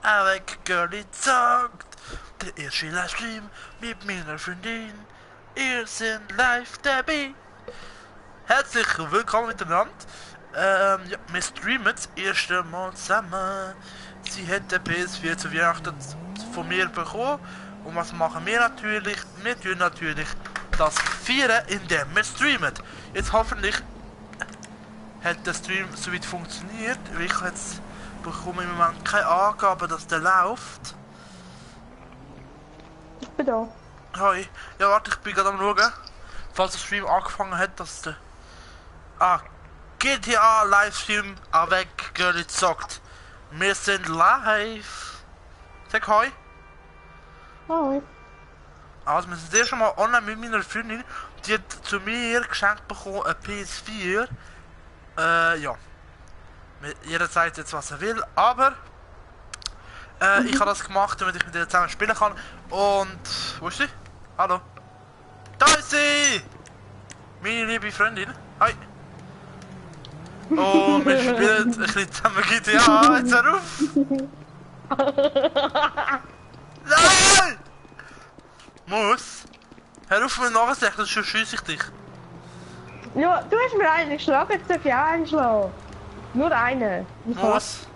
Avec Girlie zockt, der erste Livestream mit meiner Freundin. Ihr seid live dabei. Herzlich willkommen miteinander. Ja, wir streamen das erste Mal zusammen. Sie hat den PS4 zu Weihnachten von mir bekommen. Und was machen wir natürlich? Wir tun natürlich das Feiern, indem wir streamen. Jetzt hoffentlich hat der Stream soweit funktioniert. Ich jetzt bekomme im Moment keine Angabe, dass der läuft. Ich bin da. Hi. Ja, warte, ich bin gerade am schauen. Falls der Stream angefangen hat, dass der... GTA Livestream avec Girlie zockt. Wir sind live. Sag hi. Hi. Also, wir sind sehr schon mal online mit meiner Freundin. Die hat zu mir geschenkt bekommen, eine PS4. Ja. Jeder sagt jetzt, was er will, aber ich habe das gemacht, damit ich mit ihr zusammen spielen kann. Und wo ist sie? Hallo? Da ist sie! Meine liebe Freundin. Hi! Und wir spielen ein bisschen zusammen GTA. Jetzt hör auf! Nein! Muss! Hör auf mit Nachsicht, sonst schiesse ich dich. Ja, du hast mir einen geschlagen, jetzt darf ich auch einschlagen. Nur einen. Muss!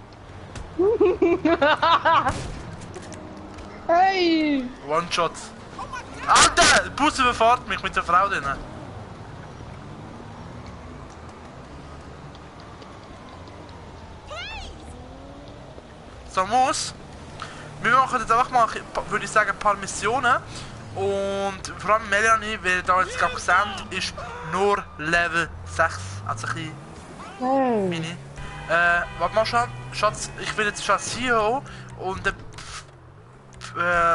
Hey! One-Shot. Alter! Der Bus überfährt mich mit der Frau drinnen. So, Muss. Wir machen jetzt einfach mal, würde ich sagen, ein paar Missionen. Und vor allem Melanie, wie ihr da jetzt gerade gesehen ist nur Level 6. Also ein bisschen Hey! mini. Warte mal, Schatz, ich will jetzt schon CEO und dann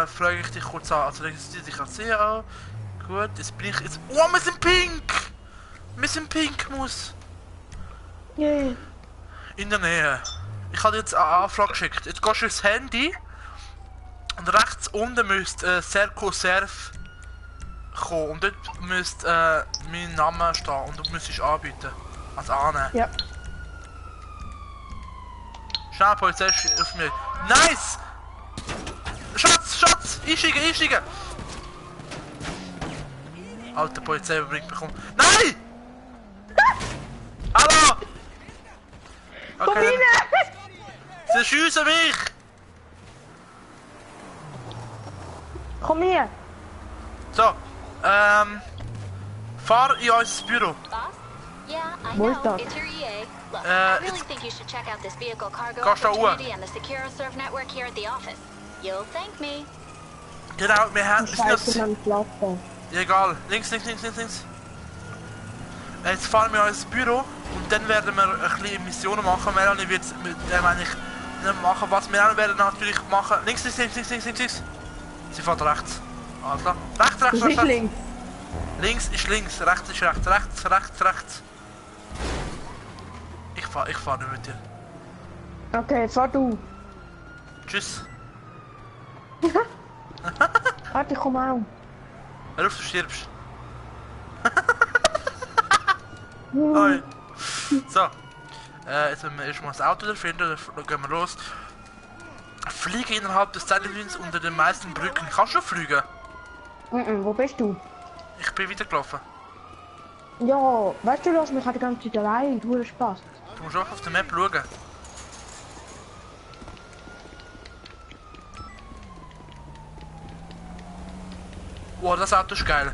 frage ich dich kurz an. Also registriere dich als CEO. Gut, jetzt bin ich jetzt. Oh, wir sind pink! Wir sind pink, Muss. Yay! In der Nähe. Ich habe jetzt eine Anfrage geschickt. Jetzt gehst du ins Handy und rechts unten müsste Serco Serv kommen und dort müsste mein Name stehen und du müsstest anbieten. Also annehmen. Ja. Schnell, Polizei ist auf mir. Nice! Schatz, Schatz! Einsteigen, einsteigen! Alter, Polizei bringt mich um. Nein! Hallo! Komm Okay, rein! sie schiessen mich! Komm her! So, fahr in unser Büro. Yeah, I Wo know. ist das? It's your EA. Look, Uh, I really it's- think you should check out this vehicle cargo Gehst du da opportunity and the SecuroServe network here at the office. You'll thank me. Genau, wir haben... Scheiße, mein Schlafen. Ja, egal. Links, links, links, links, links. Jetzt fahren wir in unser Büro und dann werden wir ein bisschen Missionen machen. Melanie wird mit dem eigentlich nicht machen. Was wir auch werden natürlich machen... Links, links, links, links, links, links, links. Sie fährt rechts. Alles klar. Rechts, rechts, Das rechts, ist rechts. links. Links ist links, rechts ist rechts, rechts, rechts, rechts. Ich fahr nicht mit dir. Okay, fahr du. Tschüss. Warte, ich komm auch. Hör auf, du stirbst. Hi. So. Jetzt müssen wir erstmal das Auto finden, dann gehen wir los. Fliege innerhalb des Zeitlimits unter den meisten Brücken. Kannst du fliegen? Wo bist du? Ich bin wieder gelaufen. Ja, weißt du, lass mich halt die ganze Zeit allein. Du hast Spaß. Du musst auch auf der Map schauen. Wow, das Auto ist geil.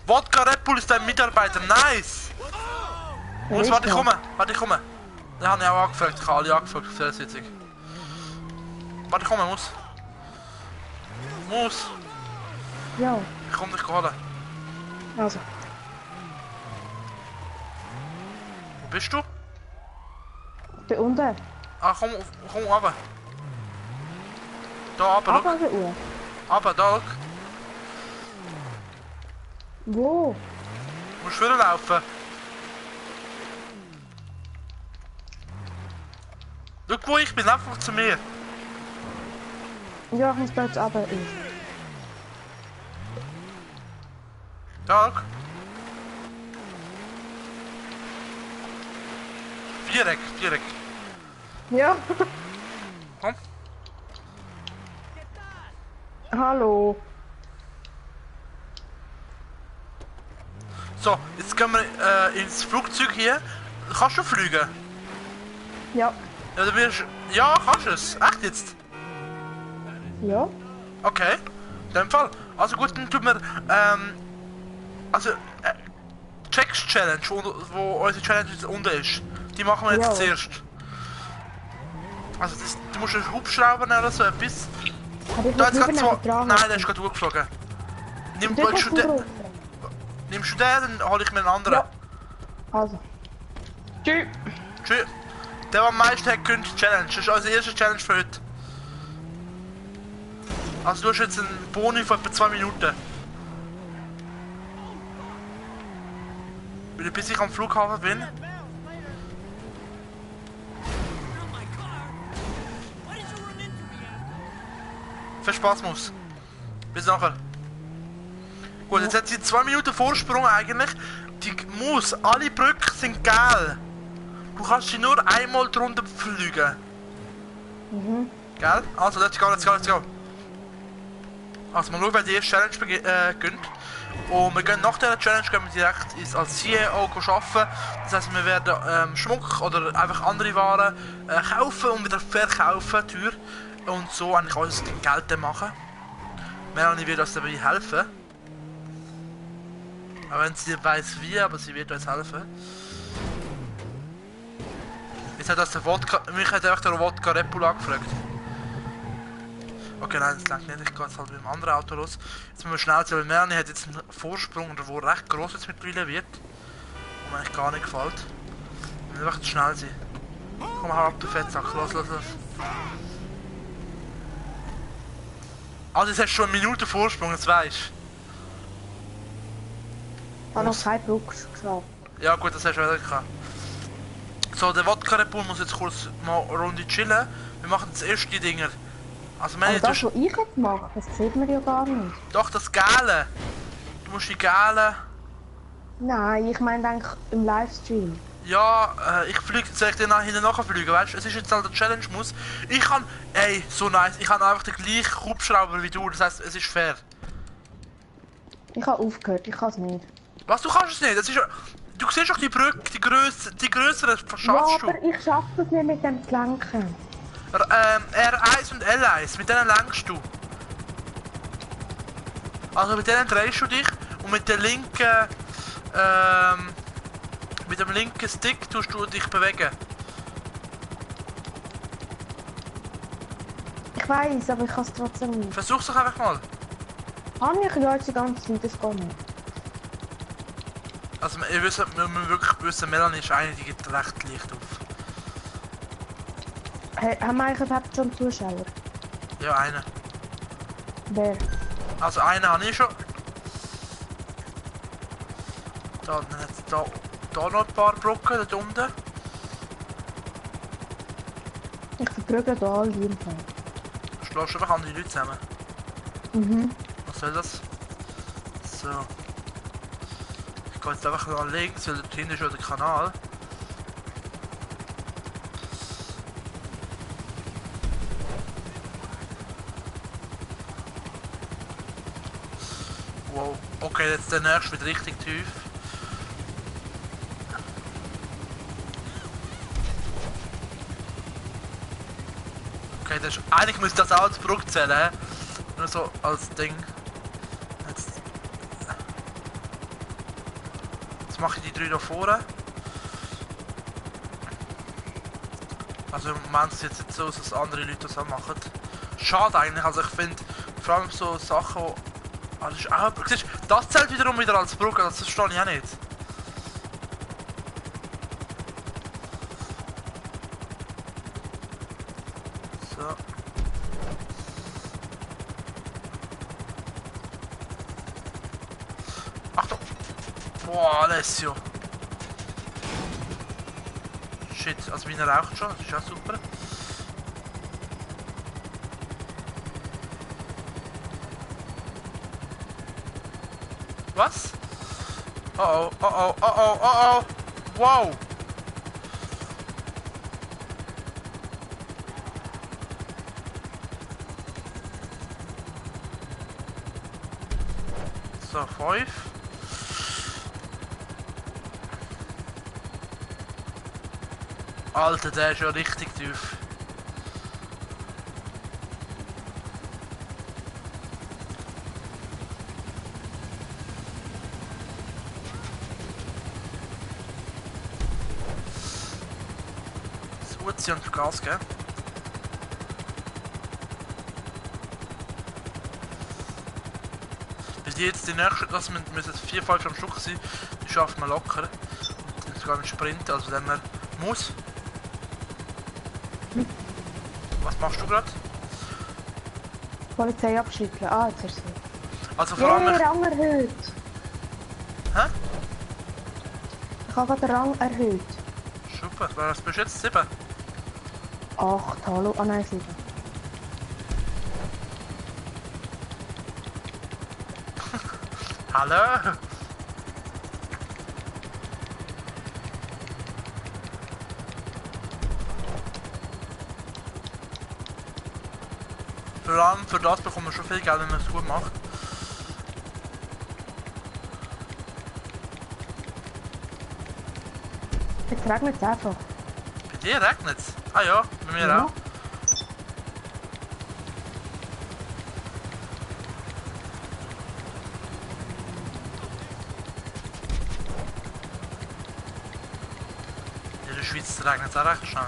Wodka Red Bull ist dein Mitarbeiter, nice! Muss, warte, ich komme, warte, ich komme. Den habe ich auch angefragt, ich habe alle angefragt auf der Sitzung. Warte, ich komme, Muss. Muss, Ja, ich komme dich holen. also. Wo bist du? Da unten. Ah, komm runter. Da runter, Ab schau. an der Uhr. Runter, da, schau. Wo? Du musst wieder laufen. Schau, wo ich bin, einfach zu mir. Ja, ich muss da jetzt runter. Da, schau. Viereck, Viereck. Ja. Komm. Hallo. So, jetzt gehen wir ins Flugzeug hier. Kannst du fliegen? Ja. Ja, du wirst... Ja, kannst du es. Echt jetzt? Ja. Okay. In dem Fall. Also gut, dann tun wir... Checks Challenge, wo unsere Challenge jetzt unten ist. Die machen wir jetzt Ja. zuerst. Also du musst einen Hubschrauber nehmen oder so etwas. Aber ich Da muss jetzt lieber gerade neben zwei... dran. Nein, der ist gerade hochgeflogen. Du hast einen grossen. Nimmst du den, dann hole ich mir einen anderen. Ja. Also. Tschüss. Tschüss. Der am meisten hat gewinnt die Challenge. Das ist unsere erste Challenge für heute. Also du hast jetzt einen Boni von etwa 2 Minuten. Bis ich am Flughafen bin. Viel Spaß muss. Bis nachher. Gut, jetzt hat sie 2 Minuten Vorsprung eigentlich. Die Maus, alle Brücken sind geil. Du kannst sie nur einmal drunter fliegen. Mhm. Gell? Also, let's go, let's go, let's go. Also, mal schauen, wer die erste Challenge gönnt. Und wir gehen nach dieser Challenge gehen wir direkt als CEO arbeiten. Das heisst, wir werden Schmuck oder einfach andere Waren kaufen und wieder verkaufen, teuer. Und so eigentlich alles Geld dann machen. Melanie wird uns dabei helfen. Auch wenn sie nicht weiss wie, aber sie wird uns helfen. Jetzt hat das der Wodka, mich hat einfach der Wodka Red Bull angefragt. Okay, nein, das lenkt nicht, ich gehe jetzt halt mit dem anderen Auto los. Jetzt müssen wir schnell sein, weil Melanie hat jetzt einen Vorsprung, der wohl recht gross jetzt mittlerweile wird. Und mir eigentlich gar nicht gefällt. Wir müssen einfach schnell sein. Komm, hau ab, du Fettsack, los, los, los. Also jetzt hast du schon eine Minute Vorsprung, das weisst Ich habe noch keine Brücke geschafft. Ja gut, das hast du wieder gehabt. So, der Wodka Red Bull muss jetzt kurz mal eine Runde chillen. Wir machen jetzt erst die Dinger. Also Aber das, was ich jetzt mache, das sieht man ja gar nicht. Doch, das Gale. Du musst die Gale... Nein, ich meine eigentlich im Livestream. Ja, ich fliege, soll ich dir nachher fliegen, weißt du? Es ist jetzt halt der Challenge muss. Ich kann, ey, so nice, ich habe einfach den gleichen Hubschrauber wie du, das heisst, es ist fair. Ich habe aufgehört, ich kann es nicht. Was, du kannst es nicht? Das ist, du siehst doch die Brücke, die grösseren schaffst Ja, du. aber ich schaffe das nicht mit dem Lenken. R1 und L1, mit denen lenkst du. Also mit denen drehst du dich und mit der linken, mit dem linken Stick tust du dich bewegen. Ich weiß, aber ich kann es trotzdem nicht. Versuch's doch einfach mal. Habe ich ja jetzt die ganze Zeit, das geht nicht. Also wir müssen wirklich wissen, Melanie ist eine, die geht recht leicht auf. Hey, haben wir eigentlich überhaupt schon Zuschauer? Ja, eine. Wer? Also eine habe ich schon. Da, dann hat es da noch ein paar Brocken, dort unten. Ich verprügle da alle im Fall. Schlägst du einfach andere Leute zusammen. Mhm. Was soll das? So. Ich gehe jetzt einfach nach links, weil dort hinten ist ja der Kanal. Wow. Okay, jetzt der nächste wird richtig tief. Okay, das ist, eigentlich müsste das auch als Brücke zählen, hä? Nur so als Ding. Jetzt mache ich die 3 da vorne. Also im Moment sieht es jetzt so aus, dass andere Leute das auch machen. Schade eigentlich, also ich finde vor allem so Sachen, wo... Ah, das ist auch... Siehst, das zählt wiederum wieder als Brücke, das verstehe ich auch nicht. So. Achtung! Boah, Alessio! Shit, also meiner raucht schon, das ist auch super. Was? Oh oh, oh oh, oh oh, oh oh! Wow! So, 5. Alter, der ist ja richtig tief. Das Uzi und Gas, gell? Bis jetzt die nächste, das müssen 4-5 am Stück sein, die schafft man locker. Und sogar mit Sprint, also wenn man muss. Was machst du gerade? Polizei abschütteln. Ah, jetzt ist sie. Also vor allem... Rang erhöht. Hä? Ich habe gerade den Rang erhöht. Super, was bist du jetzt? 7? 8, hallo. Ah nein, 7. Hallo? Vor allem für das bekommt man schon viel Geld, wenn man es gut macht. Jetzt regnet es einfach. Bei dir regnet es? Ah ja, bei mir Ja. auch. In der Schweiz regnet es auch recht schnell.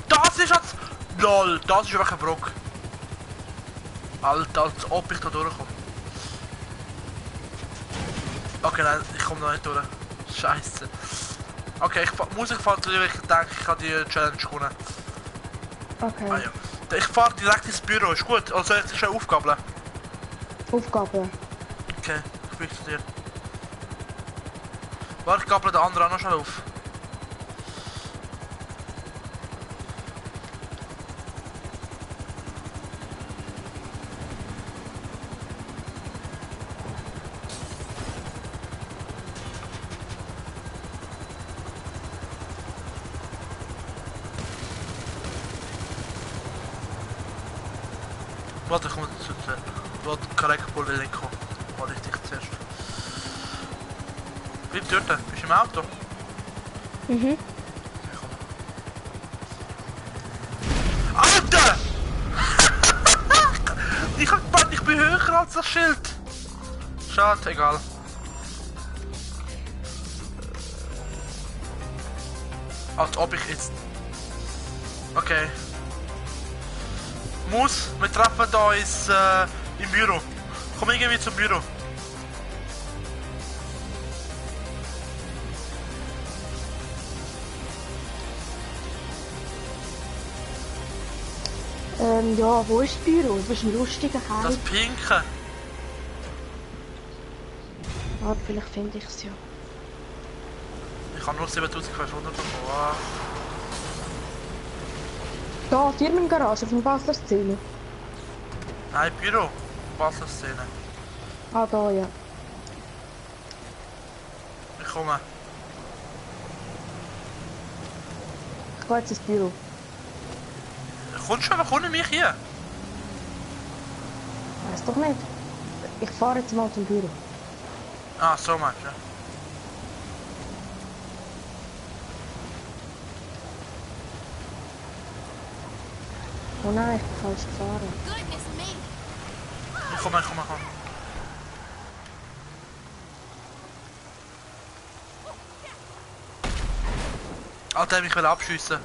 Das ist jetzt... LOL, das ist einfach ein Brock. Alter, als ob ich da durchkomme. Okay, nein, ich komme noch nicht durch. Scheiße. Okay, muss ich fahren, weil ich denke, ich kann die Challenge gewonnen. Okay. Ah, ja. Ich fahre direkt ins Büro, ist gut. Also soll ich schon Aufgaben? Aufgabe. Okay, ich bin zu dir. Warte, ich gabel den anderen auch noch schnell auf. Warte, ich komme zu dir. Warte, Korrektbull will nicht kommen. Warte, ich dich zuerst. Bleib dort, bist du im Auto? Mhm. Ich komme. Alter! Ich hab gemeint, ich bin höher als das Schild. Schade, egal. Als ob ich jetzt... Okay. Wir treffen da uns im Büro. Komm irgendwie zum Büro. Ja, wo ist das Büro? Du bist ein lustiger Kerl. Das Pinke. Ah, vielleicht finde ich es ja. Ich habe nur 7500 bekommen. Ah. Da, Firmengarage auf dem Basler Szene. Nein, Büro. Basler Szene. Ah, da, ja. Ich komme. Ich gehe jetzt ins Büro. Kommst du einfach ohne mich hier? Weiß doch nicht. Ich fahre jetzt mal zum Büro. Ah, so meinst du, ja. Oh nein, ich bin falsch gefahren. Goodness me. Ich komme, ich komme, ich komme. Alter, ich will abschiessen.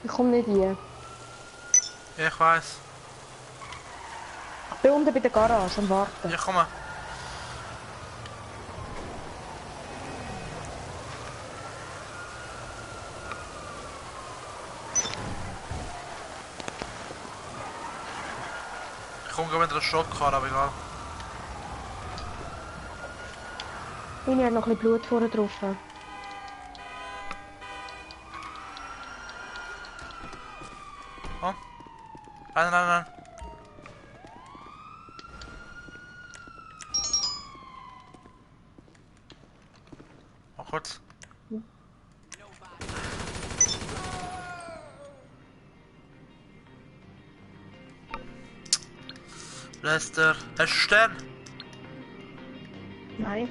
Ich komme nicht hier. Ja, ich weiß. bin unten bei der Garage am Warten. Ja, komm mal. Ich komme gerade mit einer Shotcar, aber egal. Ich habe noch ein bisschen Blut vorne drauf. Oh. Nein, nein, nein. Mal kurz. Lester, hast du einen Stern? Nein.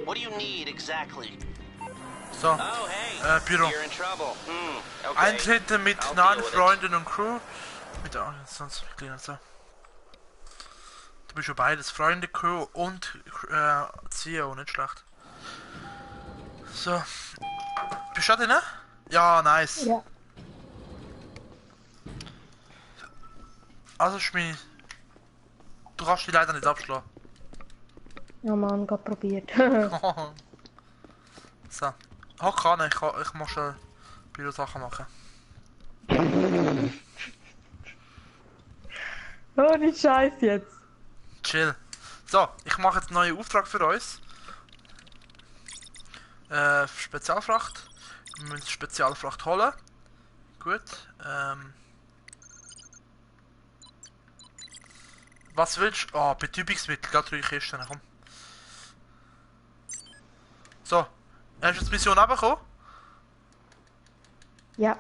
What do you need exactly? So, Oh, hey. Büro. You're in trouble. Okay. Eintreten mit I'll 9 deal with it. Freunden und Crew. Mit sonst kleiner so. Du bist ja beides, Freunde, Crew und CEO, nicht schlecht. So. Bist du da drin? Ja, nice. Ja. Also Schmi. Du kannst die leider nicht abschlagen. Ja Mann, gerade probiert. So. Hock an, ich muss schon Büro-Sachen machen. Oh, nicht Scheiß jetzt. Chill. So, ich mache jetzt einen neuen Auftrag für uns. Spezialfracht. Wir müssen Spezialfracht holen. Gut. Was willst du? Oh, Betäubungsmittel. Gerade 3 Kisten. Komm. So. Hast du jetzt die Mission abbekommen? Ja.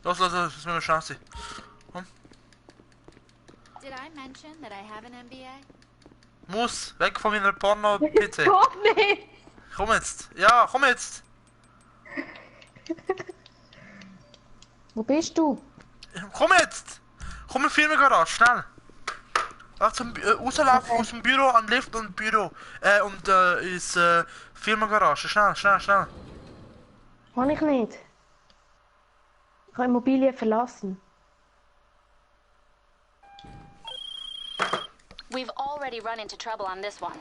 Los, los, los. Das müssen wir schnell sein. Komm. Did I mention that I have an MBA? Muss. Weg von meiner Porno-PC. Gott nicht! Komm jetzt. Ja, komm jetzt. Wo bist du? Komm jetzt! Komm in die Firmengarage, schnell! Rauslaufen Okay. aus dem Büro an Lift und Büro. Ins Firmengarage. Schnell, schnell, schnell. Kann ich nicht. Ich habe Immobilien verlassen. We've already run into trouble on this one.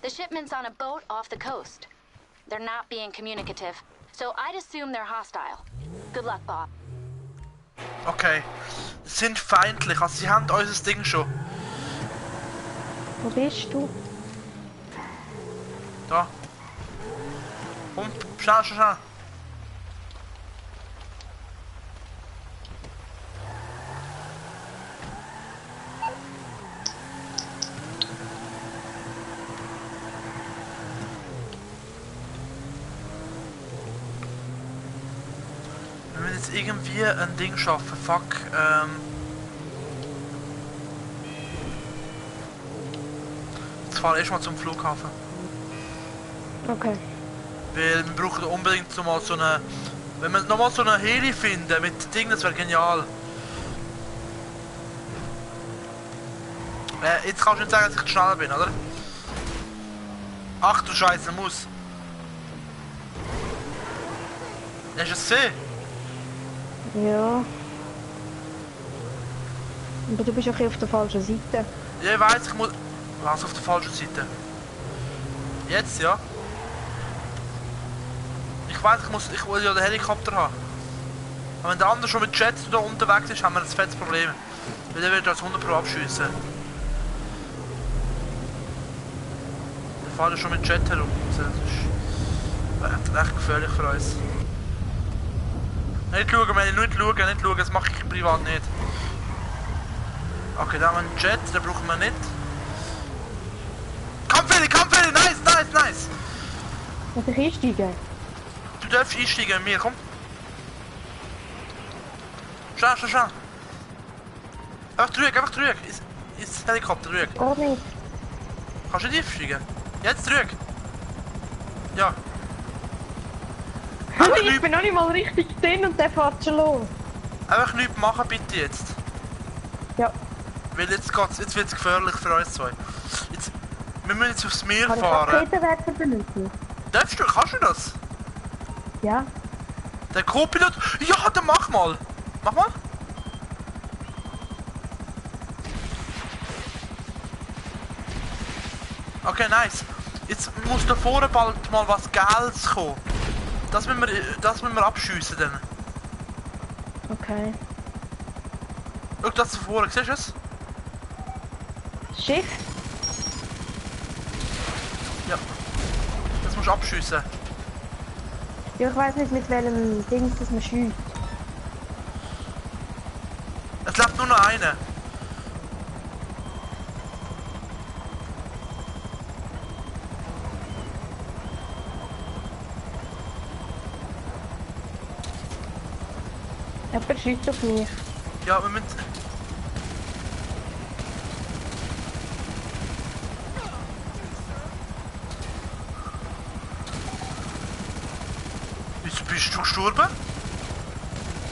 The shipment's on a boat off the coast. They're not being communicative, so I'd assume they're hostile. Good luck, Bob. Okay. Sie sind feindlich, also sie haben unser Ding schon. Wo bist du? Da. Komm, schnell, schnell, schnell. Wir müssen jetzt irgendwie ein Ding schaffen. Fuck, Jetzt fahren wir erstmal zum Flughafen. Okay. Weil wir brauchen unbedingt so mal so eine... Wenn wir nochmal so eine Heli finden mit Ding, das wäre genial. Jetzt kannst du nicht sagen, dass ich schneller bin, oder? Ach du Scheiße, muss. Hast du es gesehen? Ja. Aber du bist auch auf der falschen Seite. Ja, ich weiss, ich muss... Was, auf der falschen Seite? Jetzt, ja? Ich weiss, ich will ja den Helikopter haben. Aber wenn der andere schon mit Jet da unterwegs ist, haben wir ein fettes Problem. Weil der wird uns 100 Pro abschiessen. Der fährt ja schon mit Jet herum. Also das ist echt gefährlich für uns. Nicht schauen, Mann, nicht schauen, das mache ich privat nicht. Okay, da haben wir einen Jet, den brauchen wir nicht. Kampfheli, nice, nice, nice! Muss ich einsteigen? Du darfst einsteigen in mir, komm. Schnell, schnell, schnell. Einfach zurück. Ins Helikopter, zurück. Geht nicht. Kannst du nicht einsteigen? Jetzt zurück. Ja. Ich bin noch nicht mal richtig drin und der fährt schon los. Einfach nichts machen bitte jetzt. Ja. Weil jetzt wird es gefährlich für uns zwei. Jetzt, wir müssen jetzt aufs Meer Kann ich fahren. Raketenwerfer benutzen? Kannst du das? Ja. Der Co-Pilot? Ja, dann mach mal. Mach mal. Okay, nice. Jetzt muss da vorne bald mal was Gelbes kommen. Das müssen wir abschiessen dann. Okay. Schau das da vorne, siehst du es? Schiff? Ja. Das musst du abschiessen. Ja, ich weiß nicht mit welchem Ding das man schießt. Es lebt nur noch einer. Jemand schießt auf mich. Ja, wir müssen... Wieso bist du gestorben?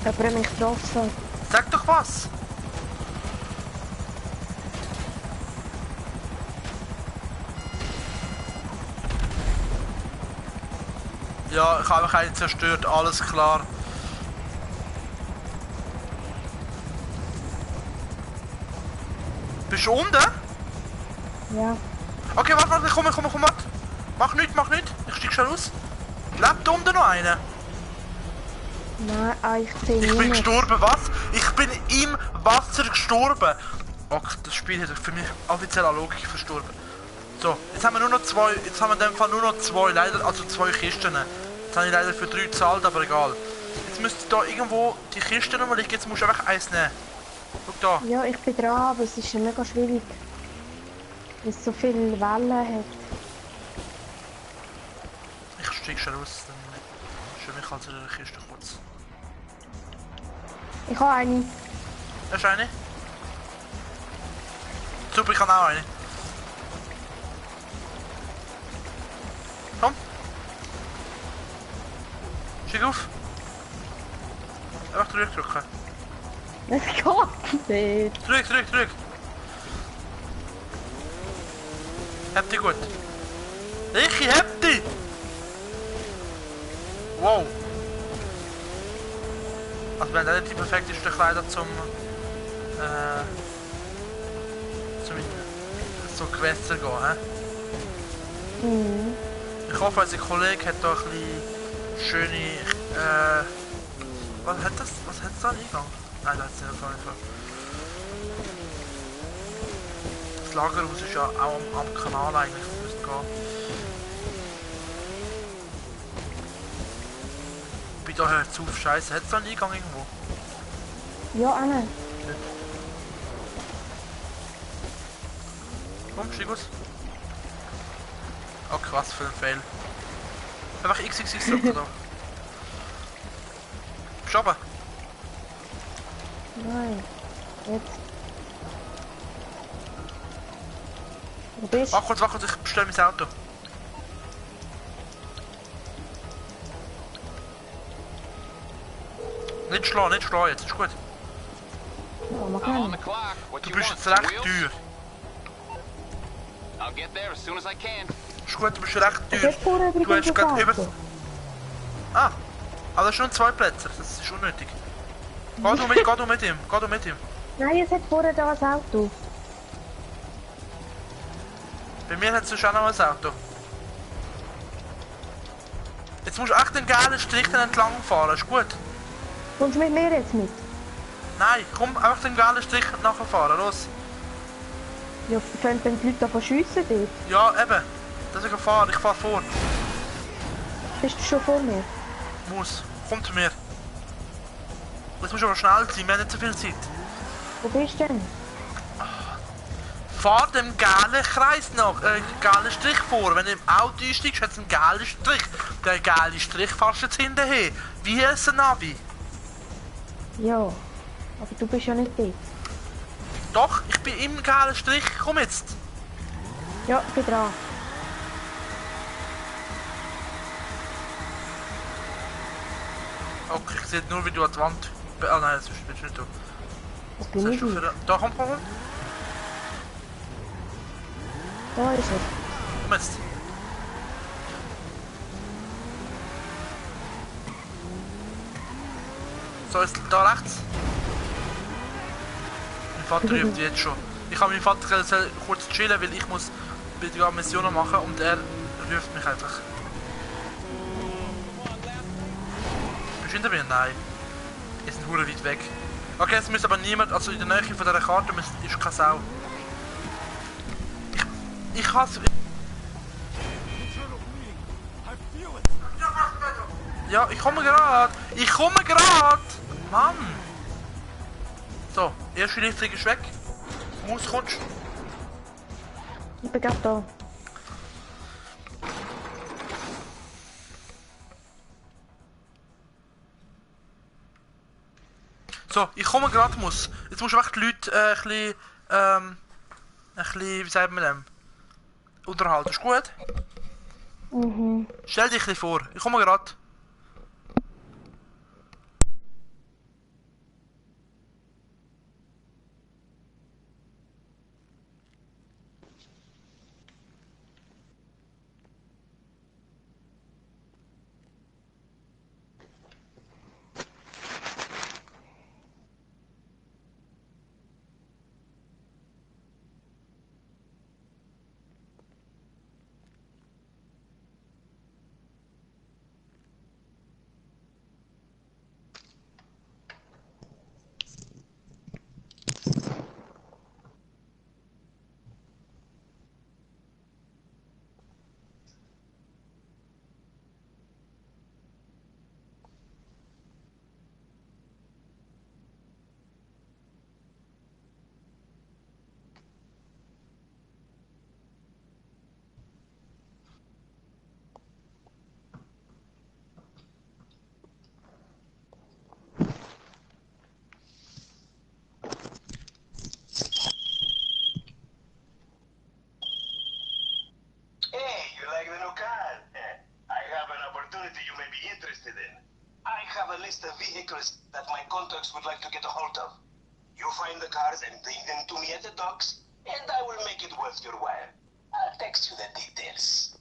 Jemand hat mich getroffen. Sag doch was! Ja, ich habe mich einen zerstört, alles klar. Bist du unten? Ja. Okay, warte, komm, warte. Mach nicht. Ich steig schon aus. Lebt da unten noch einer? Nein, ich sehe Ich bin niemanden. gestorben, was? Ich bin im Wasser gestorben. Okay, das Spiel hat für mich offiziell an Logik verstorben. So, jetzt haben wir nur noch zwei, jetzt haben wir in dem Fall nur noch zwei, leider, also zwei Kisten. Jetzt habe ich leider für 3 gezahlt, aber egal. Jetzt müsste da irgendwo die Kiste noch liegen, jetzt musst du einfach eins nehmen. Schau da. Ja, ich bin dran, aber es ist mega schwierig. Weil es so viele Wellen hat. Ich steig schon raus, dann schau mich halt zu der Kiste kurz. Ich habe eine. Hast du eine? Super, ich habe auch eine. Komm. Steig auf. Einfach zurückdrücken. Es geht nicht. Zurück. Habt ihr gut? Ich hab die! Wow. Also wenn das nicht die perfekte Kleider zum so Gewässer gehen, hä? Mhm. Ich hoffe, unser Kollege hat da ein bisschen schöne was hat es da einen Eingang? Nein, das hat es nicht. Das Lagerhaus ist ja auch am Kanal eigentlich, müsste gehen. Bei da hört es auf, scheiße. Hat es da einen Eingang irgendwo? Ja, Anne. Komm, steig aus. Oh krass, für ein Fail. Einfach XXX drücken da. Bist du runter? Nein. Jetzt. Wo bist du? Wach kurz, ich bestelle mein Auto. Nicht schlagen jetzt, ist gut. Ja, mach I'm on mal. the clock. What Du you bist want? jetzt Some recht wheels? teuer. I'll get there as soon as I can. Ist gut, du bist recht Es teuer. hat vorher Du übrigens hast gerade über... Auto. Ah, aber das ist schon 2 Plätze, das ist unnötig. Geh du mit ihm. Nein, es hat vorher da ein Auto. Bei mir hat es schon noch ein Auto. Jetzt musst du echt den geilen Strich dann entlang fahren, ist gut. Kommst du mit mir jetzt mit? Nein, komm, einfach den geilen Strich nachher fahren, los. Ja, können dann die Leute davon schiessen dort? Ja, eben. Deswegen fahren, ich fahr vor. Bist du schon vor mir? Muss, komm zu mir. Jetzt musst du aber schnell sein, wir haben nicht so viel Zeit. Wo bist du denn? Fahr dem gelben Kreis nach, gelben Strich vor. Wenn du im Auto einsteigst, hat es einen gelben Strich. Der gelbe Strich fährst du jetzt hinterher. Wie ein Navi. Ja, aber du bist ja nicht dort. Doch, ich bin im gelben Strich, komm jetzt. Ja, ich bin dran. Okay, ich sehe nur, wie du an die Wand... Ah nein, das bist nicht du. Das Was bin hast ich du nicht. für... Da, komm. Da ist er. Komm jetzt. So, ist da rechts. Mein Vater ruft jetzt schon. Ich habe meinen Vater gesagt, er soll kurz chillen, weil ich muss bin gerade Missionen machen und er ruft mich einfach. Bist du hinter mir? Nein. Die sind hure weit weg. Okay, es müsste aber niemand, also in der Nähe von dieser Karte ist keine Sau. Ich hasse... Ja, ich komme gerade! Ich komme gerade! Mann! So, erste Lieferung ist weg. Maus, kommst du? Ich bin gerade da. So, ich komme gerade, Muss. Jetzt musst du echt die Leute ein bisschen, wie sagt man dem? Unterhalten. Ist gut? Mhm. Stell dich ein bisschen vor. Ich komme gerade. Hey, you like the new car? I have an opportunity you may be interested in. I have a list of vehicles that my contacts would like to get a hold of. You find the cars and bring them to me at the docks, and I will make it worth your while. I'll text you the details.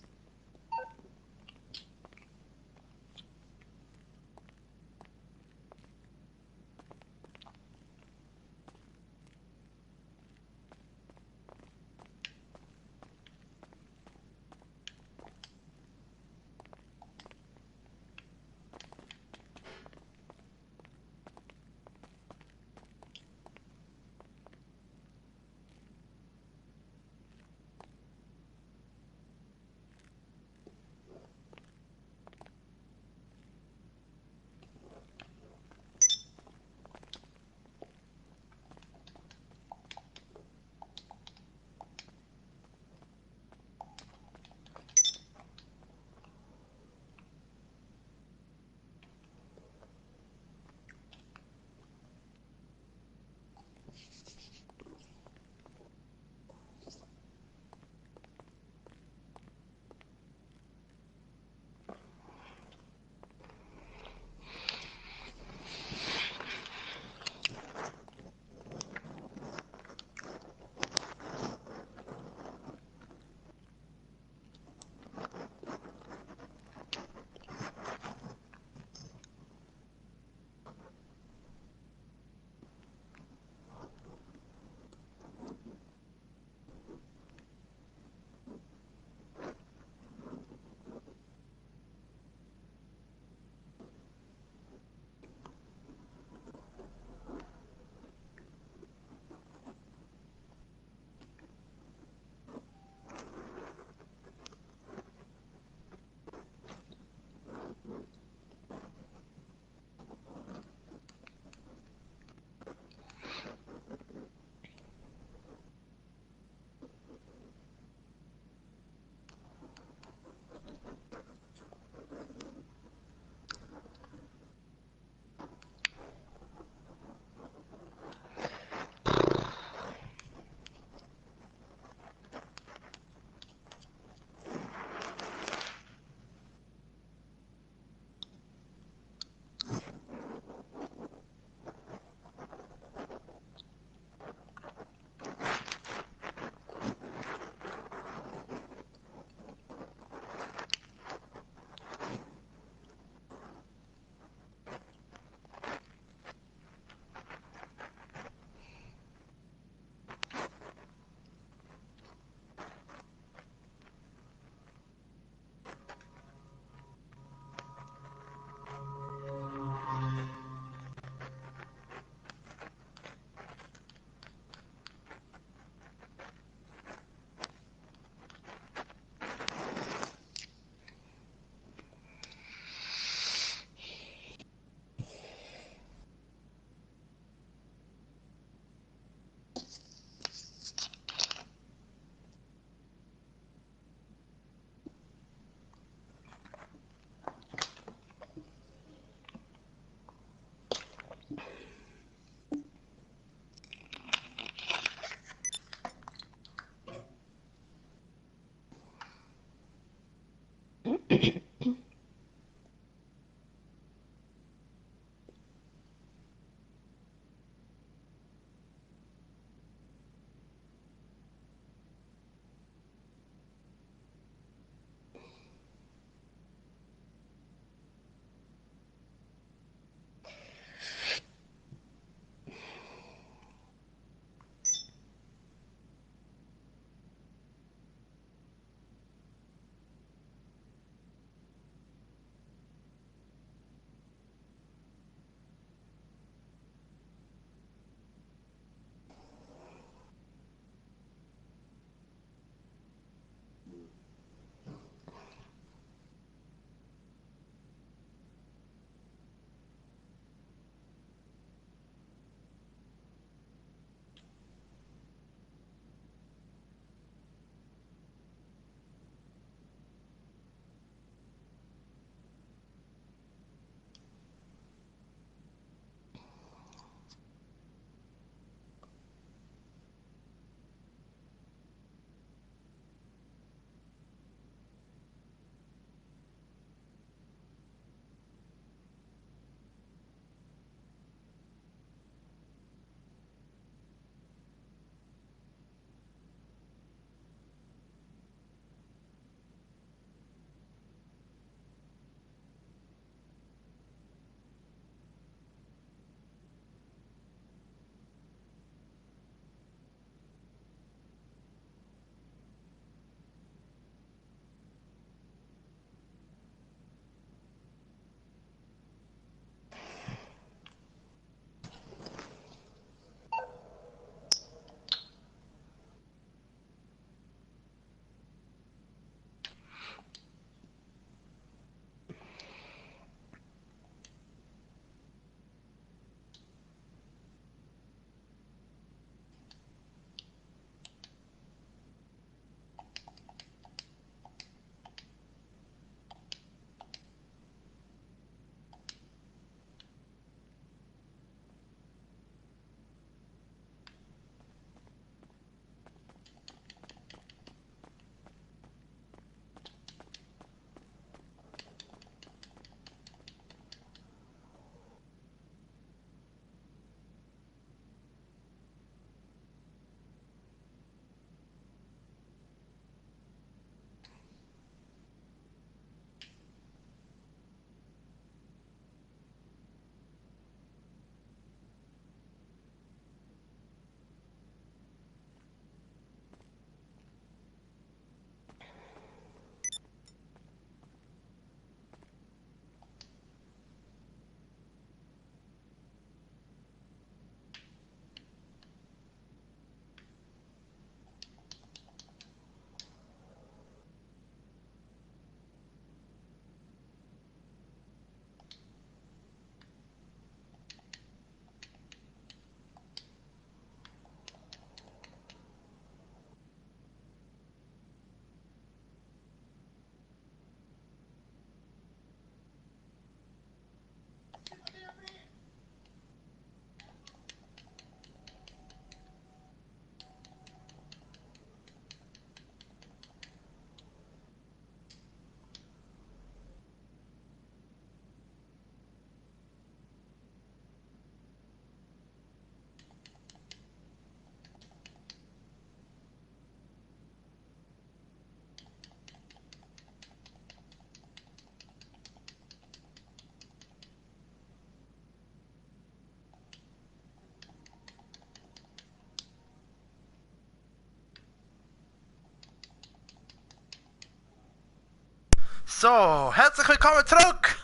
So, herzlich willkommen zurück!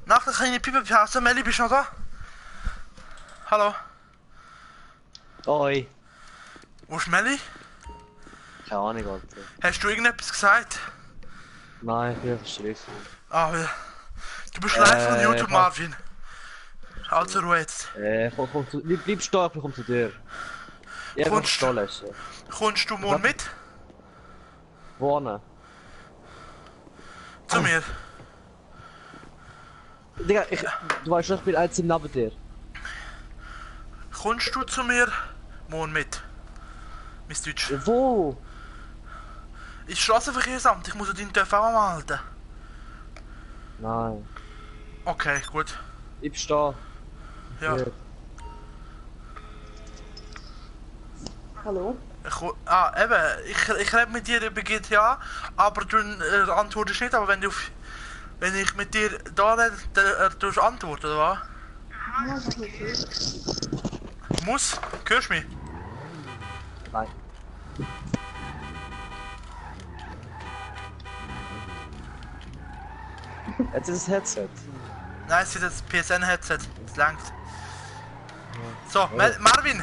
Nach der kleinen Pipi-Pause, Melli, bist du noch da? Hallo? Oi. Wo ist Melli? Keine Ahnung, Alter. Hast du irgendetwas gesagt? Nein, ich bin einfach Stress. Ah, ja. Du bist live von YouTube, was? Marvin. Also Ruhe jetzt. Bleib stehen, ich komm zu dir. Ich einfach Kommst- stehen lassen. Kommst du morgen mit? Wohnen. Zu mir? Digga, du weißt schon, ich bin einzig neben dir. Kommst du zu mir morgen mit? Mein Deutsch. Wo? Ins Straßenverkehrsamt, ich muss deinen TÜV auch anmelden. Nein. Okay, gut. Bleib stehen. Ja. Ja. Hallo? Ich rede mit dir über GTA, aber du antwortest nicht, aber wenn ich mit dir da rede, dann tust du antworten, oder was? Muss? Hörst du mich? Nein. Jetzt ist das Headset. Nein, es ist das PSN-Headset. Das langt. So, Marvin!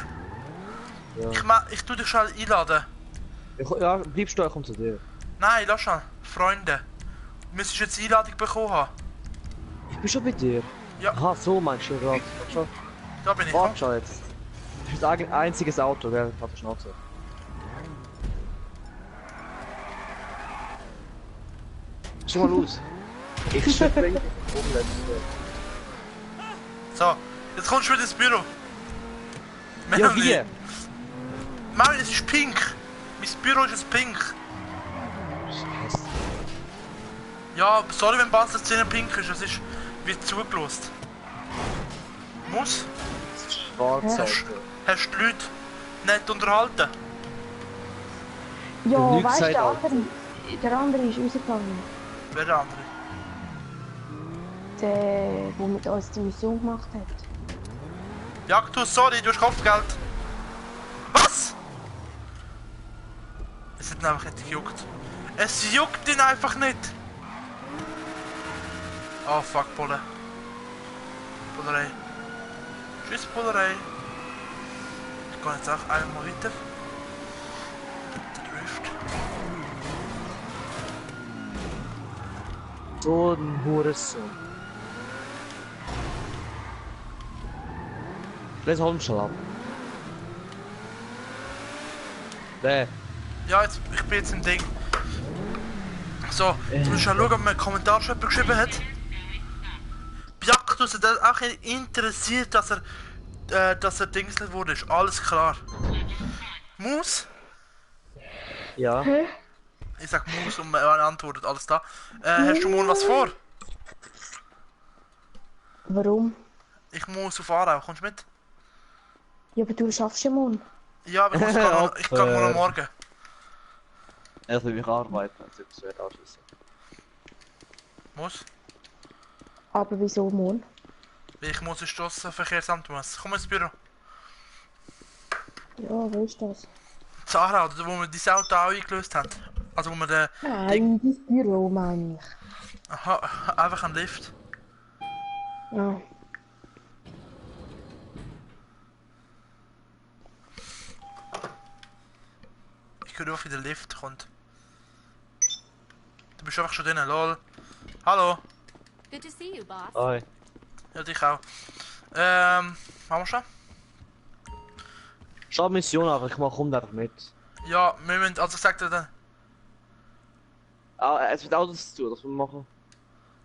Ja. Ich tu dich schon einladen. Ja, bleib stehen, ich komm zu dir. Nein, lass schon. Freunde. Du müsstest jetzt Einladung bekommen haben. Ich bin schon bei dir. Ja. Aha, so meinst du gerade. Schon. Da bin ich. Warte schon jetzt. Das ist ein einziges Auto, gell? Ich hab die Schnauze. Schau mal aus. Ich springe komplett. So, jetzt kommst du wieder ins Büro. Ja, Melanie. wie? Marvin, es ist pink. Mein Büro ist jetzt pink. Ja, sorry, wenn Basel Szene pink ist, es wird zugelost. Muss? Schwarz, Hä? Alter. Hast du die Leute nicht unterhalten? Ja, nichts weißt du, gesagt, der andere ist rausgegangen. Wer der andere? Der mit uns die Mission gemacht hat. Jagdhus, sorry, du hast Kopfgeld. Was? Es hat ihn einfach nicht gejuckt. Es juckt ihn einfach nicht. Oh fuck, Bulle. Bullerei. Tschüss, Bullerei. Ich gehe jetzt auch einmal weiter. Der Drift. So ein Hurensohn. Lass Holm schon ab. Der. Ja, ich bin jetzt im Ding. So, jetzt musst du schauen, ob mir einen Kommentar schon jemand geschrieben hat. Jagdhus hat das auch interessiert, dass er Dingslet wurde. Ist alles klar. Mus? Ja. Ich sag Mus und er antwortet alles da. Hast du morgen was vor? Warum? Ich muss auf Aarau, kommst du mit? Ja, aber du schaffst ja morgen. Ja, aber ich kann morgen morgen. Er will mich arbeiten, also das wird anschließen. Muss? Aber wieso morgen? Weil ich muss ins Strassenverkehrsamt muss. Komm ins Büro. Ja, wo ist das? Zu Aarau, wo wir dein Auto auch eingelöst haben. Also wo wir den... Nein, dein Büro meine ich. Aha, einfach einen Lift. Ja. Ich höre auf, wie der Lift kommt. Du bist einfach schon drin, lol. Hallo. Good to see you, boss. Oi. Ja, dich auch. Machen wir schon? Schau Mission einfach, ich mach einfach mit. Ja, wir müssen, also ich sag dir dann... Ah, es wird Autos zu, das wir machen.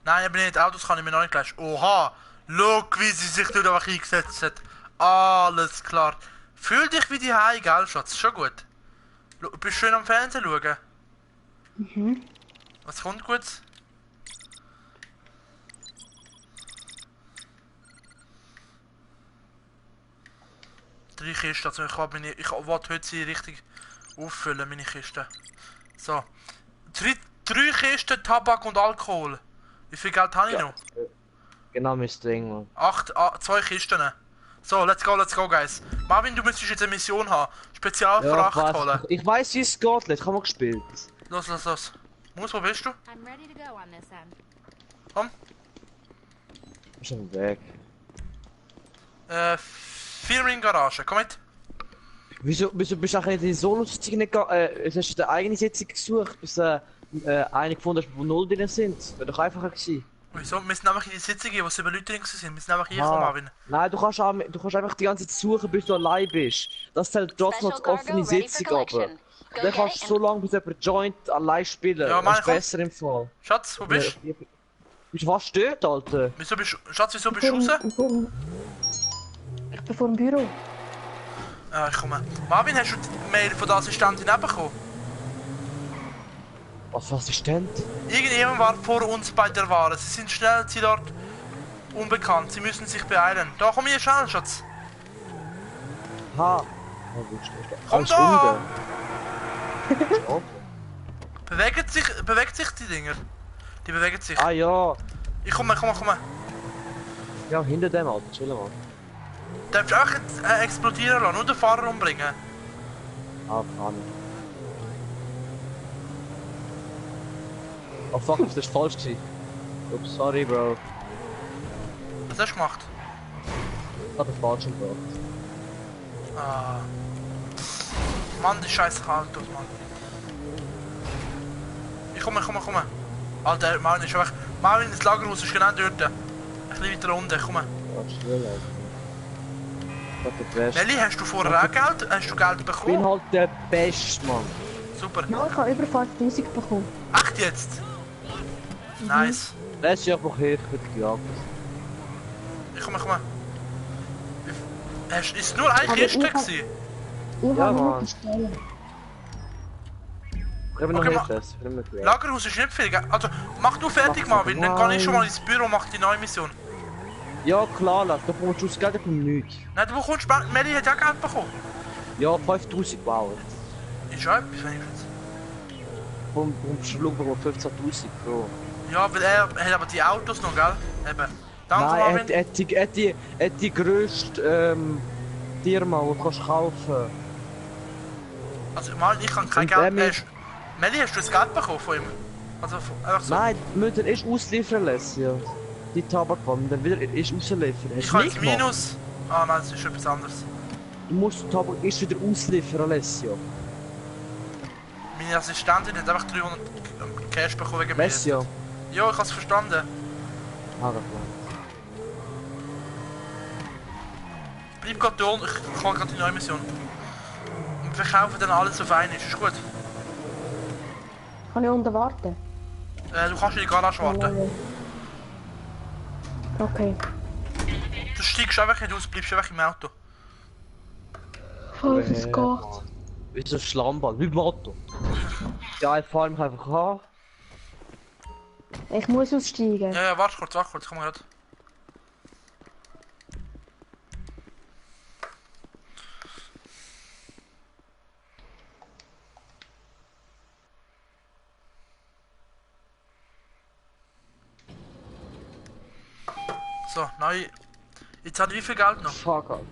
Nein, aber nicht, Autos kann ich mir noch nicht leisten. Oha! Schau, wie sie sich dort einfach eingesetzt hat. Alles klar. Fühl dich wie die Hause, gell, Schatz? Schon gut. Bist schön am Fernsehen schauen? Mhm. Was kommt gut? Drei Kisten, also ich wollte heute sie richtig auffüllen, meine Kisten. So. Drei Kisten Tabak und Alkohol. Wie viel Geld habe ich noch? Genau mein Ding, man. 2 Kisten. So, let's go, guys. Marvin, du müsstest jetzt eine Mission haben. Spezialfracht holen. Ich weiß, wie es geht, ich habe mal gespielt. Los. Maus, wo bist du? I'm ready to go on this end. Komm. Ist auf dem Weg. Firmengarage, komm mit. Wieso bist du auch in die Solo-Sitzung nicht gegangen? Hast du eine eigene Sitzung gesucht, bis du eine gefunden hast, wo 0 drin sind? Wäre doch einfacher gewesen. Wieso? Wir sind einfach in die Sitzung, wo es über Leute drin sind. Wir sind einfach hier gekommen, Marvin. Nein, du kannst einfach die ganze Zeit suchen, bis du allein bist. Das zählt trotzdem als offene Sitzung, aber. Dann kannst du so lange, bis jemand joint, allein spielen. Ja, das ist komm. besser im Fall. Schatz, wo bist du? Bist du fast dort, Alter? Schatz, wieso bist du raus? Ich bin vor dem Büro. Ah, ich komme. Marvin, hast du die Mail von der Assistentin bekommen? Was Assistent? Irgendjemand war vor uns bei der Ware. Sie sind schnell dort unbekannt. Sie müssen sich beeilen. Da, komm hier schnell, Schatz. Ha! Oh, wo ist der? Komm ist da! unten. Bewegt sich die Dinger? Die bewegen sich. Ah ja! Ich komme. Ja, hinter dem, Alter. Chill mal. Darfst du einfach explodieren lassen, nur den Fahrer umbringen. Ah, kann ich. Oh fuck, das ist falsch gewesen. Ups, sorry, Bro. Was hast du gemacht? Ich hab den falschen gebracht. Ah. Mann, die scheiß Autos, Mann. Ich komme. Alter, Marvin ist weg. Marvin, das Lagerhaus ist genau dort. Ein bisschen weiter unten, komm. Ja, schnell, Alter. Ich hab den Best. Melli, hast du vorher auch Geld? Hast du Geld Ich bin bekommen? halt der Best, Mann. Super. Ja, ich habe über 5000 bekommen. Echt jetzt? Nice. Letztes Jahr noch ich gejagt. Ich komme. Ist es nur eine Aber Kiste ich hab- gewesen? Ich Ja, habe nur Mann. bestellt. Ich habe noch Okay, nicht das. Ich bin nicht mehr Lagerhaus ist nicht viel, gell? Also, mach du fertig, Mach Marvin. Dann kann ich schon nein. mal ins Büro und mach die neue Mission. Ja, klar, Lass. Da bekommst du das Geld von nichts. Nein, du bekommst... Melli hat ja Geld bekommen. Ja, 5000, wow. Ist ja etwas, wenn ich jetzt... Vom Schluck bekommt 15.000, Bro. Ja, weil er hat aber die Autos noch, gell? Eben. Danke, Nein, Marvin. er hat die grösste Firma, die du kannst kaufen. Also, Marvin, ich kann kein Und Geld... Melli, hast du das Geld bekommen von ihm? Also, einfach so... Nein, die müssen erst ausliefern lassen, ja. Die Tabak kommen, dann wieder erst ausliefern. Hast Ich du habe nicht jetzt gemacht? Minus... Ah nein, das ist etwas anderes. Du musst die Tabak erst wieder ausliefern lassen, ja. Meine Assistentin hat einfach 300 Cash bekommen wegen mir. Weißt du ja. Ja, ich hab's verstanden. Ah, klar. Bleib gerade da und ich kann gerade die neue Mission. Und wir verkaufen dann alles auf einmal, ist gut? Kann ich unten warten? Du kannst in die Garage warten. Okay. Du steigst einfach nicht aus, bleibst einfach im Auto. Falls es geht. Wie so ein Schlammball, wie beim Auto. Ja, ich fahre mich einfach an. Ich muss aussteigen. Ja, warte kurz, komm mal grad. So, neu. Jetzt hat wie viel Geld noch? Fuck, Alter.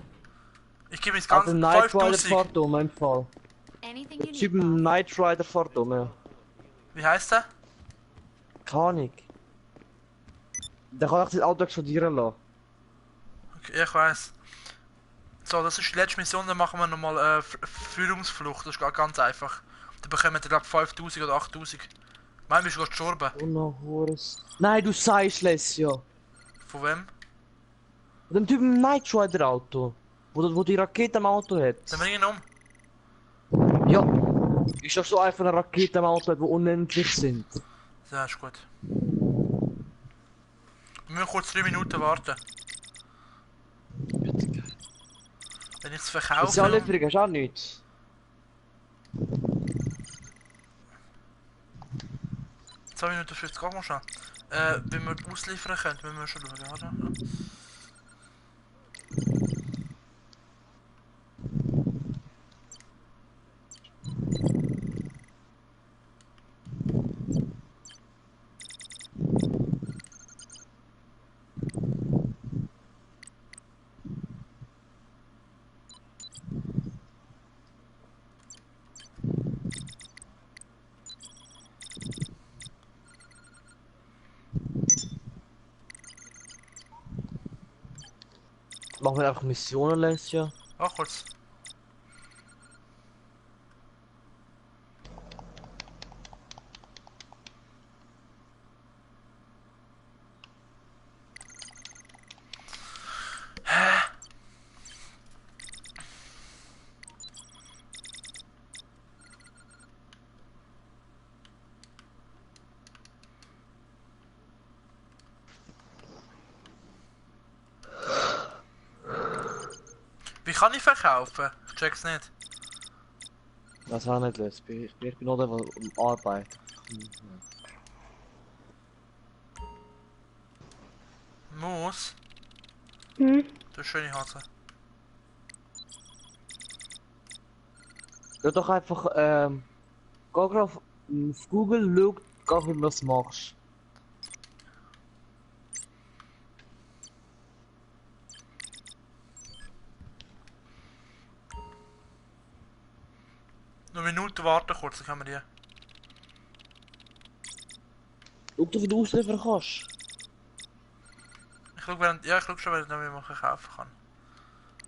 Ich gebe jetzt Also ganz Knight Rider 5000. fährt um, im Fall. Anything Der you Typ need, im boss. Knight Rider fährt um, ja. Wie heißt der? Keine Ahnung. Der kann auch das Auto explodieren lassen. Okay, ich weiß. So, das ist die letzte Mission, dann machen wir nochmal Führungsflucht, das ist ganz einfach. Dann bekommen wir glaube 5000 oder 8000. Mein, bist du gerade gestorben? Oh no, Horus. Nein, du sagst es ja. Von wem? Dem Typ im Knight Rider Auto. Wo die Rakete am Auto hat. Dann bring ihn um. Ja. Ist doch so einfach eine Rakete am Auto, die unendlich sind. Ja, ist gut. Wir müssen kurz 3 Minuten warten. Wenn ich es verkaufe... Speziallieferung hast du auch nichts. Zwei Minuten 50, geh mal schnell. Wenn wir ausliefern können, müssen wir schon schauen, oder? Machen wir einfach Missionen, Lesja. Ach, kurz. Wie kann ich verkaufen? Ich check's nicht. Das auch nicht löst. Ich bin nur da am Arbeiten. Muss? Hm? Du hast schöne Hose. Geh doch einfach, geh grad auf Google, schau, wie du das machst. Noch eine Minute warten kurz, dann können wir die. Schau doch, wie du ausliefern kannst. Ich schau während, ja, ich schau schon, während ich mal kaufen kann.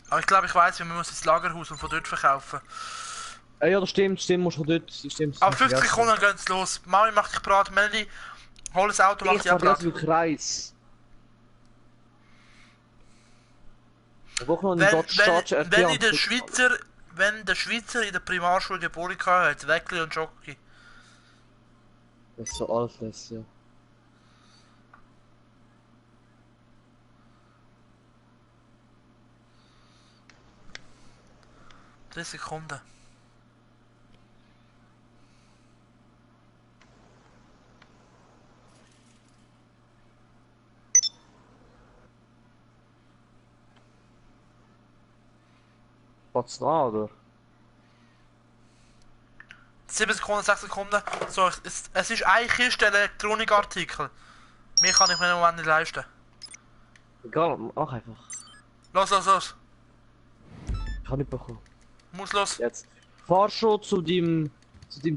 Aber ich glaube, ich weiß, wie man muss ins Lagerhaus und von dort verkaufen. Ja, das stimmt, musst du dort, stimmt. Aber 50 Sekunden geht's los. Mami macht dich parat, Melody, hol das Auto, mach Ich dich fahr parat. jetzt im Kreis. Ich brauche noch einen Dodge Charger RT. Wenn der Schweizer in der Primarschule geboren hat, Weckli und Jockey. Das ist so alles, ja. Drei Sekunden. Was da, oder? 7 Sekunden, 6 Sekunden. So, es ist eine Kiste Elektronikartikel. Mehr kann ich mir im Moment nicht leisten. Egal, mach einfach. Los. Kann nicht bekommen. Muss los. Jetzt. Fahr schon zu dem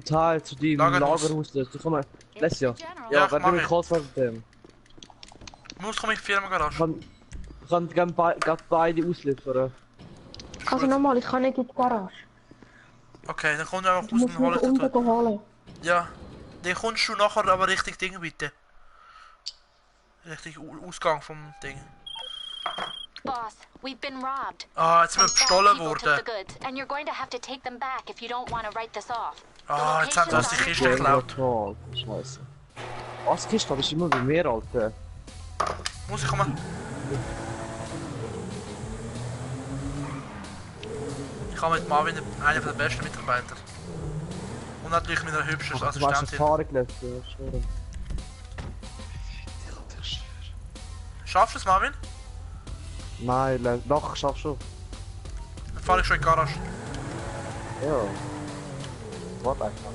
Teil, zu dem Lagerhaus. Lagerhaus. Du komm mal. Lass ja. General. Ja, Ja, wer mach mit ich. Kost mit dem? Muss komme ich Firmengarage. Kann gerne beide ausliefern. Also nochmal, ich kann nicht in die Garage. Okay, dann kommst du einfach Du raus musst und hol mich ich dich. unten holen. Ja. Dann kommst du nachher aber richtig Ding bitte. Richtig Ausgang vom Ding. Boss, we've been robbed. Ah, jetzt sind wir Some bad bestohlen people took worden. the goods, and you're going to have to take them back if you don't want to write this off. The Ah, jetzt haben sie uns die location's Kiste on your geklaut. Scheiße. Was Kiste? Aber ist immer bei mir, Alter. Muss ich kommen? Ich habe mit Marvin einer der besten Mitarbeiter. Und natürlich mit einer hübschen Du hast Assistentin. Erfahrung gelassen, ja, schwöre. Schaffst du es, Marvin? Nein, doch, schaff schon. Dann fahre ich schon in die Garage. Ja. Warte einfach.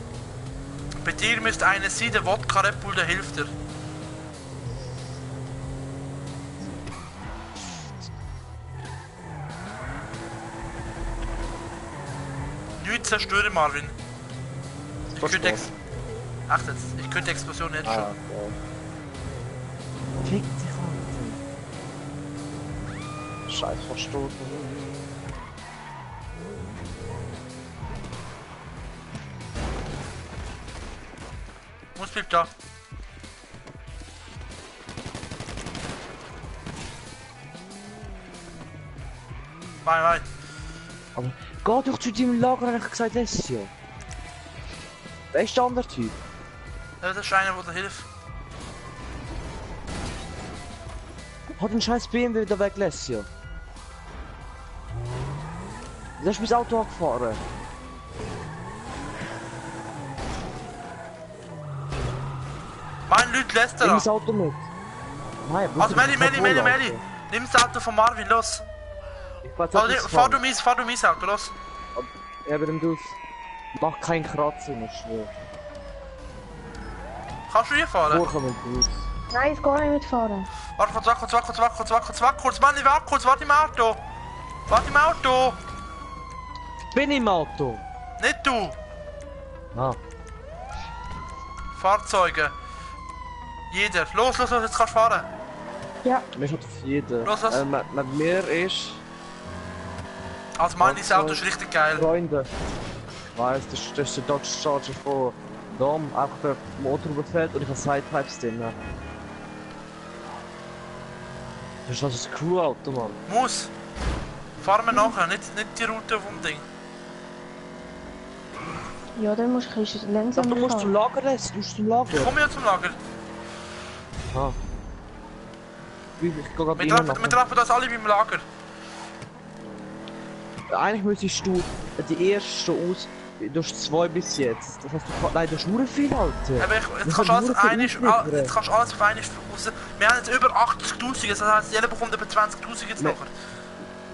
Bei dir müsste eine sein, der Wodka Red Bull, der hilft dir. Nichts zerstören, Marvin. Ich Was könnte los? Ach jetzt, ich könnte die Explosion jetzt schon. Ah, okay. Fick dich, Alter. Scheiß verstoßen. Muss bleibt da. Nein. Aber geh doch zu deinem Lager, habe ich gesagt, das ist ja. Wer ist der andere Typ? Das ist einer, der dir hilft. Hat den scheiß BMW wieder weglässt, ja. Du hast mein Auto angefahren. Mein Leute lässt er Nimm an. das Auto mit. Nein, Also Melli. Nimm das Auto von Marvin, los. Fahr du mein Auto, los. Ja, aber dann du's. Mach keinen Kratzer, ich schwör. Kannst du hier fahren? Vorkommen du. Nein, ich kann nicht mitfahren. Warte kurz, Mann, warte kurz, warte im Auto. Bin im Auto. Nicht du. Ah. Fahrzeuge. Jeder. Los, jetzt kannst du fahren. Ja, Mir ist halt auf jeden. Los, was? Mit mir ist... Also meines Auto ist richtig geil. Freunde. Ich weiss, das ist der Dodge Charger von Dom. Einfach der Motor überfällt und ich habe Sidepipes drin. Das ist also ein Crew-Auto, Mann. Muss. Fahren wir nachher, nicht die Route vom Ding. ja, dann musst du ein bisschen Ach, langsamer du musst zum fahren. Lager reisen, du musst zum Lager. Ich komme ja zum Lager. Ah. Ich geh grad Wir rein treffen, wir treffen das alle beim Lager. Eigentlich müsstest du die erste schon aus... Du hast 2 bis jetzt. Das heißt, nein, du hast nur viel, Alter. Aber jetzt kannst du alles auf einmal, jetzt kannst du alles auf einmal raus. Wir haben jetzt über 80'000, das heisst, jeder bekommt über 20'000 jetzt Ne- nachher.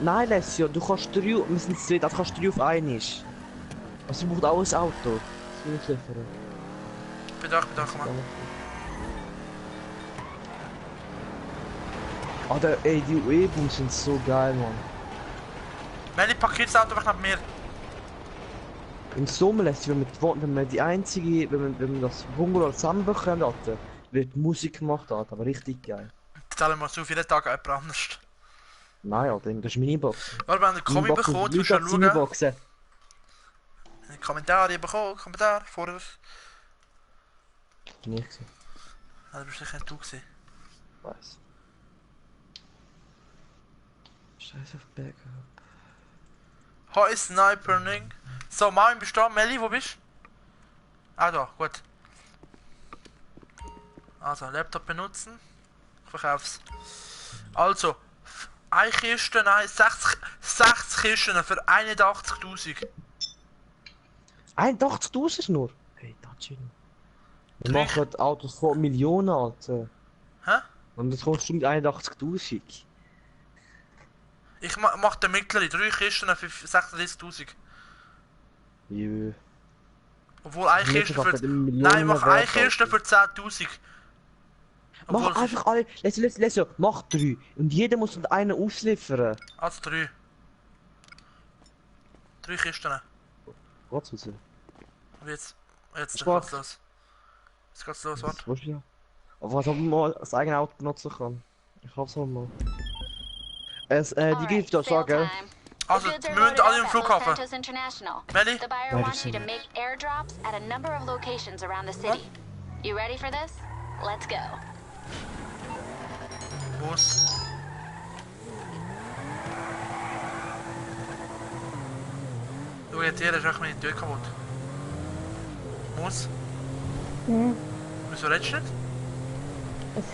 Nein, Lesio, du kannst 3... Wir sind zu dritt, also kannst 3 auf einmal. Also, du brauchst auch ein Auto. Das will ich liefern. Ich bin da, komm mal. Alter, ey, die UE-Booms sind so geil, Mann. Welche Paketsauto weg nach mir? Im Sommer lässt sich, wenn wir die einzige, wenn wir das Bungalow zusammenbekommen, Alter, wird Musik gemacht, Alter, aber richtig geil. Zählen wir so viele Tage jemand anders. Nein, Alter, das ist Minibox. Weil wir haben einen Kommi bekommen, du musst ja schauen. Miniboxen. Kommentare bekommen, Kommentar, vorher. Bin ich gewesen. Ah, das bist sicher nicht du gewesen. Weiß. Scheiß auf Backup. Hi Sniperning. So, Marvin, bist du da? Melli, wo bist du? Ah, da, gut. Also, Laptop benutzen. Ich verkauf's. Also, eine Kiste, nein, 60 Kisten für 81'000. 81'000 nur? Hey, das ist schön. Wir Drei- machen Autos von Millionen, Alter. Hä? Und das kommst du mit 81'000. Ich mach den mittleren, 3 Kisten für 36'000. Jö. Obwohl eine Nicht Kiste einfach für... mit dem Nein, ich mach eine Millionenwert, Kiste für 10'000. Obwohl Mach es ist- einfach alle. Lesio, mach 3. Und jeder muss mit einer ausliefern. Also 3. 3 Kisten. Geht's raus? Und jetzt geht's Spaß. los. Jetzt geht's los, warte. Das willst du ja. Aber was ob man mal das eigene Auto benutzen kann. Ich hab's auch mal. Die gibt da sagen. Also, wir müssen alle im Flughafen. Melli? The buyer wants you to make airdrops at a number of locations around the city. You ready for this? Let's go. Muss. Du, jetzt hier ist auch meine Tür kaputt. Muss. Hm, Wieso redest du nicht?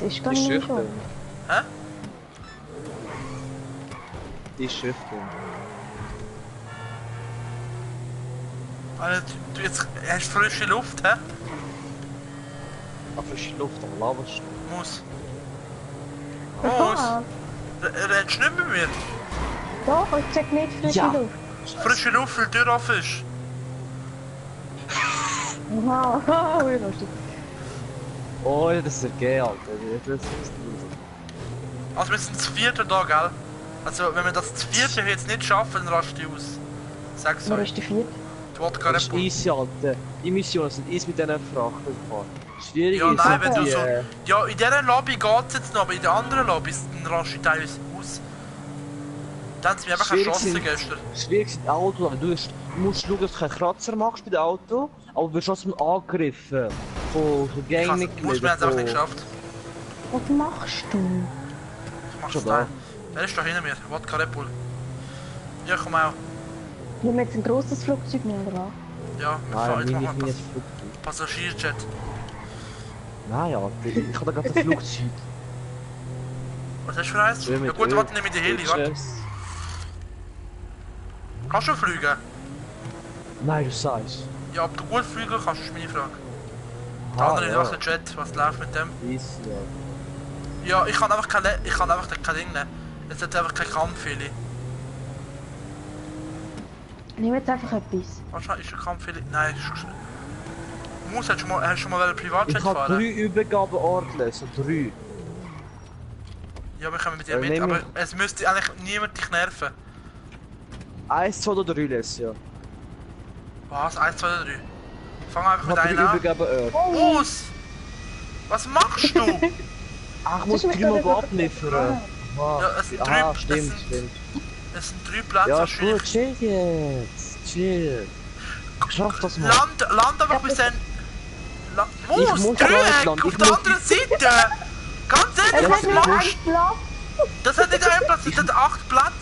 es ist gar Die ist nicht schüchtern. so. Hä? Die ist schüchtern. Alter, du jetzt hast frische Luft, hä? Aber frische Luft, am Lavasch. Muss. Muss. Ah, Redest du nicht mit mir? doch, ich check nicht frische Ja. Luft. Frische Luft, weil die Tür offen ist. Wow, wie lustig. Oh, das ist okay, Alter. Das ist Also wir sind das 4. da, gell? Also wenn wir das 4. jetzt nicht schaffen, dann rast du aus. Sag's Wer euch. ist der vierte? Die Wodka Das Red ist Bull. easy, Alter. Die Missionen sind easy mit diesen Frachten gefahren. Schwierig Ja, ist nein, wenn du die, so... Ja, in dieser Lobby geht's jetzt noch, aber in den anderen Lobbys dann rast du teilweise aus. Dann haben sie mich einfach Schwierig erschossen sind- gestern. Schwierig sind Autos, aber du musst schauen, dass du keinen Kratzer machst bei dem Auto, aber du wirst trotzdem angegriffen von Muss Gangmitgliedern. mir jetzt einfach nicht geschafft. Was machst du? Ich mach's Schon da. da. Wer ist da hinter mir? Wodka Red Bull. Ja, komm auch. Nehmen wir jetzt ein grosses Flugzeug mehr, oder was? Ja, wir Nein, fahren jetzt meine machen ich wir nicht Flugzeug. Passagierjet. Nein, Alter, ich hab da gerade ein Flugzeug. Was hast du für eins? Schön Ja mit gut, Öl. warte, nimm ich die Heli, warte. Tschüss. Kannst du fliegen? Nein, du sagst. Ja, ob du gut fliegen kannst, ist meine Frage. Der andere ja. ist der Jet, was läuft mit dem? Easy, ja. Ja, ich kann einfach kein Ding nehmen. Jetzt hat einfach kein Kampfheli. Nimm jetzt einfach etwas. Wahrscheinlich ist ein Kampfheli. Nein, ist Muss, hast du schon mal einen Privatjet Ich habe fahren? 3 Übergabeorte, so 3. Ja, wir kommen mit dir mit, nehmen aber wir- es müsste eigentlich niemand dich nerven. 1, 2 oder 3 lässt, ja. Was? 1, 2, 3. Fang einfach Ich mit habe 3 einer an. Übergabeorte. Los! Was machst du? Ach, ich muss Das ist mir 3 Mal gerade abliefern. Ja, es sind Ah, drei- stimmt, es sind- stimmt. Es sind 3 Plätze Ja, ist wahrscheinlich. gut, chill jetzt. Chill. Ich schaff das mal. Land einfach bis ein... Ich Muss, muss gar nicht Dreieck, landen, auf ich der muss- anderen Seite! Ganz Es ehrlich, hat was nur machst einen du? Platz. Das hat nicht einen Platz, das hat 8 Platz!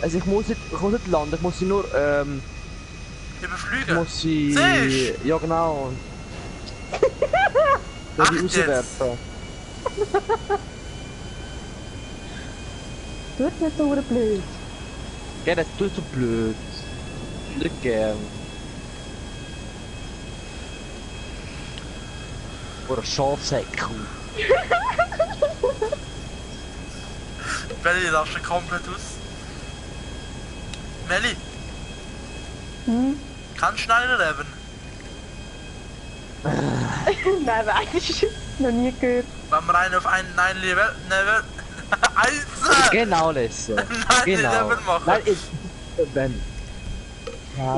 Also ich muss nicht landen, ich muss sie nur, ich Überflügen. muss sie... Siehst Ja genau. Ach, Die rauswerfen. Tut nicht so blöd. Ja, das tut so blöd. Nicht gern. Oder Schafsäckel. Melli, lass schon komplett aus. Melli, Hm? kannst du 9/11? Nein, weißt du, noch nie gehört. Wenn wir einen auf einen 9/11... Eins! Genau, Lesse. Genau. 9/11 machen. Nein, wenn.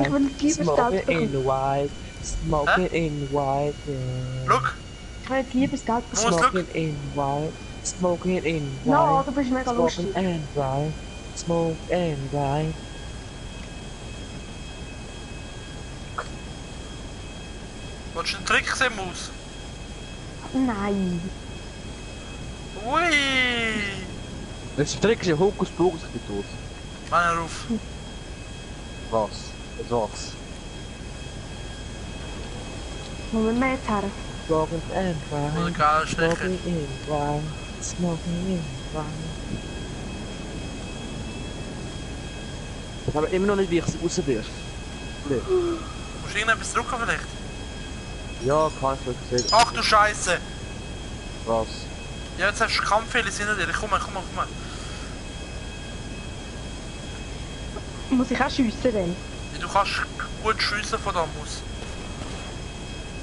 Ich will die Liebesgeld Smoking bekommen. in white. Smoking in white. Yeah. Look, Ich will die Liebesgeld Wo ist bekommen. Look? Smoking in white. Smoking in No, white. du bist mega Smoking lustig. and white. Smoke and white. willst du einen Trick sehen, Maus? Nein. Ui! Das ist ein Trick, ist Hokus Pokus, ich bin tot. Mann, ruf. Was? Was? Wo wir mehr jetzt her? Smoking and Oder white. geil Stecher. Smoking in white. Smoking in white. Ich habe immer noch nicht, wie ich sie rauswirf. Musst du irgendetwas drücken vielleicht? Ja, kann ich wirklich sehen. Ach du Scheiße! Was? Ja, jetzt hast du Kampffehler hinter dir. Komm mal. Muss ich auch schiessen denn? Ja, du kannst gut schiessen von da aus.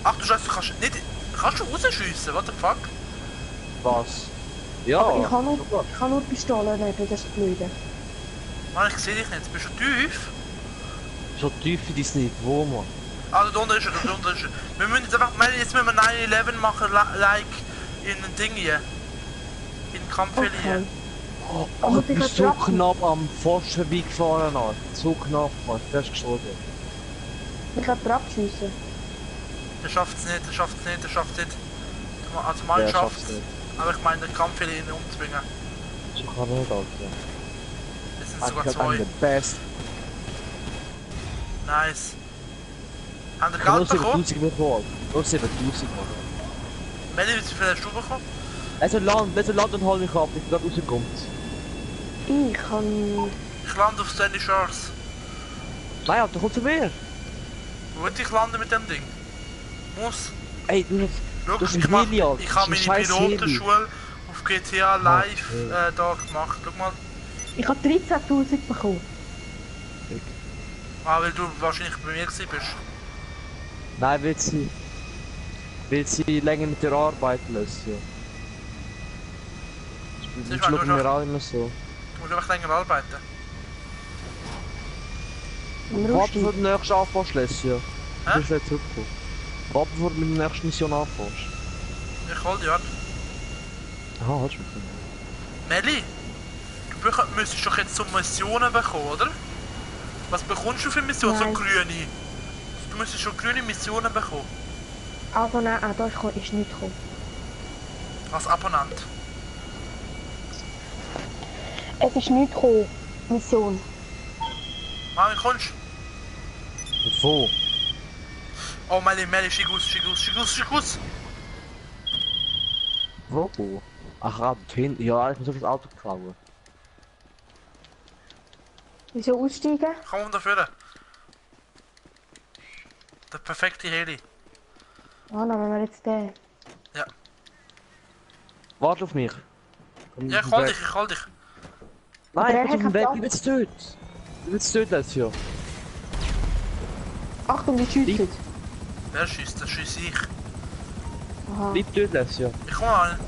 Ach du Scheiße, du kannst nicht... Kannst du rausschiessen? What the fuck? Was? Ja. Aber ich kann nur Pistolen nehmen, das ist das Blöde. Mann, ich seh dich nicht. Bist du tief? So tief in dein Niveau, Mann. Also da unten ist er, da unten ist er. Wir müssen jetzt einfach... Jetzt müssen wir 9/11 machen, like in ein Ding hier. In Kampffehler hier. Okay. Oh, muss du ich bist so jetzt knapp am Pfosten vorbeigefahren, Alter. So knapp, Mann. Du hast geschossen. Ich kann drauf schiessen. Der schafft's nicht. Also mal Der schafft's. schafft's nicht. Aber ich meine, der Kampffehler ihn umzubringen. So kann er nicht, Alter. Das sind Ich sogar hab 2. einen Best. Nice. Haben wir Ich habe nur Geld bekommen? 7000 bekommen. Nur 7000, Mann. Melli, wie viel hast du bekommen? Also land und hol mich ab, ich bin gerade rausgekommen. Ich kann... Ich lande auf Sandy Shores. Nein, Alter, komm zu mir. Wo will ich landen mit dem Ding? Muss. Ey, du hast... Schau, Das ist ich, ein mach, Heli, Alter. ich Das habe ist meine ein scheiß Heli. Pilotenschule auf GTA Live Okay. da gemacht. Schau mal. Ich habe 13'000 bekommen. Ah, weil du wahrscheinlich bei mir gewesen bist. Nein, will sie länger mit dir arbeiten lassen. Siehst Das du, schauen du wir auch immer so. Du musst einfach länger arbeiten. Am Warte, Rusti. vor dem nächsten anfängst, Lesja. Hä? Du bist wieder zurückgekommen. Warte, bevor du mit der nächsten Mission anfängst. Ich hol dich ab. Aha, hast du mich. Melli, du müsstest doch jetzt so Missionen bekommen, oder? Was bekommst du für Missionen? So Nein. grüne. Du müsstest schon grüne Missionen bekommen. Also nein, auch da ist nicht gekommen. Als Abonnent. Es ist nicht gekommen. Mission. Ah, wie kommst du? Wo? Oh, Melli, schick aus. Wo? Ach, dort hinten. Ja, ich muss auf das Auto klauen. Wieso aussteigen? Komm dafür. Der perfekte Heli. Ah, dann nehmen wir jetzt den. Warte auf mich. Komm, Ja, auf den Weg. ich hol dich. Nein, Aber ich bin auf dem er Weg. hat Ich bin jetzt tot. Ich bin jetzt tot, Lesja. Achtung, die schiessen. Wer schießt? Das schieße ich. Aha. Bleib tot, Lesja. Ich komme an.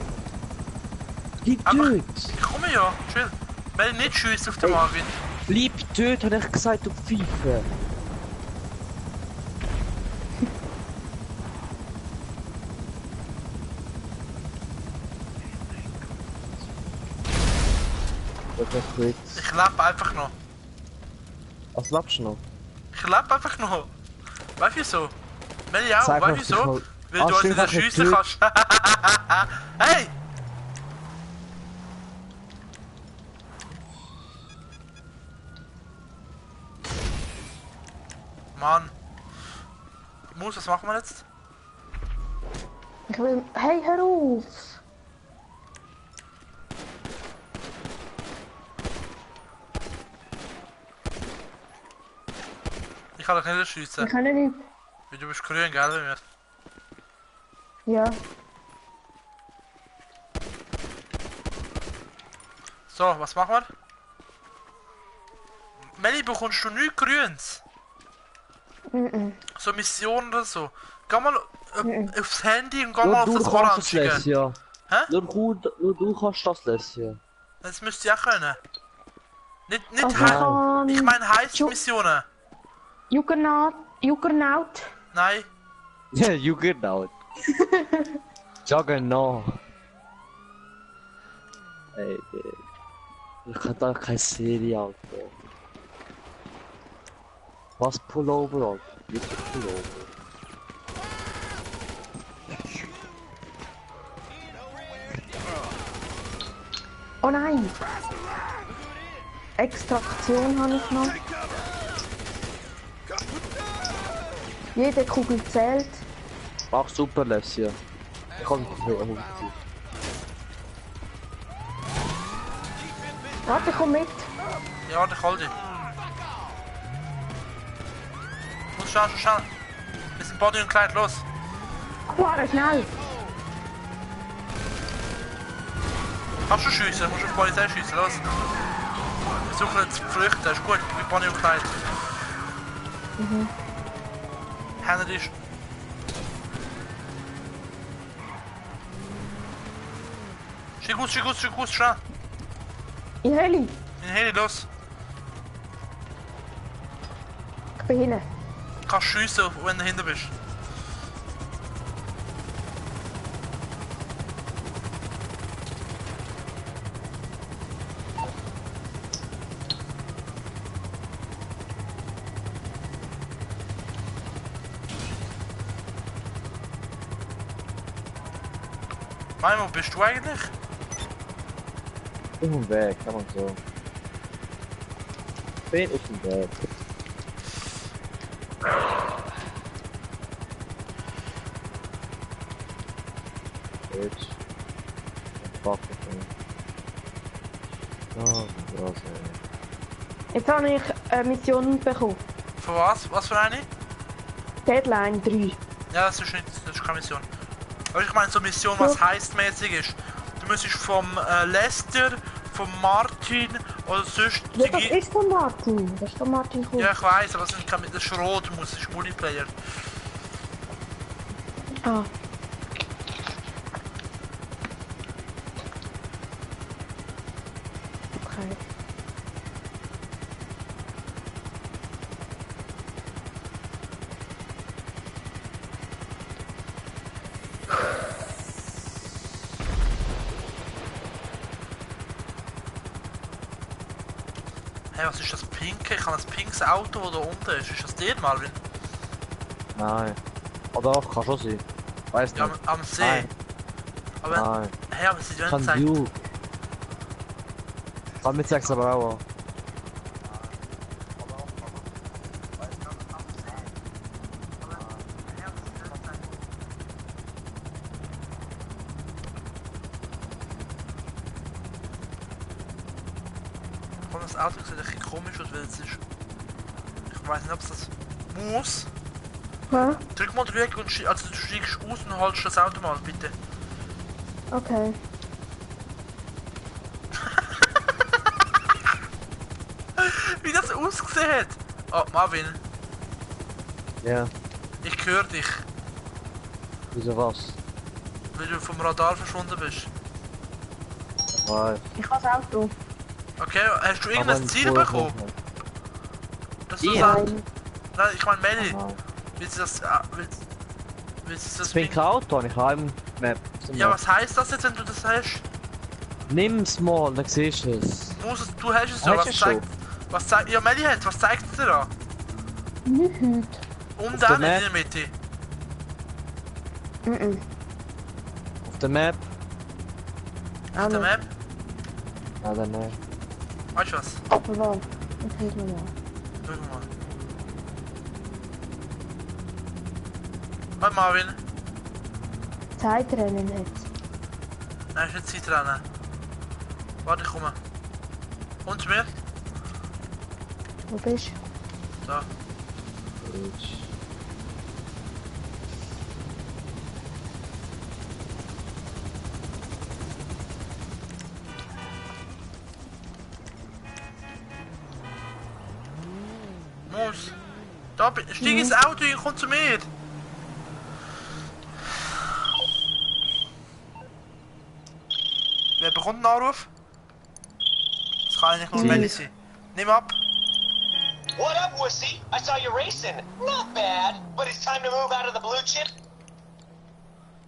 Bleib Aber- tot. Ich komme ja. Chill. Melli, nicht schiessen auf den Hey. Marvin. Bleib tot, habe ich gesagt, du Pfeife. Ich lebe einfach noch. Was lebst du noch? Ich lebe einfach noch. Weißt du wieso? Melli auch, Sag weißt mir, du wieso? mal- Weil du uns stimmt, nicht ich hab schiessen Glück. kannst. Hey! Mann. Mus, was machen wir jetzt? Ich will... Hey, hör auf! Ich kann dich nicht schiessen. Wir können nicht... Weil du bist grün, gell? Bei mir. Ja. So, was machen wir? Melli, bekommst du nichts Grünes? So Missionen oder so. Geh mal aufs Handy und geh mal Nur auf du das kannst das Orange. lesen, ja. Hä? Nur du kannst das lesen, ja. Das müsst ihr auch können. Nicht Also ich meine Heist-Missionen. Juggernaut. Nein. Ja, Juggernaut. Juggernaut. Ey, ich kann da keine Serie, Alter. Was Pullover, Alter? Wirklich Pullover. Oh nein! Extraktion habe ich noch. Jede Kugel zählt. Ach, super, Lessia. Ich kann nicht mehr erholen. Warte, komm mit. Ja, ich hol dich. Muss schnell, schnell. Wir sind Body und Kleid, los. Warte, schnell. Kannst du schiessen? Musst du auf die Polizei schiessen, los. Wir suchen jetzt Flüchten, ist gut, mit Body und Kleid. Hände ist. Schick aus, schnell. In Heli. In den Heli, los. Ich bin hinten. Du kannst schiessen, wenn du hinten bist. Mann, wo bist du eigentlich? Auf dem Weg, kann man so. Bin auf dem Weg. Jetzt. Fuck, oh, krass, ey. Jetzt habe ich eine Mission bekommen. Für was? Was für eine? Deadline 3. Ja, das ist keine Mission. Aber ich meine so Mission, was heistmäßig ist. Du müsstest vom Lester, vom Martin oder sonst... Ja, das ist von Martin. Das ist von Martin Kuh. Ja, ich weiß, aber das ist rot, das ist Multiplayer. Ah. Okay. Hey, was ist das Pinke? Ich habe das pinkes Auto, das da unten ist. Ist das dir, Marvin? Nein. Oder auch, kann schon sein. Weiß Ja, nicht. am See. Nein. Aber, Nein. hey, aber sie Kann wollen sagen... du. Kann mit 6 aber auch. Komm, das Auto sieht ein bisschen komisch aus, weil es ist... Ich weiß nicht, ob es das muss. Ja? Drück mal drüber und also du steigst aus und holst das Auto mal, bitte. Okay. Wie das ausgesehen hat! Oh, Marvin, Ja. ich höre dich, Wieso was? weil du vom Radar verschwunden bist. Nein. Ich habe das Auto. Okay, hast du irgendein Ziel bekommen? Dass du Ja. sagst... Nein, ich meine Melli, Nein. willst du das... willst du das... Das pinke Auto habe ich auch im Map. Ja, was heißt das jetzt, wenn du das hast? Nimm's mal, dann siehst du es. Du hast es ja, Hast du schon? was zeigt... Ja, Melli hat, was zeigt es dir da? Nicht. Um Auf der den in Map. der Mitte. Auf der Map. Auf der Map. Ja, dann nicht. Weißt du was? Warte, ich finde mal. Schau mal. Hi Marvin. Zeitrennen jetzt. Nein, ist nicht Zeitrennen. Warte, ich komme. Und zu mir? Wo bist du? Da. Muss. Da bin... Steig ins Auto und komm zu mir. Wer bekommt einen Anruf? Das kann eigentlich nur Melli sein. Nimm ab. What up, wussy? I saw you racing. Not bad, but it's time to move out of the blue chip.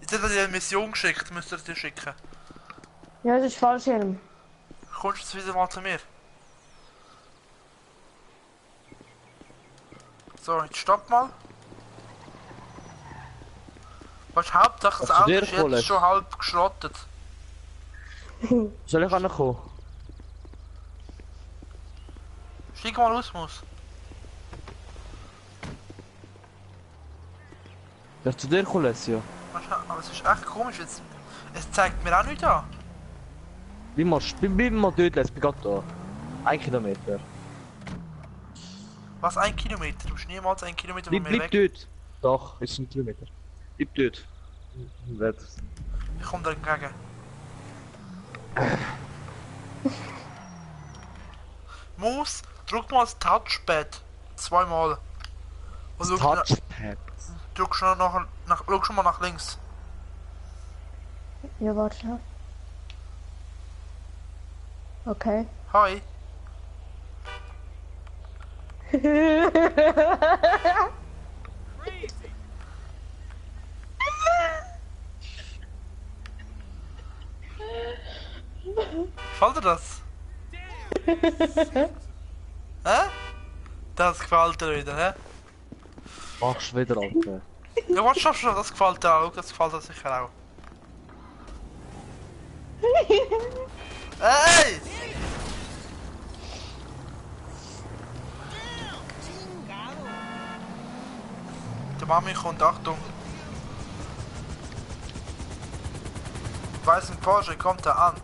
Jetzt hat er dir eine Mission geschickt, müsst ihr dir schicken. Ja, das ist Fallschirm. Kommst du jetzt wieder mal zu mir? So, jetzt stopp mal. Was Hauptsache das Kannst du Auto dir ist jetzt holen? schon halb geschrottet. Soll ich ankommen? Steig mal aus, Muss. Darf zu dir kommen, Lesio? Aber es ist echt komisch jetzt. Es zeigt mir auch nicht an. Bleib mal dort, Les, bin grad da. 1 Kilometer. Was, 1 Kilometer? Du bist niemals 1 Kilometer von mir Bleib weg. dort. Doch, ist 1 Kilometer. Bleib dort. Ich komm da entgegen. Muss, drück mal das Touchpad. Zweimal. Und schau Touchpad. schon schau schon mal nach links. Ja, warte schnell. Okay. Hi. Gefällt dir das? Hä? Das gefällt dir wieder, hä? Machst wieder, Alter. Ja, was schaffst du? Das gefällt dir auch. Das gefällt dir sicher auch. Hey! Der Mami kommt, Achtung. Weißen Porsche kommt da an.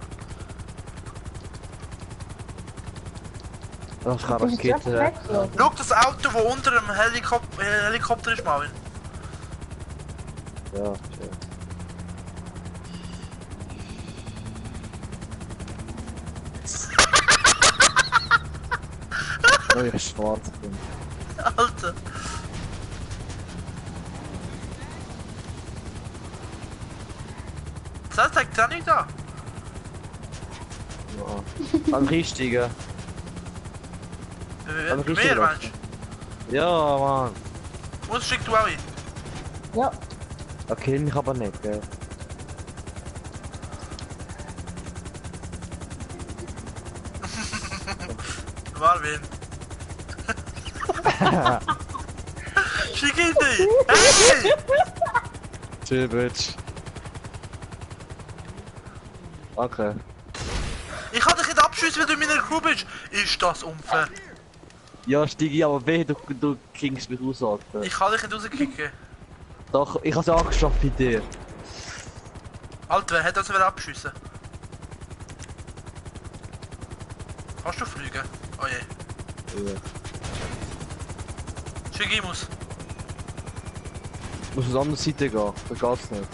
Das kann Das ist jetzt Rakete. weggelaufen. Schau das Auto, wo unter dem Helikopter ist, Marvin. Ja, schön. Oh, ich schwarz bin. Alter. Das zeigt er nicht da. Ja. Am richtigen. Am Mehr, richtigen. Mensch. Ja, Mann. Muss schick du auch ein. Ja. Okay, ich aber nicht, gell. Marvin. Schick ihn nicht. Hey! Chill, Bitch. Okay. Ich kann dich nicht abschießen, wenn du in meiner Crew bist. Ist das unfair? Ja, Stigi, aber weh, du kingst mich raus, Alter. Ich kann dich nicht rauskicken. Doch, ich hab's angeschafft bei dir. Alter, wer hat das wieder abschiessen? Kannst du fliegen? Oh je. Ja. Schick ihn muss. Ich muss auf die andere Seite gehen, da geht's nicht.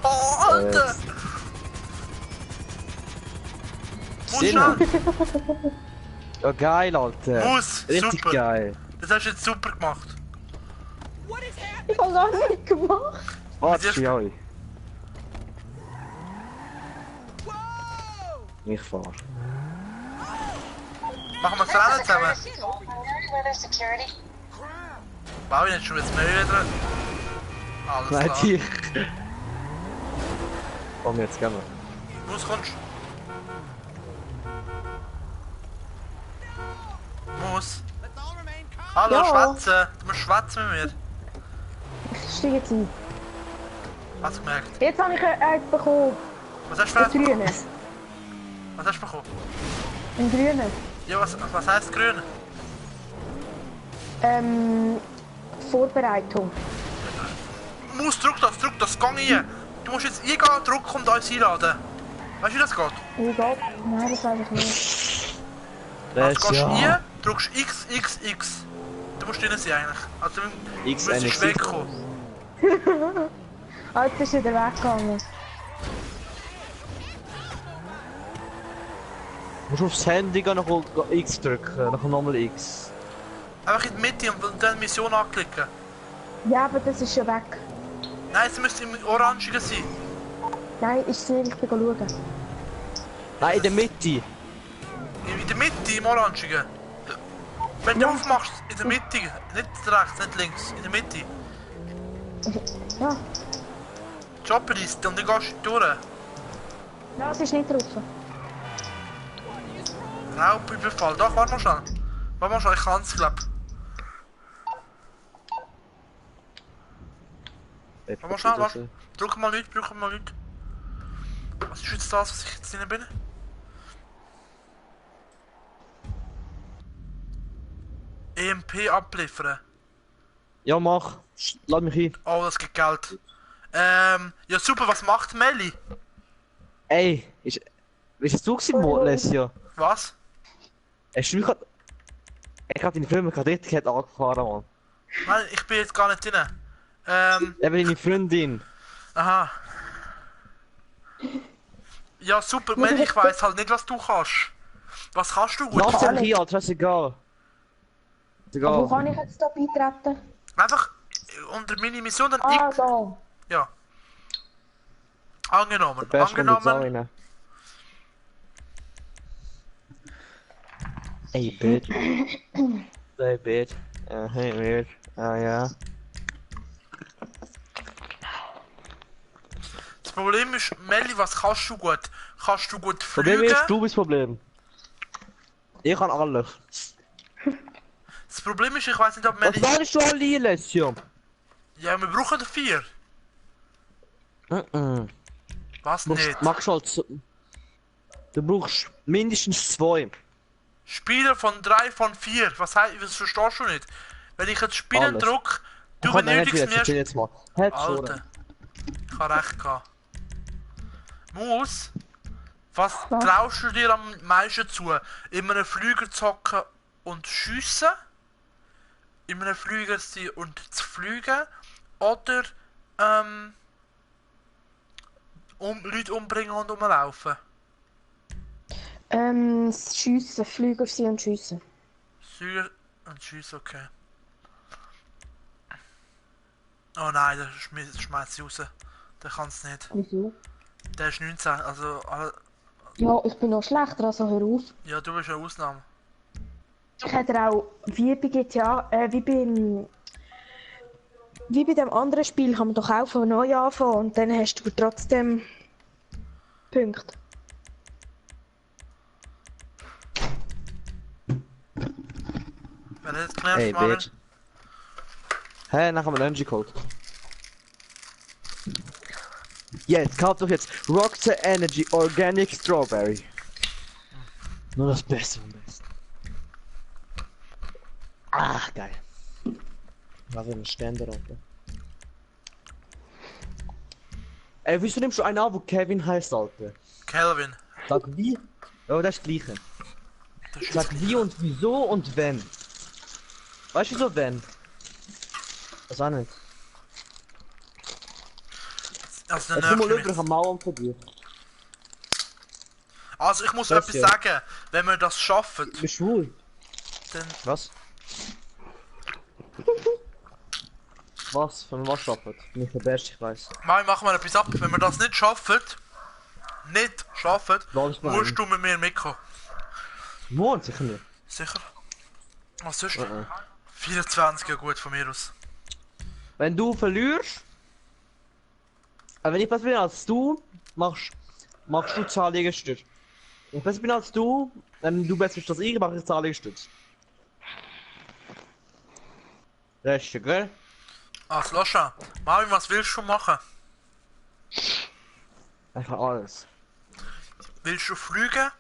Oh, Alter! Jetzt. Muss Sinn. schnell! Ja, geil, Alter. Muss! Richtig Super! geil. Das hast du jetzt super gemacht. Ich hab's auch nicht gemacht. Warte, Mit dir- ja. Ich fahr. Machen wir das Rennen zusammen. Meriwether Security. Bau ich nicht schon jetzt mehr wieder. Alles Nein, klar. dich. Komm jetzt, gerne. Los, kommst Muss. Hallo, Ja. schwätzen. Du musst schwätzen mit mir. Ich steige jetzt ein. Hast du gemerkt? Jetzt habe ich einen bekommen. Was hast du Den für einen? grünen. Was hast du bekommen? Den grünen. Ja, was heisst grün? Vorbereitung. Muss, drück das, gang rein. Du musst jetzt eingehen, drücken und uns einladen. Weißt du, wie das geht? Wie geht? Nein, das weiß ich nicht. Also Das gehst du ja. rein, drückst X, X, X. Du musst drin sein eigentlich. Also du X, müsstest eine wegkommen. Ah, jetzt ist er wieder weggegangen. Du musst aufs Handy gehen, noch X drücken, noch nochmal X. Einfach in die Mitte und dann Mission anklicken. Ja, aber das ist schon weg. Nein, es müsste im Orangigen sein. Nein, ist sie nicht, ich bin schauen. Nein, in der Mitte. In der Mitte, im Orangigen. Wenn du aufmachst, in der Mitte. Nicht rechts, nicht links, in der Mitte. Ja, Jobliste und dann gehst du durch. ja, es ist nicht drauf. Raubüberfall. Doch, warte mal schnell. Warte mal schnell, ich kann's, glaub. Warte mal schnell, warte. Drück mal nicht, drück mal nicht. Was ist jetzt das, was ich jetzt drin bin? EMP abliefern. Ja, mach. Lass mich ein. Oh, das gibt Geld. Ja super, was macht Melli? Ey, ist es du gewesen, Lesja? Was? Hast du mich gerade... Ich hab deine Filme gerade richtig angefahren, Mann. Nein, ich bin jetzt gar nicht drin. Eben deine Freundin. Aha. Ja super, Melli, ich weiss halt nicht, was du kannst. Was kannst du gut? Lass dich hier, Alter, ist egal. Ist Aber wo egal. kann ich jetzt da beitreten? Einfach unter meine Mission dann Ah, X. so. Ja. Angenommen, Der Beste kommt jetzt auch angenommen. rein. Ey, bitch. Hey, bitch. Hey, bitch. Ah, ja. Das Problem ist, Melli, was kannst du gut? Kannst du gut Problem fliegen? ist, du bist das Problem. Ich kann alles. Das Problem ist, ich weiß nicht, ob Was Melli... meinst du alle, Lesja? Ja, wir brauchen 4. Was nicht? Machst halt so. Du brauchst mindestens 2. Spieler von 3 von 4. Was heißt, das verstehst du nicht? Wenn ich jetzt Spielen Alles. drücke, du Komm, benötigst jetzt mir... jetzt mal. Halt Alter. Ich habe recht gehabt. Muss. Was Was? traust du dir am meisten zu? In einem Flüger zu hocken und schiessen? In einem Flüger zu sein und zu fliegen? Oder Leute umbringen und rumlaufen? Schiessen, fliegen auf sie und schiessen. Säuer und schiessen, okay. Oh nein, der schmeißt sie raus. Der kann's nicht. Wieso? Der ist 19, also... Ja, ich bin noch schlechter, also hör auf. Ja, du bist eine Ausnahme. Ich hätte auch, wie bei GTA, wie bei dem anderen Spiel kann man doch auch von neu anfangen und dann hast du trotzdem Punkte. Wer hat jetzt genervt, Hey, Marvin? bitch. Hey, nachher haben wir Energy geholt. Jetzt, kauft doch jetzt Rockstar Energy Organic Strawberry. Nur das Beste vom Besten. Ach, geil. Was für ein Ständer, Alter. Ey, wieso nimmst du einen an, wo Kevin heißt, Alter? Calvin. Sag wie? Oh, das ist das Gleiche. Das ist Sag wie und wieso und wenn. Weißt du so wenn? Das auch nicht. also Jetzt der komm mal nervt rüber, mich. ich hab Mauern von dir. Also ich muss Das etwas ja. sagen. Wenn wir das schaffen, Du bist schwul. dann... Was? Was? Von was schaffen? Nicht der Beste, ich weiß. Mai, machen wir etwas ab. Wenn wir das nicht schaffen, Lass mal musst ein. du mit mir mitkommen. Wohnt sicher nicht. Sicher? Was sonst? Uh-uh. 24, ja gut, von mir aus. Wenn du verlierst, wenn ich besser bin als du, machst du 10 Liegestütze. Wenn ich besser bin als du, wenn du besser bist als ich, mache ich 10 Liegestütze. Reste, gell? Also, Lascha, Marvin, was willst du machen? Einfach alles. Willst du fliegen?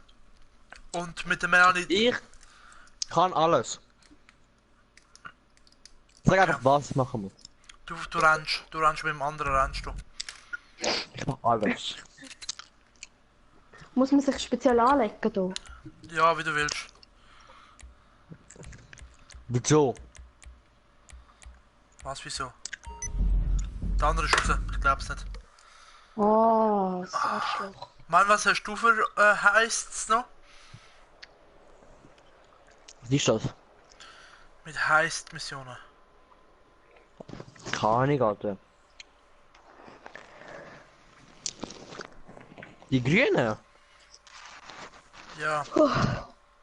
Und mit der Melanie... Ich kann alles. Sag einfach, was ich machen muss. Du rennst mit dem anderen rennst du. Ich mach alles. Muss man sich speziell anlegen da? Ja, wie du willst. Wieso? Was, wieso? Der andere ist raus, ich glaub's nicht. Oh, das Arschloch. Mann, was hast du für Heists noch? Was ist das? Mit Heist-Missionen. Keine Ahnung, Alter. Die Grünen? Ja.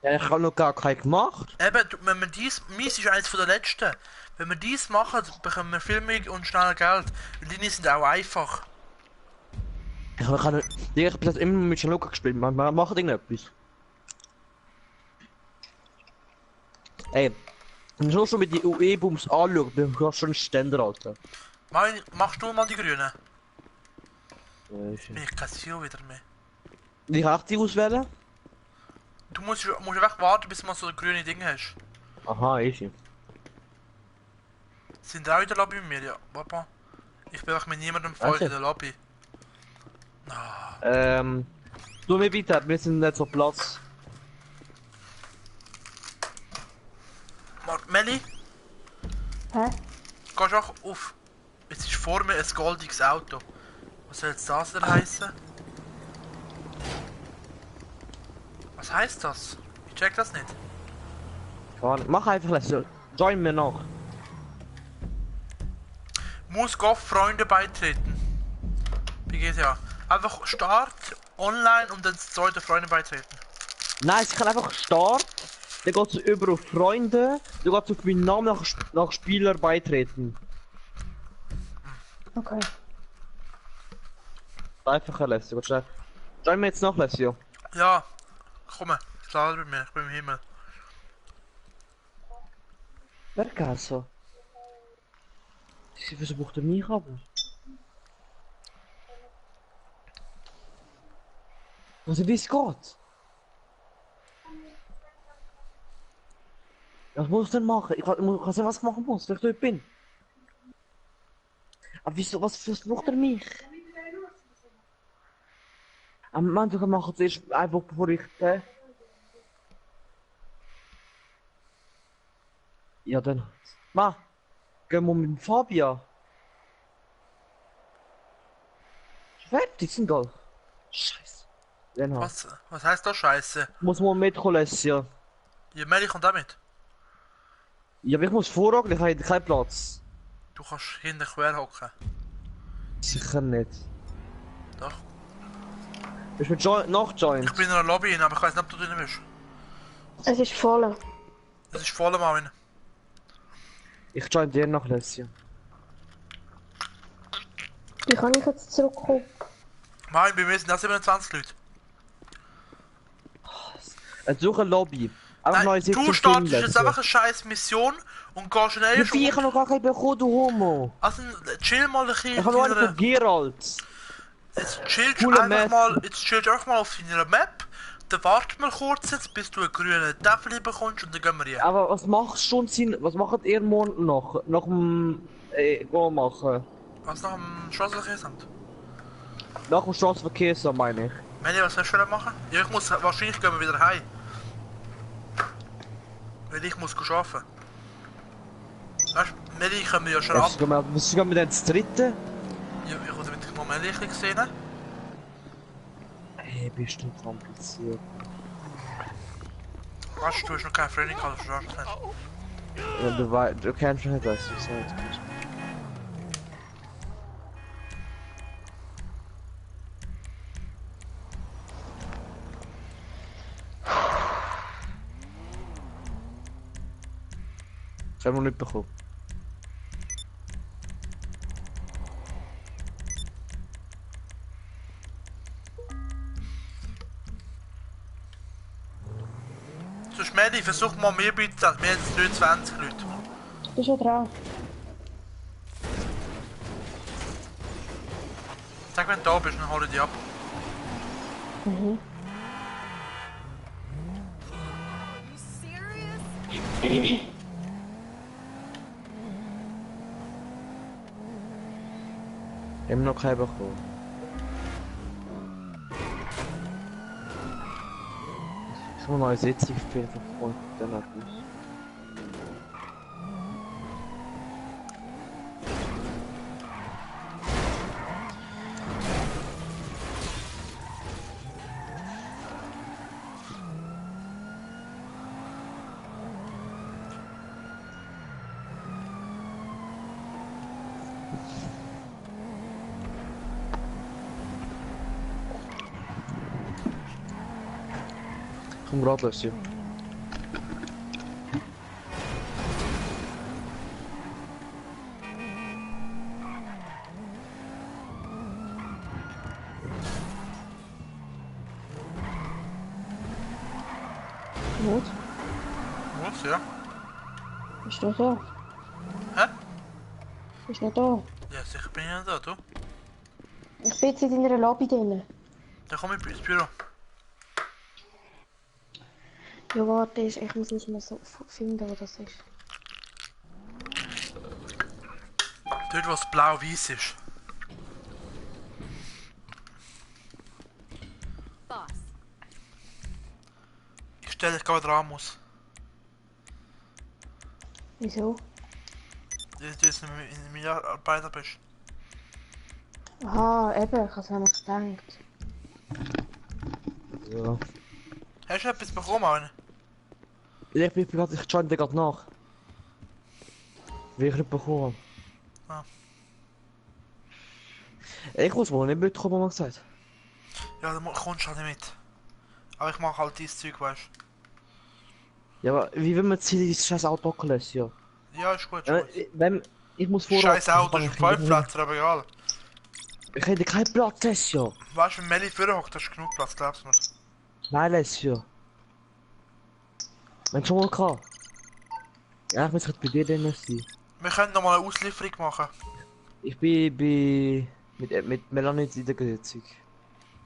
Ja, ich habe noch gar keinen gemacht. Eben, wenn wir dies... Mies ist eines von der letzten. Wenn wir dies machen, bekommen wir viel mehr und schneller Geld. Und die sind auch einfach. Ich habe bis jetzt immer mit Luca gespielt. Man macht irgendetwas. Ey, wenn du schon mit die UE-Booms anschaust, dann kannst du schon einen Ständer, Alter. Marvin, machst du mal die Grünen? Ja, Bin ich kein Ziel wieder mehr. wie kann ich die auswählen? Du musst einfach warten, bis du mal so ein grüne Ding hast. Aha, easy. Sind auch in der Lobby mit mir? Ja, Papa. Ich bin auch mit niemandem voll in der Lobby. Tu mir bitte, wir sind nicht so Platz. Melli, Hä? gehst auch auf. Jetzt ist vor mir ein goldiges Auto. Was soll jetzt das denn heißen? Was heißt das? Ich check das nicht. Mach einfach das. Join mir noch. Muss Goff Freunde beitreten. Wie geht ja? Einfach Start, online und dann das zweite Freunde beitreten. Nein, ich kann einfach Start. Dann geht es über auf Freunde. Dann geht es auf meinen Namen nach Spieler beitreten. Okay. Einfach ein Lesio. Join mir jetzt noch, Lesio. Ja, komm, start bei mir, ich bin im Himmel. Wer geht so? Sie versucht er mich aber. Was wie es geht? Was muss ich denn machen? Ich kann sehen, was ich machen muss, wenn ich dort bin. Aber wieso, was versucht er mich? Am Mann, du kannst zuerst einfach bevor ich... Ja dann... Ma! Gehen wir mit dem Fabian. Fertig sind da. Scheiße. Dann halt. Was heißt das Scheiße? Muss man mitkommen, Lesja. Ja, Melli kommt damit. Ja, aber ich muss vorragen, ich habe keinen Platz. Du kannst hinten quer hocken. Sicher nicht. Doch. Bist du noch joint? Ich bin in einer Lobby, aber ich weiß nicht, ob du drin bist. Es ist voll. Es ist voll, Marvin. Ich join dir noch, Lesja. Wie kann ich jetzt zurückkommen? Marvin, bei mir sind auch 27 Leute. Suche Lobby. Einfach Nein, neue du startest jetzt einfach eine scheiß Mission und gehst schnell schon. Ich habe noch gar keinen bekommen, du Homo. Also chill mal ein bisschen. Ich habe noch einen von Geralt. Jetzt chillst du einfach mal, jetzt chillst du einfach mal auf deiner Map. Dann wart mal kurz jetzt, bis du einen grünen Tafel bekommst und dann gehen wir hier. Aber was machst schon Sinn? Was macht ihr morgen noch? Nach dem Go machen? Was nach dem Straßenverkehrsamt? Nach dem Straßenverkehrsamt meine ich. Melli, was willst du machen? Ja, ich muss wahrscheinlich gehen wir wieder heim. Weil ich muss arbeiten. Weißt du, Melli können wir ja schon ab. Was gehen wir denn ins dritte? Ja, ich habe mit dem Melli ein bisschen gesehen. Hey, bist du kompliziert. Weißt du, du hast noch keine Freundin gehabt, du verstehst das nicht. Ja, du kennst mich nicht, was du sagst. Das haben wir nicht bekommen. Sonst Medi, versuch mal mehr bitte. Wir haben jetzt 23 Leute. Du bist ja dran. Sag, wenn du da bist, dann hol ich dich ab. Mhm. Wir haben noch keinen bekommen. Ich habe eine neue Sitzung für und dann hat es. Komm gerade los, ja. Gut. Was, ja? Bist du da? Hä? Bist du da? Ja, sicher bin ich nicht da, du. Ich bin jetzt in deiner Lobby drin. Dann komm ich ins Büro. Ja, warte, ich muss nicht mehr so finden, wo das ist. Dort, wo es blau-weiß ist. Boss. Ich stelle dich gerade dran muss. Wieso? Dass du jetzt in Mitarbeiter bist. Aha, eben, ich habe es nämlich gedacht. Ja. Hast du etwas bekommen, Mann? Ich bin gerade, ich schaue dir gerade nach. Wie ich nicht bekommen Ah. Ich muss wohl nicht mitkommen, haben wir gesagt. Ja, dann kommst du halt nicht mit. Aber ich mache halt dieses Zeug, weißt Ja, aber wie will man jetzt hier dieses scheiß Auto lassen, ja? du? Ja, ist gut, ist gut. Wenn, ich muss vor. Scheiß Auto ist ein Vollplatz, aber egal. Ich hätte keinen Platz, das ja. Weißt du, wenn Melli vorne hockt, hast du genug Platz, glaubst du mir? Nein, das ja. Wenn schon mal kann. Ja, ich muss gerade bei dir drin sein. Wir können noch mal eine Auslieferung machen. Ich bin mit Melanie in der Sitzung.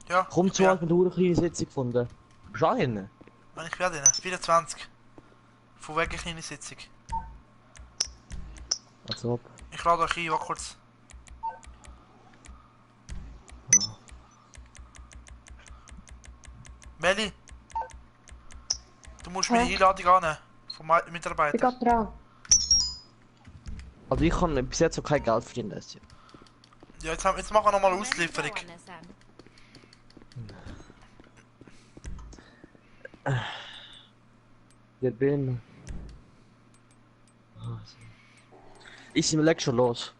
Ja. Komm zu uns mit einer kleinen Sitzung gefunden. Bist du auch drin? Wenn ich werde, 24. Von weg eine kleine Sitzung. Also ob. Ich lade euch ein, warte kurz. Ja. Melli! Du musst mir die Einladung annehmen. Vom Ich bin Mitarbeiter. gerade dran. Also ich kann bis jetzt noch kein Geld verdienen. Das ja. Ja, jetzt machen wir noch mal eine Auslieferung. Der bin. Ich bin leg schon los.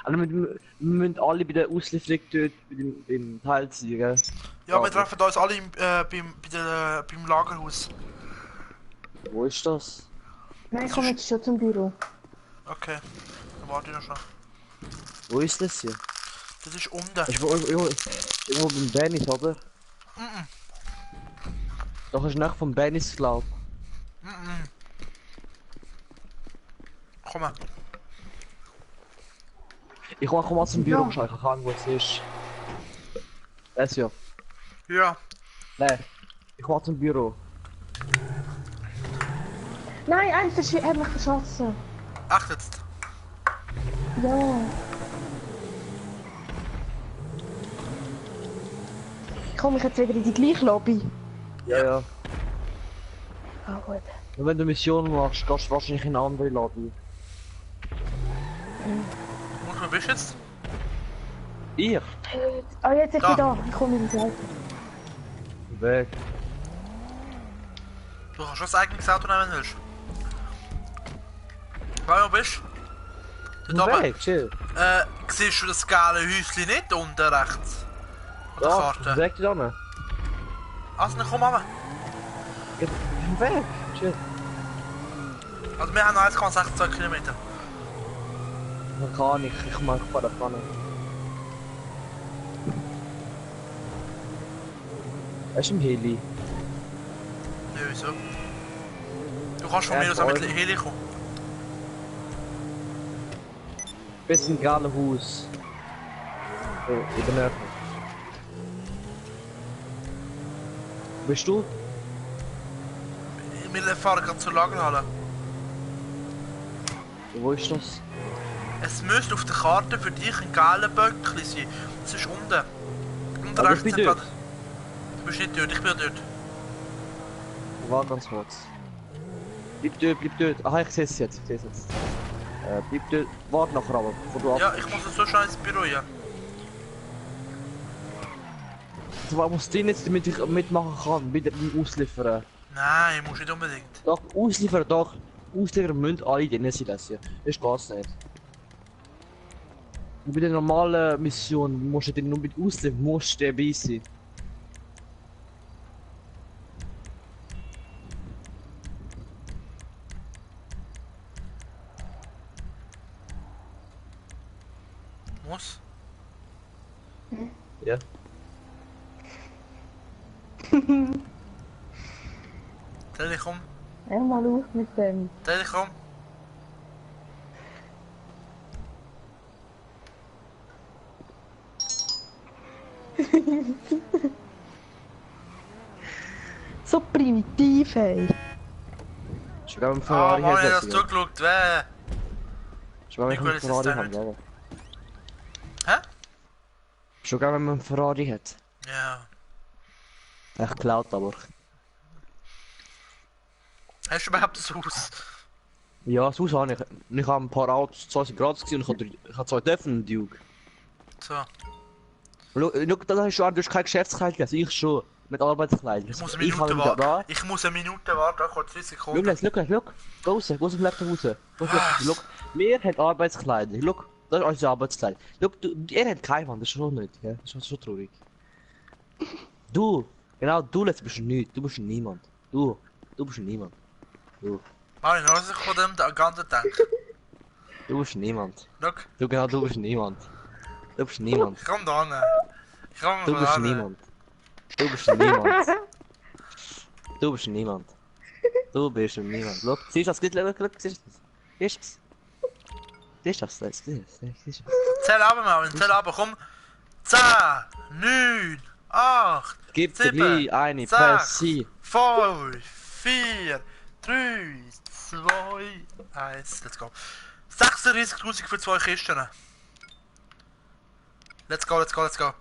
Also wir müssen alle bei der Auslieferung dort beim Teil sein, gell? Ja, wir treffen uns alle beim Lagerhaus. Wo ist das? Nein, ich komme jetzt schon zum Büro. Okay, dann warte ich noch schon. Wo ist das hier? Das ist unten. Irgendwo beim Dennis, oder? Doch ist nicht vom Dennis, glaub. Komm mal. Ich komm mal zum Büro Ja. schauen, ich kann wo es ist. Das ja. Ja. Nein. Ich komm zum Büro. Nein, einer hat mich verschossen. Echt jetzt? Ja. Ich komme jetzt wieder in die gleiche Lobby. Ja. Ah, gut. Und wenn du Missionen machst, gehst du wahrscheinlich in eine andere Lobby. Und wo bist du jetzt? Ich? Ah, jetzt ich Da. bin da. Ich komme in die Seite. Weg. Du kannst schon das eigenes Auto nehmen, wenn du willst. Wo bist du? Dort oben. Weg, chill. Siehst du das geile Häuschen nicht unten rechts? An der Ja, Karte. weg da ne? Also, dann komm mal. Weg, chill. Also, wir haben 1,62 Kilometer. Man kann nicht, ich mag vor der Pfanne. Er ist im Heli. Nö, wieso? Du kannst von Ja, mir aus auch mit voll. Heli kommen. Bis ein geiles Haus. So, in der Nähe. Wo bist du? Wir fahren gerade zur Lagerhalle. Wo ist das? Es müsste auf der Karte für dich ein geiler Böckli sein. Das ist unten. Unten Aber rechts ich bin sind dort. Du bist nicht dort, ich bin dort. Warte ganz kurz. Bleib dort, bleib dort. Aha, ich seh's jetzt, ich seh's jetzt. Bleib dort. Warte nachher aber, bevor du Ja, ich muss jetzt so schnell ins Büro, ja. Was muss drin jetzt, damit ich mitmachen kann, mit dem Ausliefern? Nein, musst nicht unbedingt. Doch, Ausliefern doch. Ausliefern müssen alle drin sein lassen. Das geht's nicht. Und bei der normalen Mission musst du dann nur mit Ausliefern, musst du dabei sein. Muss? Ja. Telekom, Hör mal auf mit dem. Telekom. So primitiv, ey. Schon gar mit dem Ah, Ferrari Mann, ich hab das hat. zugeschaut, weh. Schon gar mit Wie dem gut ist das Ferrari denn haben, ja. Hä? Schon gar wenn man einen Ferrari hat. Ja. Echt geklaut aber. Hast du überhaupt das Haus? Ja, das Haus habe ich. Und ich habe ein paar Autos, zwei sind gratis gewesen und ich habe zwei dürfen einen Duke. So, Schau, da hast du an, du hast kein Geschäftskleid, also ich schon. Mit Arbeitskleidung. ich muss eine Ich habe Minute ihn da. warten. Ich muss eine Minute warten, kurz 3 Schau, Sekunden. schau. Geh raus, geh aus dem Laptop raus. Schau, wir haben Arbeitskleidung. Schau, das ist unsere Arbeitskleidung. Schau, ihr habt keine Mann, das ist schon nicht, gell? Das ist schon traurig. Du, genau, du bist nichts, du bist niemand. Du bist niemand. Marvin, was ich von dem ganzen denke. Du bist niemand. Schau, Du, genau, du bist niemand. Du bist niemand. komm da hin. Ich komm Du mal bist hin. niemand. Du bist niemand. Du bist niemand. Du bist niemand. Schau, siehst du das? Siehst du das? Siehst du das? Siehst du das? Siehst du das? Zähl ab, Marvin, zähl ab, komm. 10, 9, 8, Gib dir 7, gleich eine 6, Pressi. 5, 4, 3, 2, 1, let's go. 36.000 für 2 Kisten. Let's go, let's go, let's go.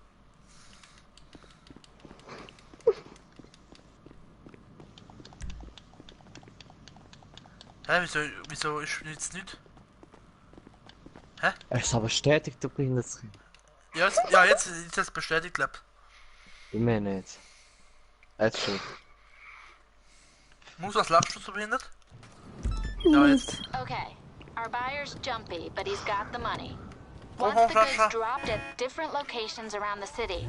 Hä, wieso ist jetzt nicht? Er ist aber bestätigt, du behindertes Kind. Ja, jetzt ist es bestätigt, glaub. Ich meine nicht. Jetzt schon. Muss, was lachst du so behindert? Ja, jetzt. Okay. Our buyer's jumpy, but he's got the money. Oh, Wants the Sascha. goods dropped at different locations around the city.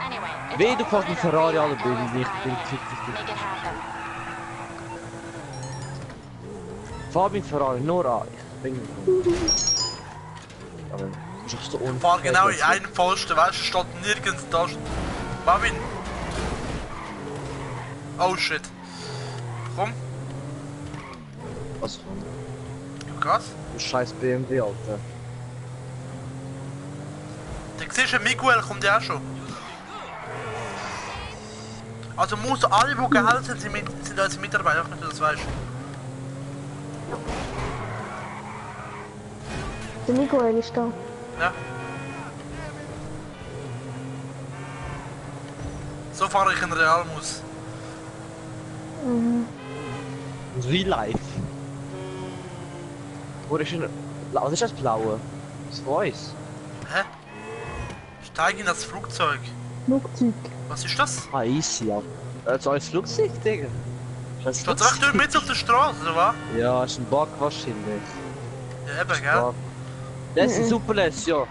Anyway, it's Weh, all du fährst right mit over Ferrari here alle at Bilder LS nicht. Highway. Make it happen. Fahr mit Ferrari, nur an. Ich bin aber das ist doch so unfair. Fahr genau in einen Pfosten, weißt du, steht nirgends da. Marvin! Oh shit. Komm, Was von? du Gas. Du scheiß BMW, Alter. Da siehst du, Miguel kommt ja auch schon. Also muss alle, die Geld sind, sind unsere Mitarbeiter, auch nicht, dass du das weißt. Der Miguel ist da. Ja. So fahre ich in Realmus. Real Life. Wo ist denn... Was ist das Blaue? Das Weiß. Hä? Steig in das Flugzeug. Flugzeug. Was ist das? Ah, easy, ja. Das ist alles Flugzeug, Digga. Das Steht recht dort mit auf der Straße, oder was? Ja, ist ein Bug wahrscheinlich. Ja, eben, gell? Bug. Das ist ein super Les, ja.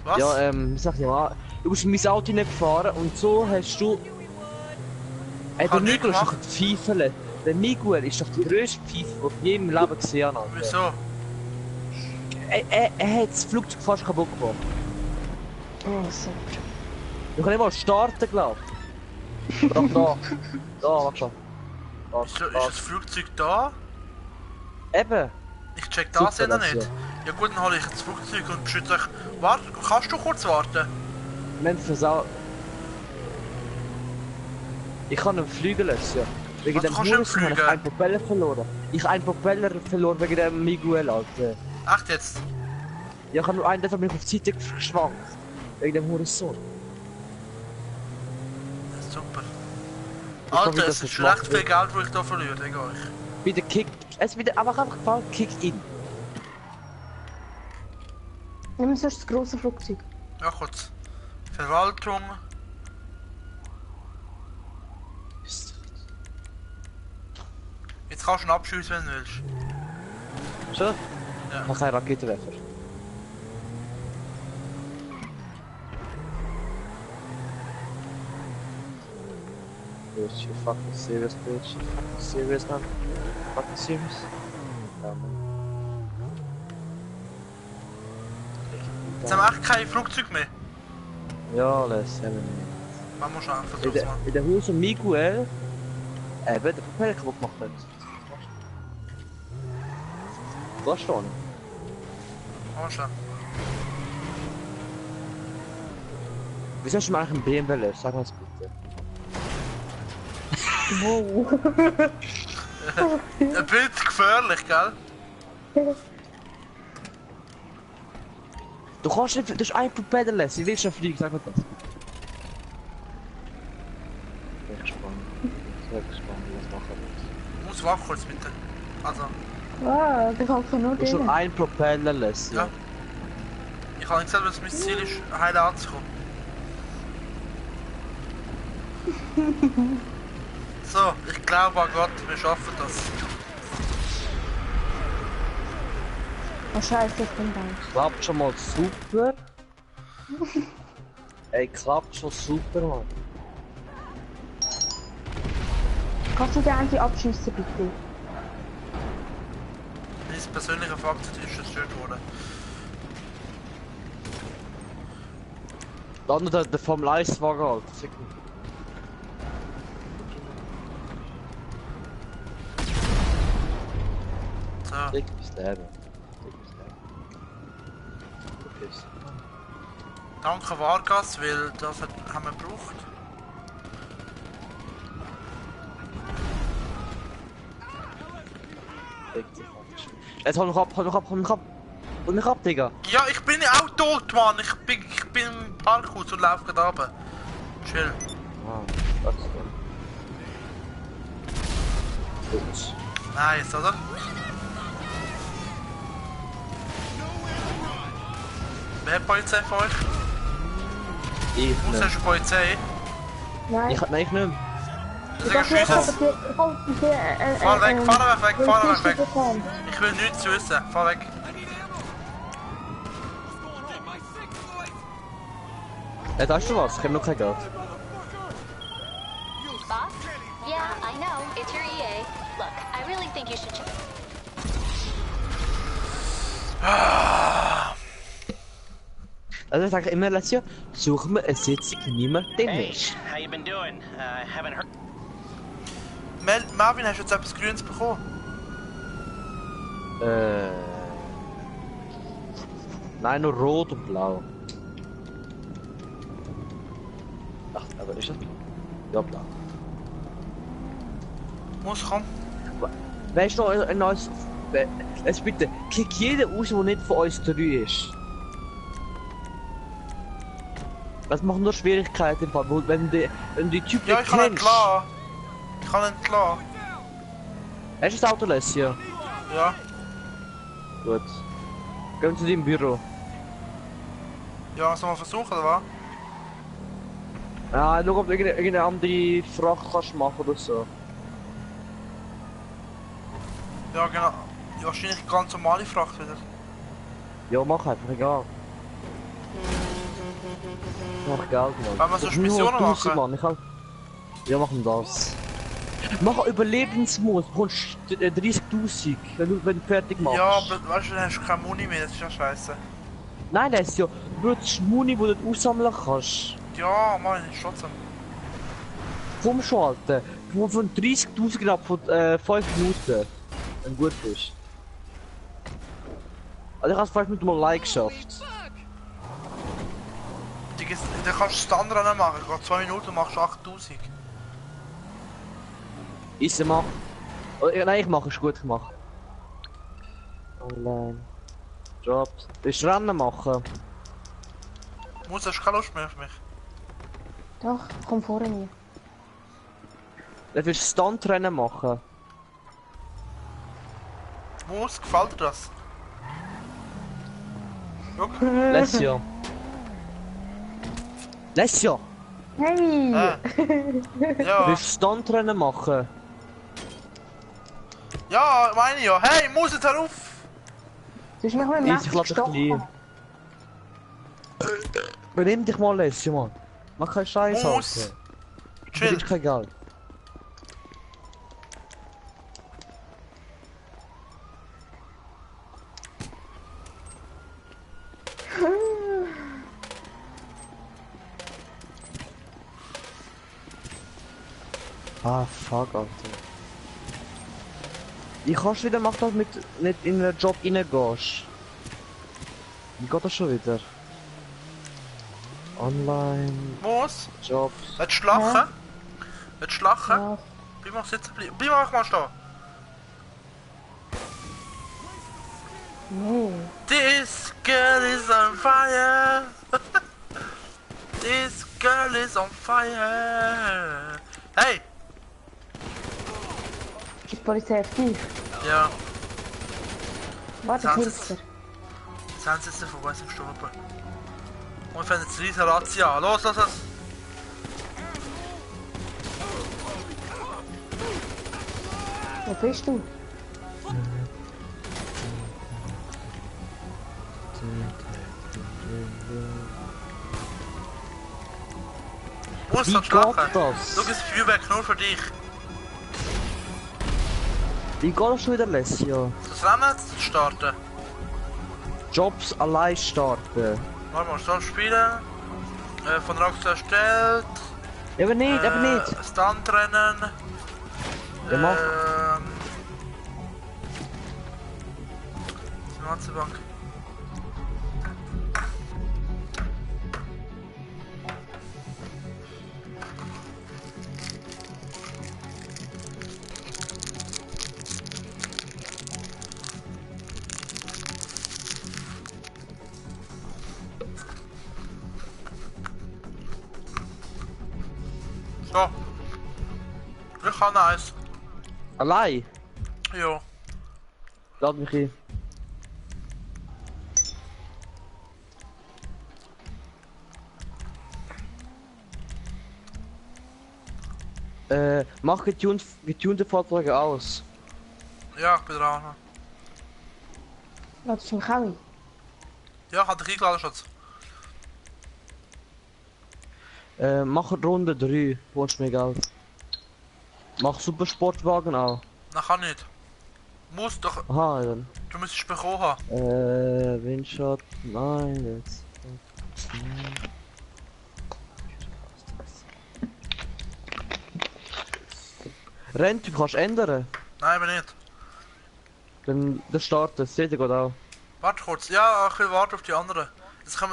Was? Ja, sag ich mal, du bist in mein Auto nicht gefahren und so hast du... Der Hab ich Miguel ist doch gemacht. ein Pfeifele. Der Miguel ist doch der grösste Pfeife, den ich je im Leben gesehen habe. Wieso? Er hat das Flugzeug fast kaputt gemacht. Oh, so. Ich kann nicht mal starten, glaub ich. Doch, da. Da, warte schon. Ist das Flugzeug da? Eben! Ich check das Super, ja das nicht. Ja gut, dann hole ich das Flugzeug und beschütze euch. Warte, kannst du kurz warten? Wir haben versau... Ich kann ihn fliegen lassen. Wegen Was, dem du kannst nicht Hurensohn habe ich fliegen? einen Propeller verloren. Ich habe einen Propeller verloren wegen dem Miguel, Alter. Echt jetzt? Ja, ich habe nur einen, der bin ich auf die Seite geschwankt. Wegen dem Hurensohn. Super. Ich hoffe, Alter, dass es das ist macht recht viel Geld, das ich da verliere, wegen euch. Bitte kick... Es wird einfach gefallen, kick in. Nimm sonst das grosse Flugzeug. Ja, kurz. Verwaltung. Jetzt kannst du ihn abschiessen, wenn du willst. So? Ja. Ich habe keinen Raketenwerfer. Bitch, you fucking serious, bitch? You fucking serious, man? Fucking serious? Ja, man. Jetzt haben wir echt kein Flugzeug mehr. Ja, das haben wir nicht. Man muss einfach versuchen, Mann. In der Hose Miguel... der Propeller kaputt gemacht hat. Was schon? Komm schon. Wieso hast du mir eigentlich einen BMW löst? Sag mal das bitte. Wow. Ein bisschen gefährlich, gell? Du kannst nicht... Du hast einen Propeller lösen. Wie willst du fliegen? Sag mal das. Sehr gespannt. Sehr gespannt, wie das machen wird. Muss wach kurz bitte. Also, Ah, der kann nur Du hast nur den. einen Propeller lösen. ja. Ich kann nicht sagen, dass mein Ziel ist, heil anzukommen. So, ich glaube an Gott, wir schaffen das. Oh Scheiße, ich bin da. Klappt schon mal super. Ey, klappt schon super, Mann. Kannst du den eigentlich abschießen, bitte? Mein persönlicher Faktor ist zerstört worden. Dann noch der Formel 1 Wagen, Alter. Fick mich. So, Fick mich Leben. Fick mich Leben. Verpiss. danke Vargas, weil das haben wir gebraucht. Fick dich, Mann. Jetzt hol mich ab, hol mich ab, hol mich ab. Hol mich ab, Digga. Ja, ich bin ja auch tot, Mann. Ich bin im Parkhaus und laufe gerade runter. Chill. Ah, das ist gut. Gut. Nice, oder? Wer hat Polizei für euch? Ich Wo hast du Polizei? Nein. Nein, ich nicht. Sag schiessen. Fahr weg, fahr weg, fahr weg. Ich will nichts wissen. Fahr weg. Da hast du was? Ich hab noch kein Geld. Boss? Yeah, I know. It's your EA. Look, I really think you should check. Also ich sage immer, Alessio, suchen wir eine Sitzung, niemand drin Hey, ist. how you been doing? Haven't heard. Marvin, hast du jetzt etwas Grünes bekommen? Nein, nur rot und blau. Ach, aber ist das blau? Ja, blau. Muss kommen. Weißt du noch, ein neues... Jetzt bitte, kick jeden raus, der nicht von uns 3 ist. Das macht nur Schwierigkeiten im Fall, wenn du die Typen Ja, ich kann ihn kennst. klar. Ich kann ihn klar. Hast du das Auto, Alessio? Ja. Gut. Gehen wir zu deinem Büro. Ja, sollen wir versuchen, oder was? Ja, schau, ob du irgendeine andere Fracht kannst machen oder so. Ja, genau. Ja, wahrscheinlich ganz normale Fracht wieder. Ja, mach einfach, egal. Mach Geld, Mann. Wollen wir so Das ist nur Missionen 1000, machen? Mann. Ich kann... Ja, machen das. Mach Überlebensmodus, du bekommst 30.000, wenn du fertig machst. Ja, aber weißt du, dann hast du keine Muni mehr, das ist ja scheiße. Nein, das ist ja, du brauchst Muni, die du aussammeln kannst. Ja, Mann, ist trotzdem. Komm schon, Alter. Von 30.000 knapp von 5 Minuten. Wenn gut ist. Also ich hab's 5 Minuten mal like geschafft. Dann kannst du das andere machen. Ich 2 Minuten machst du 8000. Ist mach. Oh, ja, nein, ich mache, ist gut, ich mache. Online. Jobs. Willst du Rennen machen? Muss, hast du keine Lust mehr auf mich? Doch, komm vor mir. Dann willst du Stuntrennen machen? Muss, gefällt dir das? Schau. Lesja. Lesja! Hey! Ja. Willst du Stuntrennen machen? Ja, meine ich ja. Hey, muss jetzt hör auf! Du hast mich mit dem Ich Messer lass dich gestochen. Benimm dich mal, Lesja, Mann. Mach keinen Scheiß, Muss. Alter. Du Chill. kriegst kein Geld. Ah, fuck, Alter. Ich kannst wieder machen, dass du nicht in einen Job reingehst. Wie geht das schon wieder? Online, Muss. Jobs. Willst du lachen? Willst du lachen? Ja. Bleib mal sitzen, bleib mal stehen. Nee. This girl is on fire. This girl is on fire. Hey! Ist die Polizei aktiv? Ja, Warte, Sands ich ist- hilf dir. sind sie jetzt vorbei zum Stolper. Und ich fände jetzt riesen Razzia an. Los, los, los! Wo bist du? Muss Wie doch geht lachen. das? Schau, das Feuerwerk nur für dich. Wie geht das schon wieder, Lesja? Das Rennen zu starten. Jobs allein starten. Warte mal, Start spielen. Von Rockstar erstellt. Eben nicht, eben nicht. Stuntrennen. Ja, mach. Nazi-Bank. So. Ich kann eins. Allein? Ja. Lad mich ein. Mach getunte Fahrzeuge aus. Ja, ich bin dran. Laat mich auch ein. Ja, ich hab dich eingeladen, Schatz. Mach Runde 3, holst mir Geld. Mach Supersportwagen auch. Nein, kann nicht. Muss doch. Aha, dann. Du müsstest bekommen haben. Windshot, nein, jetzt. Renntyp kannst du ändern. Nein, eben nicht. Dann der startet, seht ihr geht auch. Warte kurz. Ja, ich will warten auf die anderen.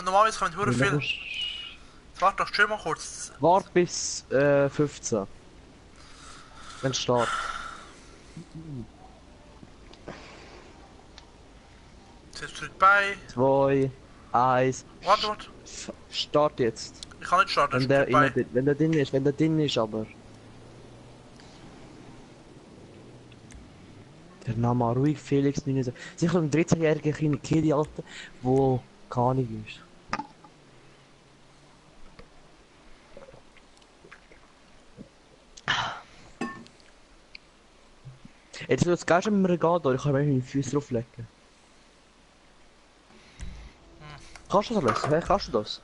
Normalerweise kommen hure viel. Jetzt warte doch schon mal kurz. Wart bis 15. Wenn es startet. Jetzt zurück bei. 2, 1. Warte. Start jetzt. Ich kann nicht starten. Wenn ist der, zurück bei. wenn der drin ist, aber. Der Name ruhig Felix 9. Sicher ein 13-jähriger kleiner Kid, Alter, wo keine Ahnung ist. Jetzt wird es gar nicht mehr Regal da, ich kann mir meine Füße drauflegen. Kannst du das lösen? Hey, kannst du das?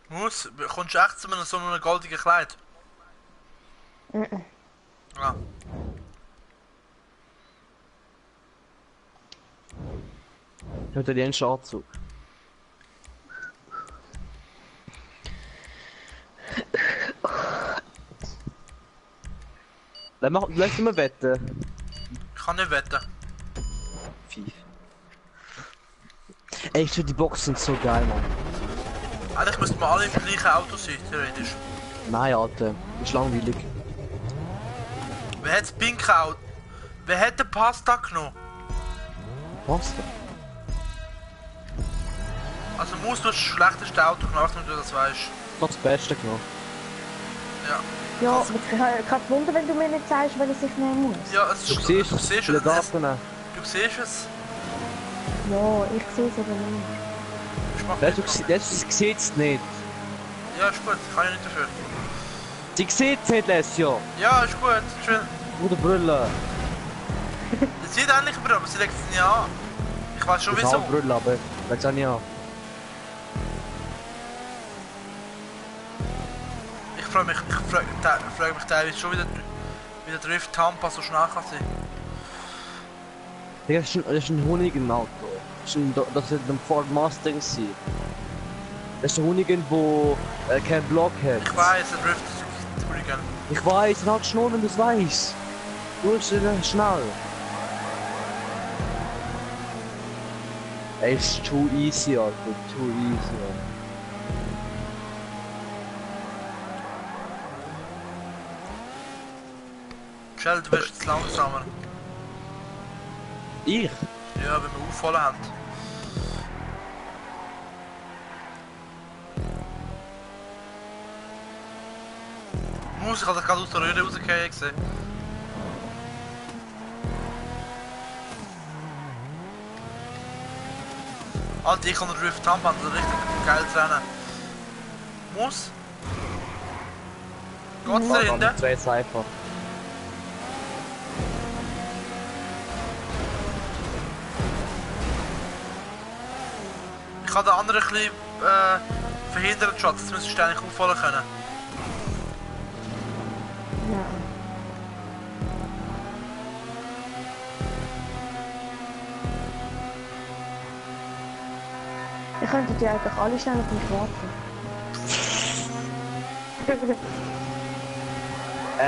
Kommst du echt zu so einem goldigen Kleid? Mhm. Ja. Italienischer Anzug. Lass mal wetten. Ich kann nicht wetten. 5. Ey, ich finde die Boxen sind so geil, Mann. Eigentlich müssten wir alle im gleichen Auto sein, theoretisch. Nein, Alter. Ist langweilig. Wer hat das pinke Auto? Wer hat den Pasta genommen? Was denn? Also musst du das schlechteste Auto gemacht, wenn du das weißt. Ich hab das Beste genommen. Ja. Ja, aber ich kann wundern, wenn du mir nicht sagst, welches ich nehmen muss. Ja, es Du ist... siehst Du es. siehst Der es. darf nehmen. Du siehst es. Ja, ich sehe es aber nicht. Ich mach Das nicht. sieht es nicht. Ja, ist gut. Kann ich nicht dafür. Sie sieht es nicht, Lesio. Ja, ist gut. Schön. Bruder Brille. Sie sieht ähnlich über, aber sie legt es nicht an. Ich weiß schon Ich wieso. habe Brille, aber leg's auch nicht an. Ich frage mich teilweise schon, wie der Drift Tampa so schnell kann sein. Digga, das ist ein Hoonigan Auto. Das ist ein Ford Mustang sein. Das ist ein Hoonigan, der keinen Block hat. Ich weiß, der Drift ist übrigens. Ich weiß, dann halt schnell, wenn du es weißt. Du bist schnell. Ey, it's too easy, Alter. Too easy, Alter. Shell, du wirst jetzt langsamer. Ich? Ja, wenn wir auffallen haben. Muss ich habe gerade aus der Röhre rausgehen gesehen. Alter, ich kann den Drift Tampa, das ist richtig geiles Rennen. Muss. Geht's da hinten? Zwei Cypher. Ich kann den anderen ein bisschen verhindern, Schatz, jetzt müsstest du eigentlich auffallen können. Ja. Ich könnte die eigentlich alle schnell auf mich warten.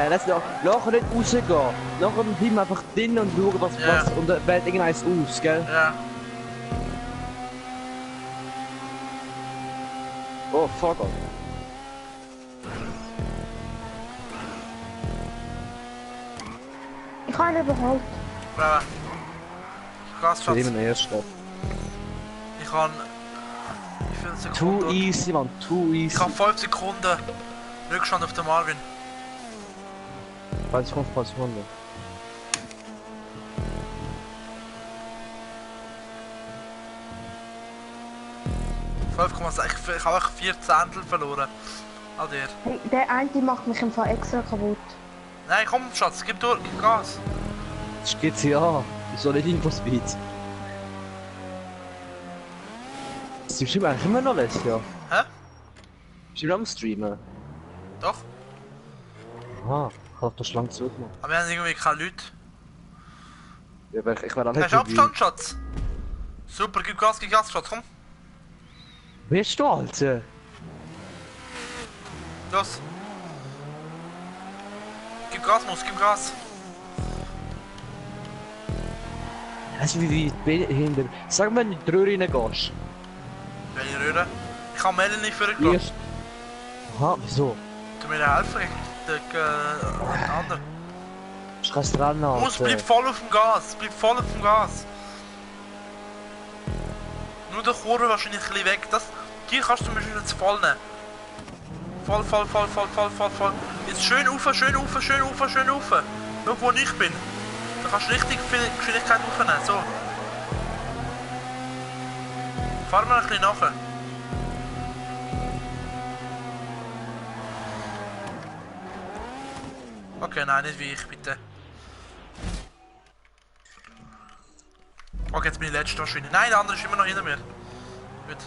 Lass doch nachher nicht rausgehen. Nachher bleiben wir einfach drin und schauen, was Ja. und wählt irgendeins aus, gell? Ja. Oh, fuck off. Ich kann ihn überholt. Bravo. Krass, Ich Schatz. bin immer der Erste. Ich kann... Wie viele Too Sekunden? easy, man, too easy. Ich habe 5 Sekunden Rückstand auf den Marvin. 20 Sekunden. Ich habe echt 4 Zehntel verloren. All dir. Hey, der eine macht mich im Fall extra kaputt. Nein, komm Schatz, gib durch, gib Gas. Das ist GTA. Ich soll nicht Infospeed. Sie streamen eigentlich immer noch letztes Jahr. Hä? Bist du am Streamen? Doch. Aha, ich hab das schon lange zugemacht. Aber wir haben irgendwie keine Leute. Ja, aber ich werde auch nicht Hast du Abstand, Schatz? Super, gib Gas, Schatz, komm. Wie bist du, Alter? Los. Gib Gas, Mus, gib Gas. Weißt du, wie weit hinter... Sag mal, wenn du in die Röhre reingehst. Welche Röhre? Ich kann Melanie für dich. Erst... Aha, wieso? Du mir helfen gegen den anderen. Ich kann es dran, Alter. Mus, bleib voll auf dem Gas, bleib voll auf dem Gas. Nur der Kurve wahrscheinlich ein bisschen weg. Die kannst du zum Beispiel jetzt voll nehmen. Voll. Jetzt schön rauf, schön rauf. Schau, wo ich bin. Da kannst du richtig viel Geschwindigkeit aufnehmen. So. Fahr mal ein bisschen nachher. Okay, nein, nicht wie ich, bitte. Okay, jetzt bin ich letzter wahrscheinlich. Nein, der andere ist immer noch hinter mir. Gut.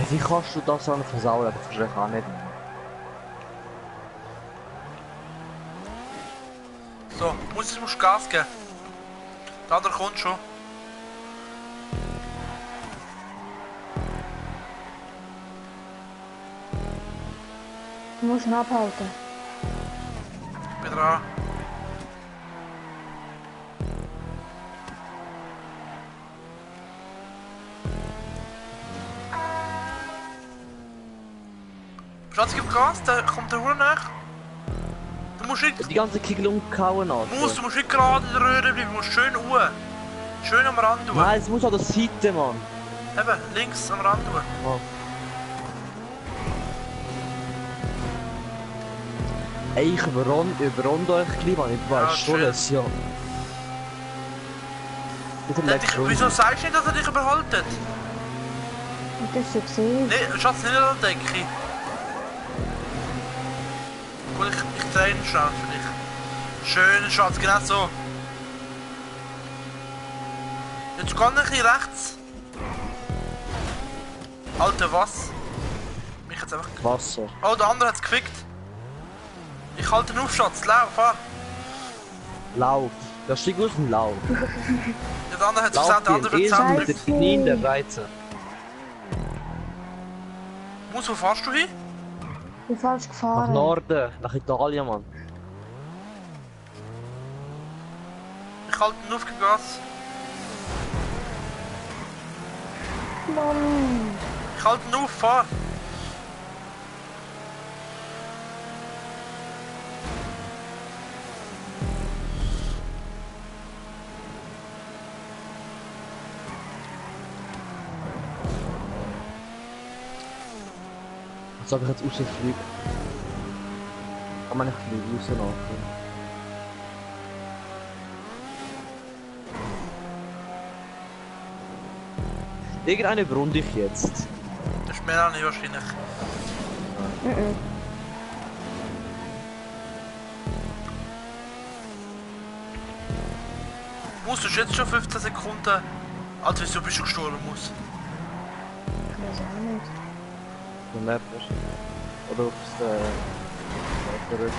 Wie kannst du das an versauen? Das verstehe ich auch nicht. So, musst Gas geben. Der andere kommt schon. musst ihn abhalten. Bin dran. Schatz, gib Gas, der kommt der Hure nach. Du musst nicht... Die ganze Kegel umgehauen, Alter. Du musst nicht gerade in der Röhre bleiben, du musst schön ruhen. Schön am Rand tun. Nein, es muss an der Seite, Mann. Eben, links am Rand tun. Oh. Ey, ich überrunde euch ein bisschen, Mann. Ich Ja, weiß schon, schön. das ja. Wieso sagst du nicht, dass er dich überhaltet? Und das so gesehen. Nee, Schatz, nicht an der Decke. Gut, ich drehe ihn schnell für dich. Schön, Schatz, genau so. Jetzt kann ich hier rechts. Alter, was? Mich jetzt einfach... Wasser. Oh, der andere hat's gefickt. Ich halte ihn auf, Schatz, lauf, fahr. Lauf. Das steigt aus dem Lauf. Ja, der andere hat's Lauf gesagt, der andere wird Esel mit zusammenrücken. den Knien der Reize. Wo fährst du hin? Ich bin falsch Nach gefahren. Norden, nach Italien, Mann. Ich halte ihn auf, gib Gas. Mann. Ich halte ihn auf, fahr. Als ob ich jetzt rausfliege. Kann man nicht fliegen, raus nachher. Irgendeine überrunde ich jetzt. Das ist mir auch nicht wahrscheinlich. Muss du jetzt schon 15 Sekunden. Alter, wieso bist du gestorben, Muss? Ich weiß auch nicht. Der Mapper. Oder aufs auf der Rücken.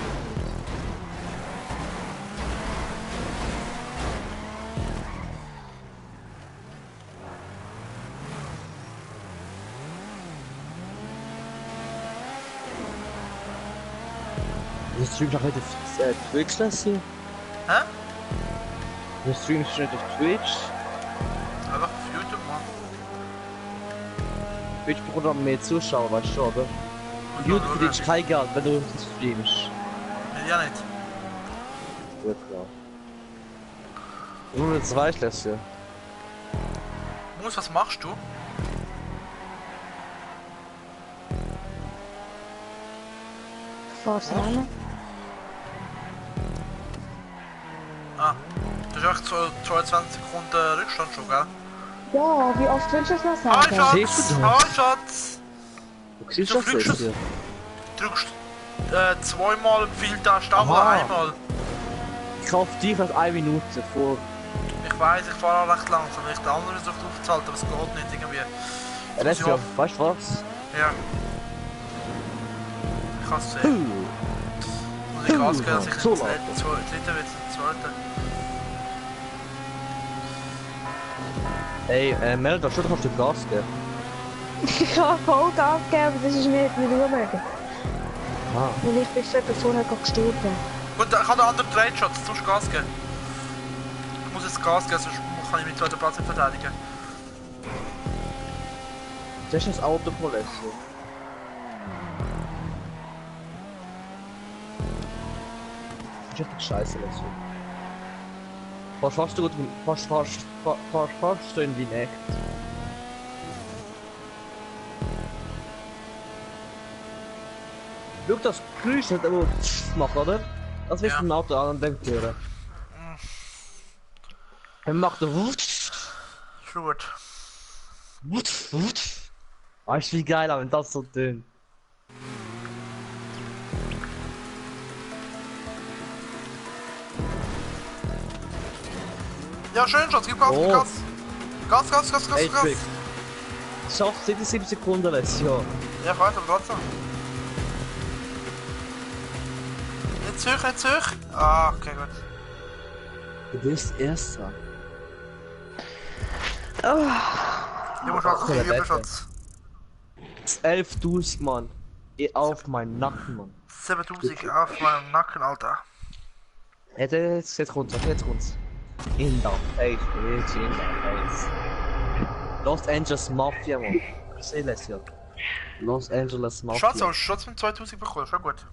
Du streamst auch nicht auf Twitch, Lassie? Hä? Du streamst nicht auf Twitch? Einfach auf YouTube, Mann. Twitch bekommt auch mehr Zuschauer, weißt du, oder? Und YouTube dann verdienst kein Geld, wenn du streamst. Ja, nicht. Ja, klar. Nur jetzt weißt du das ja. Muss, was machst du? Fahrst du rein? Ah, du hast echt so 22 Sekunden Rückstand schon, gell? Ja, wie oft willst du es noch Hi, sagen? Siehst Schatz! du? Hi, Schatz! Du siehst Du das fliegst jetzt es. hier. Drückst zweimal Pfeiltaste, aber Aha. einmal. Ich kaufe dich als 1 Minute vor. Ich weiss, ich fahre auch recht langsam, weil ich den anderen versucht aufzuhalten, aber es geht nicht irgendwie. Das ja, weißt du was? Ja. Ich kann es sehen. Und ich kann es gehen, dass ich So nicht laut. das dritte wird, das zweite. Hey, Melda, schon kannst du Gas geben. Ich kann voll Gas geben, aber das ist nicht mit Ruhmögen. Ah. Weil ich bin schon vorher gestorben. Gut, ich kann den anderen drehen, Schatz, du musst Gas geben. Ich muss jetzt Gas geben, sonst kann ich meinen zweiten Platz nicht verteidigen. Das ist das Auto von Leslie. Das ist richtig scheiße, Leslie. Fast du gut, fast du in die Nacht. Schau, das Geräusch hat aber gemacht, oder? Das wirst du im Auto an dem hören. Er macht ein Wutsch. Schon gut. Wutsch, wutsch. Weißt du, wie geil, wenn das so tönt? Ja, schön, Schatz, gib Gas, gib Oh. Gas. Gas, Gas, Gas, Gas, Hey, Gas. Trick. Schafft 7 Sekunden, Leslie, ja. Ja, ich weiß, aber trotzdem. Nicht zu hoch, nicht zu hoch. Ah, okay, gut. Du bist Erster. Ich muss Schatz, Okay, ich gebe Beste. Schatz. 11.000 Mann. Auf meinen Nacken, Mann. 7000 auf meinem Nacken, Alter. Jetzt kommt's, jetzt kommt's. In the face, bitch, in the face. Los Angeles Mafia, Mann. Ich seh das ja. Los Angeles Mafia. Schatz, hast du Schatz mit 2000 bekommen, schon gut.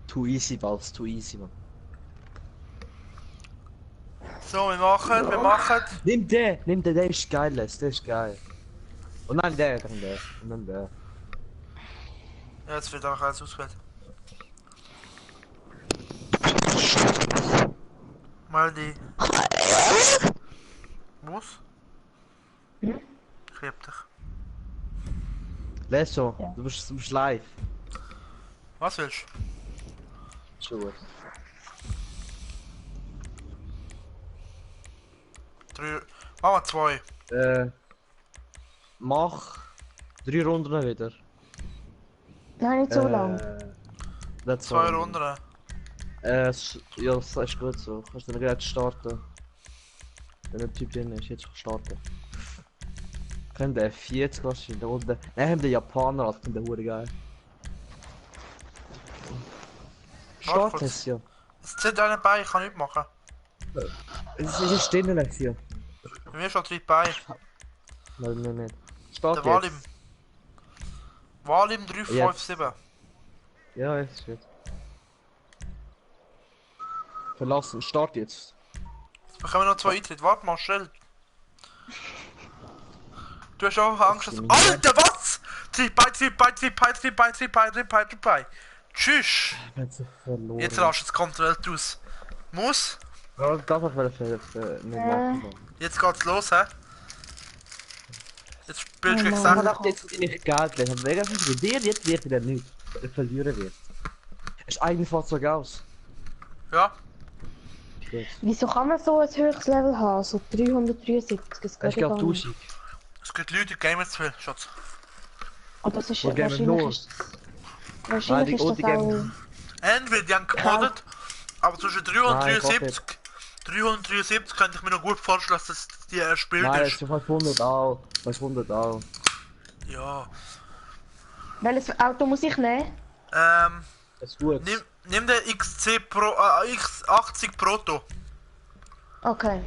Too easy, Balls, too easy, man. So, wir machen. Nimm den, der ist geil, der ist geil. Und dann der, und dann der. Ja, jetzt wird einfach alles ausgewählt. Mal die. Was? Ich lieb dich. Leso, Ja. du bist live. Was willst Schon gut. du? 3. Machen wir 2. Mach 3 Runden wieder. Nein, nicht so lang. That's 2 Runden. Ja, das ist gut so. Kannst du dann gleich starten. Wenn der Typ drin ist, jetzt starten. Können der F40 wahrscheinlich unten. Nein, haben den Japaner, also den Hure geil. Start kurz. es ja. Es zieht einen bei, ich kann nichts machen. Es ist stehen Lektion. Bei mir schon 3 bei. Nein, nein, nein. Start Der jetzt. Walim 357. Ja, jetzt ist gut. Verlassen, start jetzt. Jetzt bekommen wir noch 2 Eintritte. Warte mal, schnell. Du hast auch Angst, dass... Alter, was? 3 bei. Tschüss. Ich bin so verloren. Jetzt raschst du es kontrolliert aus. Muss? Ja, das hat nicht machen. Jetzt geht's los, hä? Jetzt spielst du gegen Oh Ich Mann. Sachen. dachte, jetzt bin ich Geld lesen. Aber wegen von dir jetzt wird er nicht. Er verlieren wird. Ist eigentlich Fahrzeug aus. Ja. Gut. Wieso kann man so ein höheres Level haben? So 373, das Ich geht glaube gar nicht. 1000. Es gibt Leute, die gamen zu viel, Schatz. Oh, das ist Wir gamen nur. wahrscheinlich ist die das auch... gamen- Entweder die haben gemoddet, aber zwischen Nein, 373... 373 könnte ich mir noch gut vorstellen, dass das die erspielt Nein, das ist. ist 500 auch. 500 auch. Ja. Welches Auto muss ich nehmen? Das ist gut. Nimm den XC Pro, X80 Proto. Okay.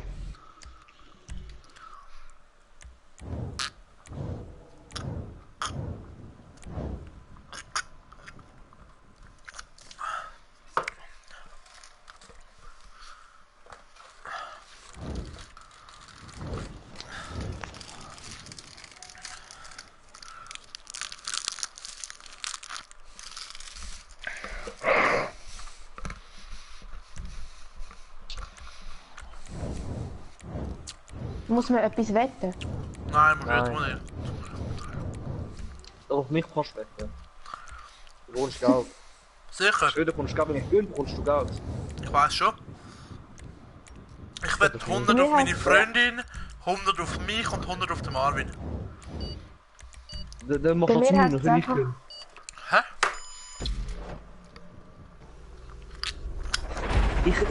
Muss man etwas wetten? Nein, muss Nein. nicht. Auf mich kannst du wetten. Du bekommst Geld. Sicher, Schön, du bekommst Geld. Wenn ich gewinne, bekommst du Geld. ich weiß schon. Ich wette 100 auf meine Freundin, 100 auf mich und 100 auf den Marvin. Dann machst Bei du mir noch hat's zu wenn ich einfach- gewinne. Hä?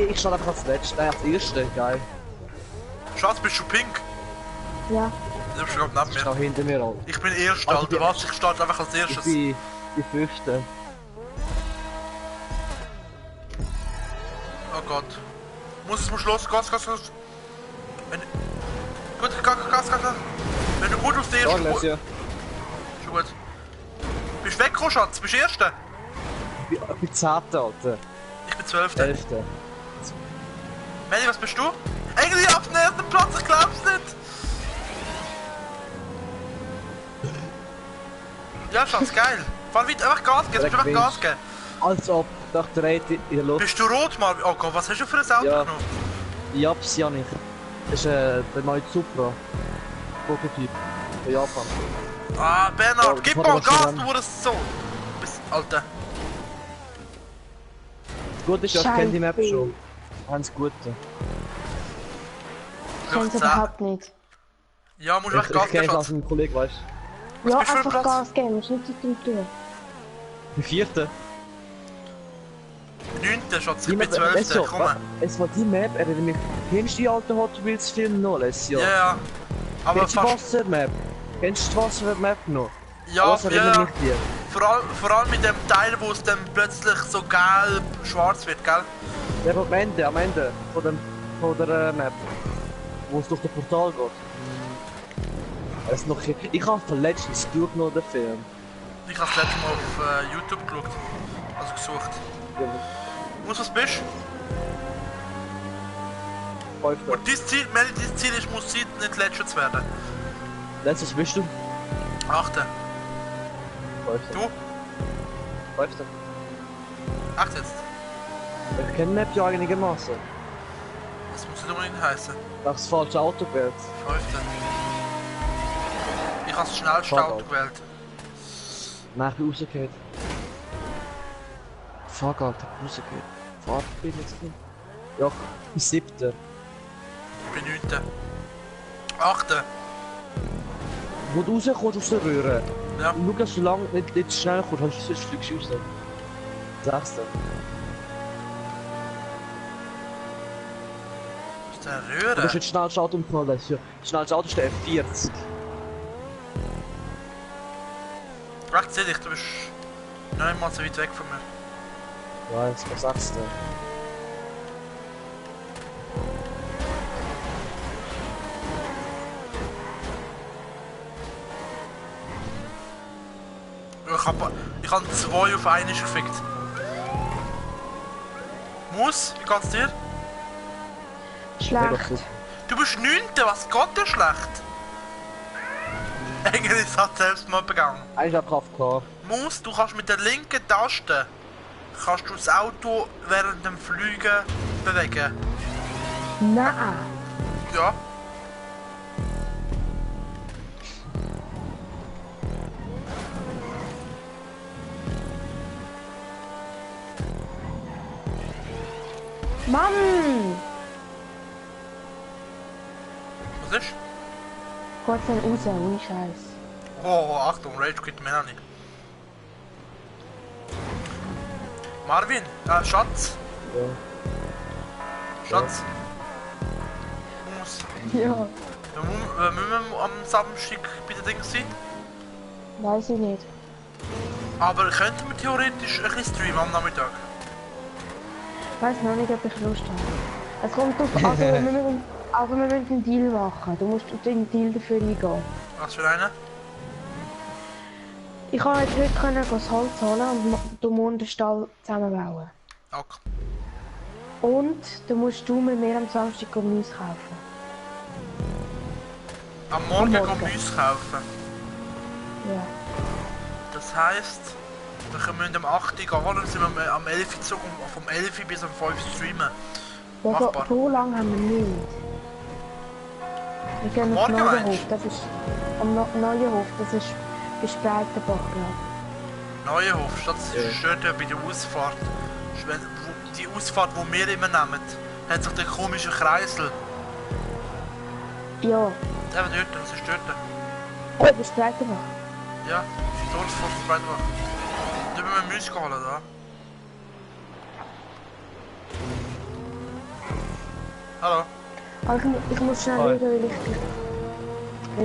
Ich starte einfach als Letzter, nein, als Erster, geil. Schatz, bist du pink? Ja. Du bist gerade neben Ich stehe mir. hinter mir an. Ich bin Erster, Also, Alter, was? Ich starte einfach als Ich erstes. bin die Fünfte. Oh Gott. Es muss los, Gas. Wenn... Gut, Gas. Wenn du gut auf der Ja, ersten... lass ja. Schon gut. Bist du weggekommen, Schatz? Bist du Erster? Ich bin 10. Alter. Ich bin 12. 11. Melli, was bist du? Irgendwie auf dem ersten Platz, ich glaub's nicht! Ja, Schatz, geil. Fahr weiter, einfach Gas geben, Direkt einfach Gas geben. Als ob, nach der Rate in der Luft. Bist du rot, mal? Oh Gott, was hast du für ein Auto Ja. genommen? Japs, Janik. Das ist der neue Supra. Prototyp. Von Japan. Ah, Bernhard, Oh, gib hat mal er was Gas, schon du wurdest so. Bist, Alter. Gut ist, ja, ich kenne die Map Scheiße. schon. Ganz gut. Ich kenne es überhaupt nicht. Ja, musst du Ich, echt Gas ich kenne geben, es als Schatz. ein Kollege, weißt du. Ja, bist du für ein einfach Platz? Gas geben, musst nicht so dumm tun. Die 4. 9. Schatz, Die ich bin Map, 12. Komm. es war die Map, erinnert mich. Kennst du die alten Hot Wheels Filme noch, Alessio? Ja, ja. Aber Kennst du die fast... Wassermap? Kennst du die Wassermap noch? Ja, Was erinnert ja. mich dir? Vor allem mit dem Teil, wo es dann plötzlich so gelb-schwarz wird, gell? Ja, aber am Ende von der Map. Wo es durch das Portal geht. Es noch, ich habe letztens durchgenommen den Film. Ich habe das letzte Mal auf YouTube geschaut. Also gesucht. Ja, Was bist du? Fünfter. Und dein Ziel, Meli, dein Ziel ist, muss sein, nicht letzter zu werden. Letztes bist du? 8. Fünfter. Du? Fünfter. 8 jetzt. Ich kenne die Map ja einigermaßen. Das muss nicht unbedingt heißen. Das falsche Auto gewählt. 5. Ich habe das schnellste Fuck Auto off. gewählt. Nein, ich bin rausgehört. Fuck, Alter, ich bin rausgehört. Fahrt bin jetzt nicht. Ja, ich bin 7. Ich bin 9. 8. Wo du rauskommst aus der Röhre. Ja. Schau, dass du lang nicht schnell kommst, sonst fliegst du raus. 6. Ist der Du bist Röhre? jetzt schnellstes Auto im Fall, das ist ja. Das schnellste Auto ist der F40. Ich sehe dich, du bist noch nicht mal so weit weg von mir. Ja, jetzt war 6. Ich hab 2 auf 1 gefickt. Muss, wie geht's dir? Schlecht. Du bist 9. Was geht dir schlecht? Engels hat Selbstmord begangen. Eigentlich hab ich KFK. Muss, du kannst mit der linken Taste kannst du das Auto während dem Fliegen bewegen. Nein. Ja. Mann! Was ist? Gott dann raus, ohne Scheiß. Oh, Achtung, Rage quit Melanie. Marvin, Schatz. Ja. Schatz. Muss. Ja. Müssen wir am Samstag bei den Dingen sein? Weiß ich nicht. Aber könnten wir theoretisch ein bisschen streamen am Nachmittag? Ich weiß noch nicht, ob ich Lust habe. Es kommt drauf an, also, wir müssen einen Deal machen. Du musst den Deal dafür eingehen. Was für einen? Ich kann jetzt heute das Holz holen und du musst den Stall zusammenbauen. Okay. Und du musst mit mir am Samstag Gemüse kaufen. Am Morgen Am Morgen. Gemüse kaufen. Ja. Das heisst, wir müssen am 8 Uhr gehen, dann sind wir am 11 Uhr zurück, vom 11 Uhr bis am 5 Uhr streamen. Ja, Machbar. so lange haben wir nicht. Wir gehen auf Morgen Neuenhof, meinst das ist... Am Neuenhof, das ist bei Spreitenbach, glaube Neuenhof, das ist dort bei der Ausfahrt. Die Ausfahrt, die wir immer nehmen, hat sich der komische Kreisel. ich. Ja, Eben dort, das ist dort. bei Spreitenbach. Ja, dort vor Freitag. Da müssen wir Müsse holen, da. Hallo. Also, ich muss schnell Hi. schauen, weil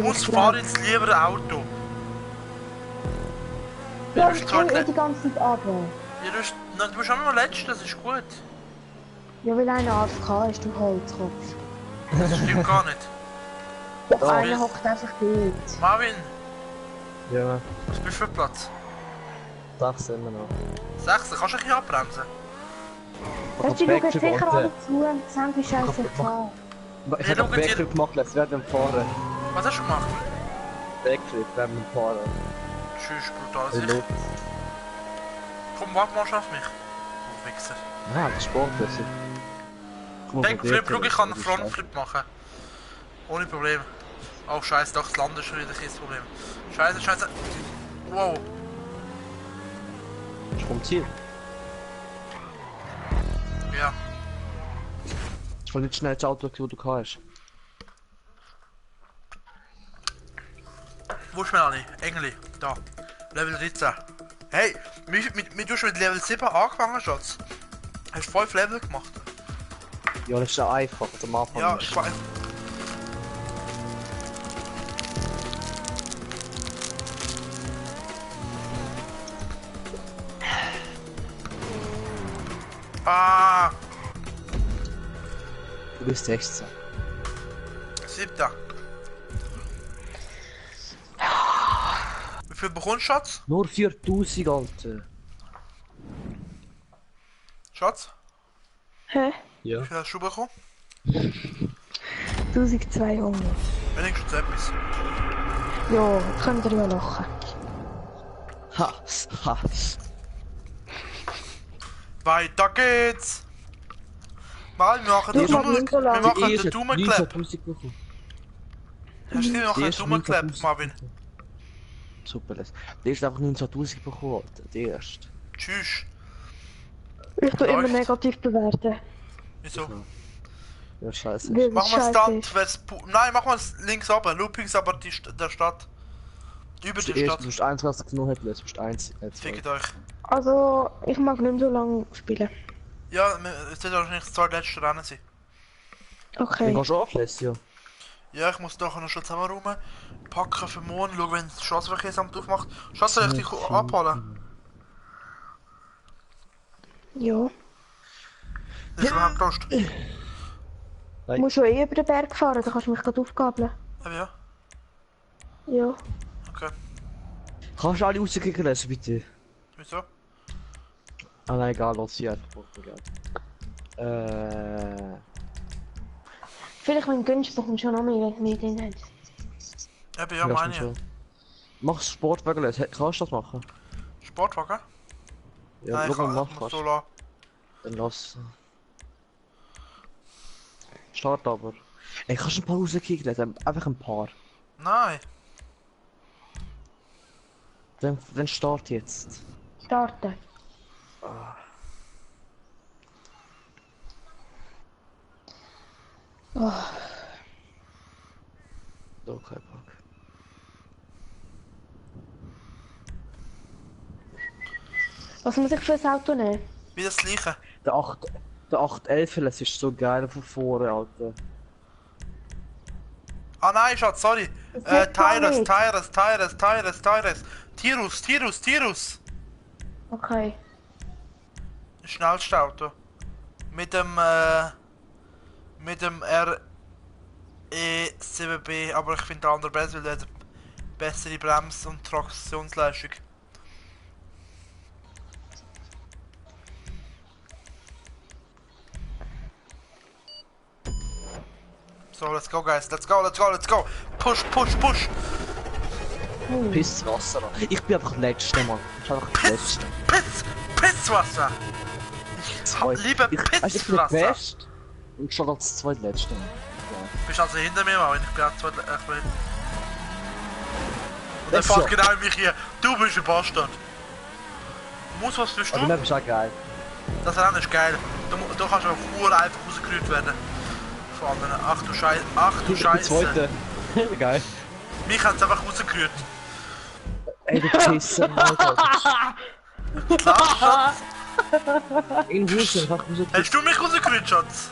ich... Muss fahren ins liebere Auto. Ja, Du ich bist zwar kann die ganze Zeit runter. Ja, du bist auch immer letzter, das ist gut. Ja, weil einer AFK ist, du Holzkopf. Das stimmt gar nicht. Doch Ja. einer hockt einfach dort. Marvin, Ja, was bist du für Platz? 6 immer noch. 6, kannst du ein bisschen abbremsen? Weißt du, die schauen sicher alle zu und sagen, wie scheiße ich fahre. Ich Hey, hab einen schaut ihr- Backflip gemacht, jetzt werden wir fahren. Was hast du gemacht? Backflip, werden wir fahren. Tschüss, brutal In sicher. der Luft. Komm, warte mal schon auf mich. Du Wichser. Ah, das ist sportlich. Backflip, schau, ich kann einen Frontflip machen. Ohne Problem. Oh scheiße, doch, das Land ist schon wieder kein Problem. Scheiße, scheiße. Wow. Ich vom Ziel. Ja. Das war nicht schnell das Auto, das du hast. Wo ist Melanie? Engeli. Da. Level 13. Hey, wir tun schon mit Level 7 angefangen, Schatz. Hast du 5 Level gemacht? Ja, das ist ja einfach, am Anfang. Ja, ist- ich weiß. Ah, Du bist 16. 7. Wie viel bekommst du, Schatz? Nur 4000, Alter. Schatz? Hä? Ja. Wie viel hast du bekommen? 1200. Wenigstens etwas. Ja, jetzt könnt ihr ja lachen. Ha, ha. Weiter geht's! Mal, wir machen Du, den mach Daumen- nicht so lang. wir machen Die den Daumenclap. 9000 bekommen. Hast du gesehen, wir machen den Daumenclap, 9000 Marvin? Super, das. Der ist einfach 19.000 bekommen, Alter. Der erste. Tschüss. Ich tue immer Läuft. negativ bewerten. Wieso? Ja, scheiße. Weil es Machen wir scheiße Stunt, ist. wenn's nein, machen wir es links runter. Loopings aber der Stadt. Über die Zuerst, Stadt. du musst 1 was genommen hat, du musst 1. Fickt euch. Also, ich mag nicht mehr so lange spielen. Ja, es wird wahrscheinlich das 2 letzte Rennen sein. Dann Okay. gehst du auflesen, ja. Ja, ich muss doch noch schon zusammenräumen. Packen für morgen, schauen, wenn das Straßenverkehrsamt aufmacht. Schatz, soll ich dich abholen? Ja. Das ist überhaupt Lust. Du musst schon eh über den Berg fahren, dann kannst du mich gerade aufgabeln. Ja, Ja. okay. Kannst du alle rauskriegen lassen, bitte? Wieso? Ah nein, egal, lass sie einfach. Vielleicht, wenn du gönnst, bekommst du schon noch mehr drin hast. Eben, ja, meine ich. Mach Sportwagen lassen, kannst du das machen? Sportwagen? Ja, Nein, ich schau mal, kann, mach ich muss kannst. so lassen. Dann lass. Start aber. Ey, kannst du ein paar rauskriegen lassen? Einfach ein paar. Nein. Dann start jetzt. Starten. Oh. So, kein Bock. Was muss ich für ein Auto nehmen? Wie das gleiche. Der 811, das ist so geil von vorne, Alter. Ah nein, Schatz, sorry. Das gar Tyrus, nicht. Tyrus. Tirus. Okay. Schnellste Auto. Mit dem RE7B, aber ich finde den anderen besser, weil der hat bessere Brems- und Traktionsleistung. So, let's go guys, let's go! Push! Pisswasser. Ich bin einfach der Letzte, Mann. Ich bin einfach der Letzte. Pisswasser! Ich liebe Ich bin der Pisswasser! Beste und schon als Zweitletzte. Bist also hinter mir, Mann, ich bin auch zwei, ich bin... Und er Das fährt so. genau in mich hier. Du bist ein Bastard. Was bist Aber du? das ist auch geil. Das Rennen ist geil. Du kannst auch nur einfach rausgerührt werden. Vor allem, ach du Scheiße. Der Zweite. Geil. Mich hat es einfach rausgerührt. Ey, du Pisser, Alter. Klar, Schatz. In Hause, einfach raus. Hast du mich rausgerührt, Schatz?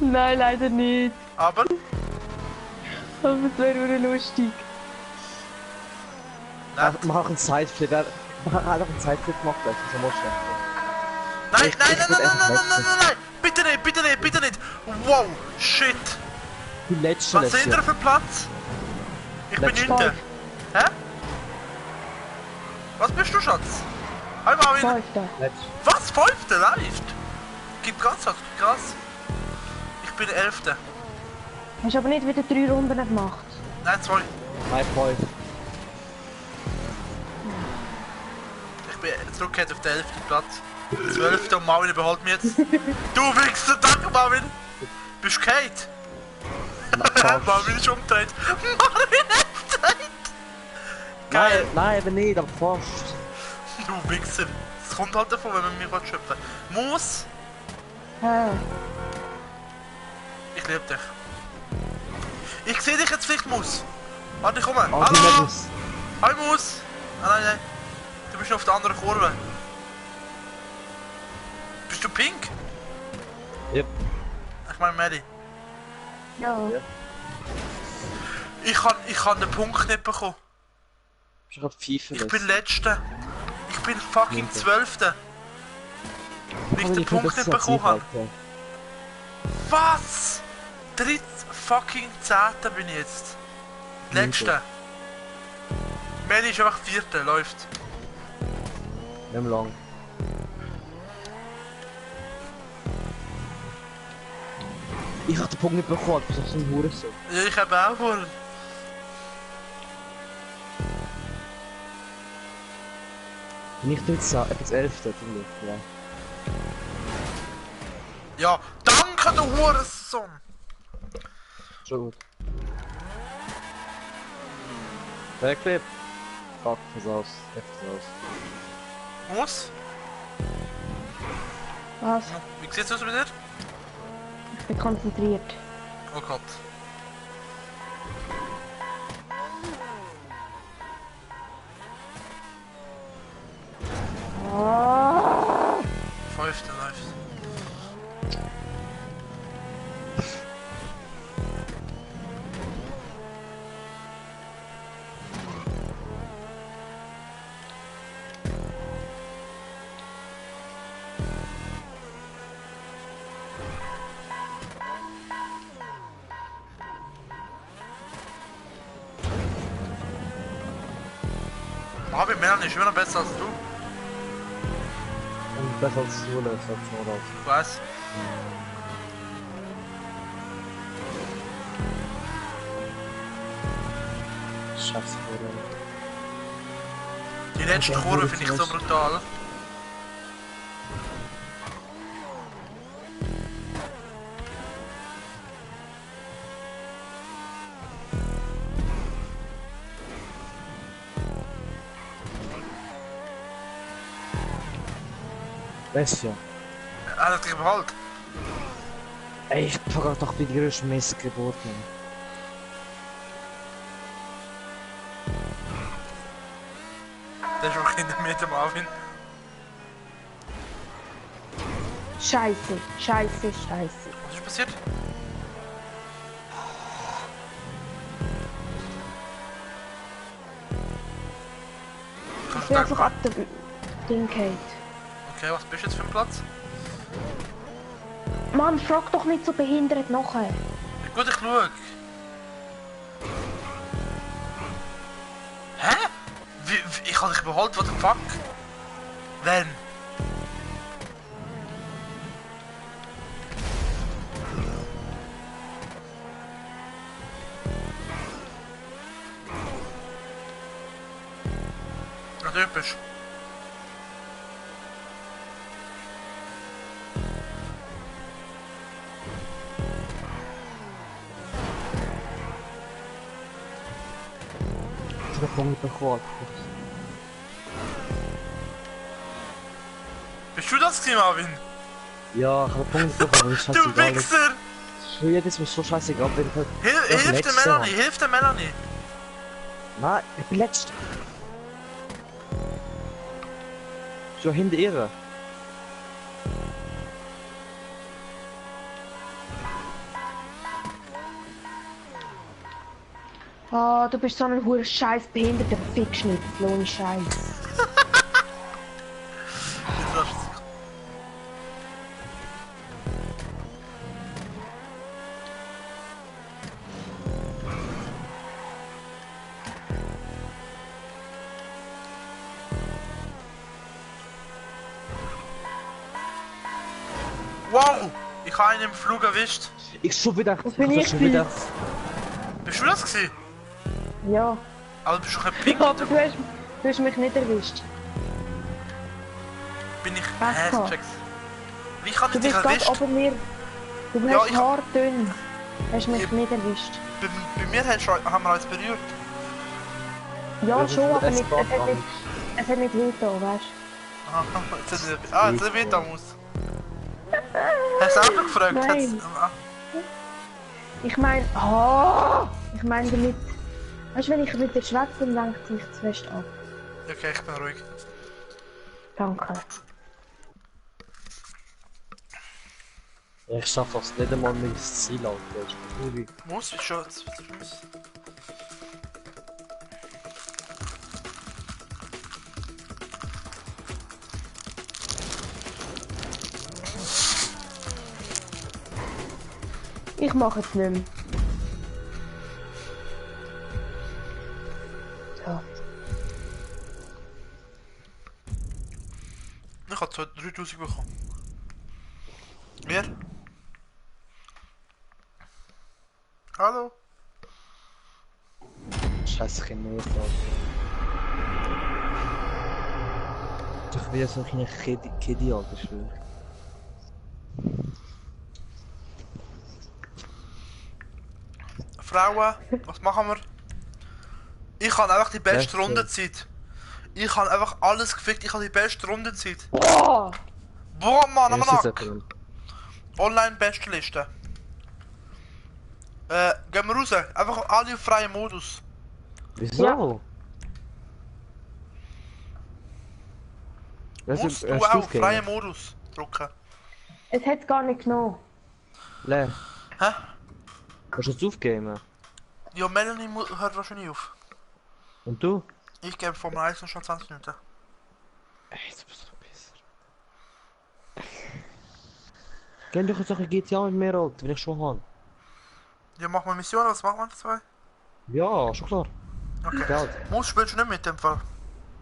Nein, leider nicht. Aber, Aber es wäre nur lustig. Mach einen Sideflip. Mach einfach einen Sideflip gemacht, das ist ja mal schlecht. nein! Bitte nicht! Wow, shit! Die letzte Was sind wir für Platz? Ich bin Letzte. hinten. Hä? Was bist du, Schatz? Hi Marvin! Fünfter. Was? 5. Leicht? Gib Gas, Schatz, gib Gas. Ich bin 11. Hast aber nicht wieder 3 Runden gemacht. Nein, 2. Mein Freund. Ich bin zurückgekehrt auf den 11. Platz. 12. und Marvin überholt mich jetzt. Du Wichser, danke Marvin! Bist du Kate? Marvin ist umgedreht. Marvin ist umgedreht! Geil! Nein, eben nicht, aber fast. Du Wichser! Das kommt halt davon, wenn man mich schöpfen will. Muss! Hä? Ich liebe dich. Ich sehe dich jetzt vielleicht, Mus. Warte, ich komme. Oh, Hallo! Hi, Mus! Ah, nein. Du bist noch auf der anderen Kurve. Bist du pink? Yep. Ich meine Mary. Ja. Ich kann den Punkt nicht bekommen. Ich hab FIFA. Ich bin Letzter. Ich bin fucking 12. Weil ich den Punkt nicht bekommen habe. Was? 3 fucking 10. bin ich jetzt. Letzter. Mary ist einfach 4. Läuft. Nicht mehr lang. Ich hab den Punkt nicht bekommen, das ist so ein Hurensohn. Ja, ich habe auch wohl. Bin ich jetzt etwas 11. finde ich, ja. Ja, danke, du Hurensohn! Schon gut. Backflip. Fuck, pass aus. Heftig aus. Was? Was? Wie sieht's aus bei dir? Ich bin konzentriert. Oh Gott. Oh. 5. läuft. Aber Melanie ist immer noch besser als du. Und besser als du, das hat schon raus. Ich weiß. Scheiße, Bruder. Die letzte Ja, Kurve wurde finde ich so zuerst. brutal. Weißt du ja. Er hat dich behalten. Ey, ich pack doch bei dir größten Missgeburt, Mann. Der ist auch hinter mir, der Marvin. Scheiße, scheiße, scheiße. Was ist passiert? Ich Kannst du bin da einfach ab der Ding gehalten. Okay, was bist du jetzt für ein Platz? Mann, frag doch nicht so behindert nachher. Gut, ich schau. Hä? Ich kann dich behalten, what the fuck? Wenn? Ja, typisch. Ich hab den Punkt nicht bekommen. Bist du das gewesen, Marvin? Ja, ich hab den Punkt nicht bekommen, das ist Du scheißegal. Wichser! Für jedes Mal so scheißegal, wenn ich halt... Hilf der Letzter, Melanie, Mann. hilf der Melanie! Nein, ich bin letzter. So hinter ihr. Ah, du bist so ein hoher scheiß behinderter Fickschnitzel, ohne Scheiß. Wow! Ich habe einen im Flug erwischt. Ich schon wieder... bin ich ich schon wieder... Bist du das gewesen? Ja. Aber du bist doch ein Pink. Aber du hast mich nicht erwischt. Bin ich... Was? Checks. Wie kann Du ich dich bist gerade erwischt? ober mir. Du Ja, hast ich- haardünn. Hast mich Ich- nicht erwischt. Bei mir haben wir uns berührt. Ja, Das ist schon, ein aber nicht, Spot an. es hat nicht wehgetan, weißt Aha, jetzt hat er wieder muss. Hast du auch noch gefragt? Nein. Ah, du? Ich meine, oh, ich meine damit, weißt du, wenn ich mit dir schwätze, dann lenkt es mich zu fest ab. okay, ich bin ruhig. Danke. Ich schaff das nicht einmal mit dem Ziel, Alter. Das ist traurig. Muss, wie schaut's? Muss. Ich mache es nicht mehr. So. Ich habe 3000 bekommen. Wer? Hallo? Scheiße, ich nicht, Alter. Ich will so eine Kiddie, Alter, schwör. Frauen, was machen wir? Ich habe einfach die beste Ja, Rundenzeit. Ich habe einfach alles gefickt, ich habe die beste Rundenzeit. Boah! Boah, Mann, am Ja, ist Nack! jetzt Online beste Liste. Gehen wir raus. Einfach alle auf freien Modus. Wieso? Ja. Musst du auch auf freien Modus drücken. Es hat es gar nicht genommen. Leer. Hä? Kannst du jetzt aufgamen? Ja, Melanie hört wahrscheinlich auf. Und du? Ich gebe Formel 1 noch schon 20 Minuten. Ey, du bist doch besser. Geh doch jetzt auch ein GTA mit mir, Alter, wenn ich schon habe. Ja, machen wir Mission, was machen wir zwei? Ja, schon klar. Okay. Geld. Muss spielst du nicht mit dem Fall?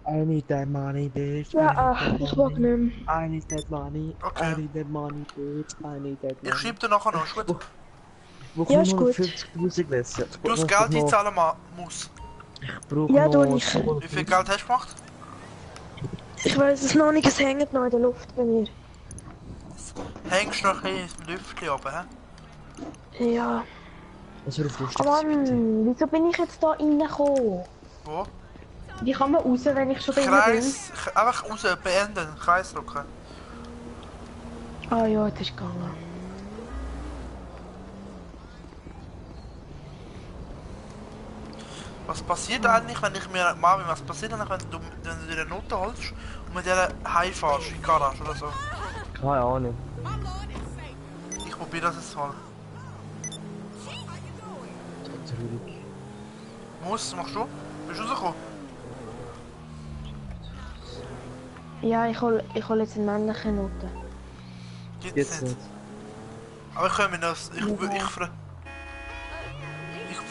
I need that money, bitch. Ja, ich mag nicht mehr. I need that money. Okay. I need that money, bitch. I need that money. Ich schreibe dir nachher noch, ist gut? Wo Ja, kann ist ich gut. 50.000 lesen? Du das Geld einzahlen muss. Ich brauche Ja, noch... tu ich. Wie viel Geld hast du gemacht? Ich weiß es noch nicht, es hängt noch in der Luft bei mir. Hängst du noch ein ins Lüftchen oben, hä? Ja. Das wird auf lustig. Aber Mann, wieso bin ich jetzt da reingekommen? Wo? Wie kann man raus, wenn ich schon drin bin? Kreis, einfach raus, beenden, Kreis drücken. Ah ja, das ist gegangen. Was passiert eigentlich, wenn ich mir... Marvin, was passiert eigentlich, wenn du dir eine Note holst und mit der heimfährst, in die Garage oder so? Keine Ahnung. Ich probiere das jetzt mal. Traurig. Was machst du? Bist du rausgekommen? Ja, ich hol jetzt eine männliche Note. Gibt's Jetzt nicht. nicht. Aber ich kann mir das... Ich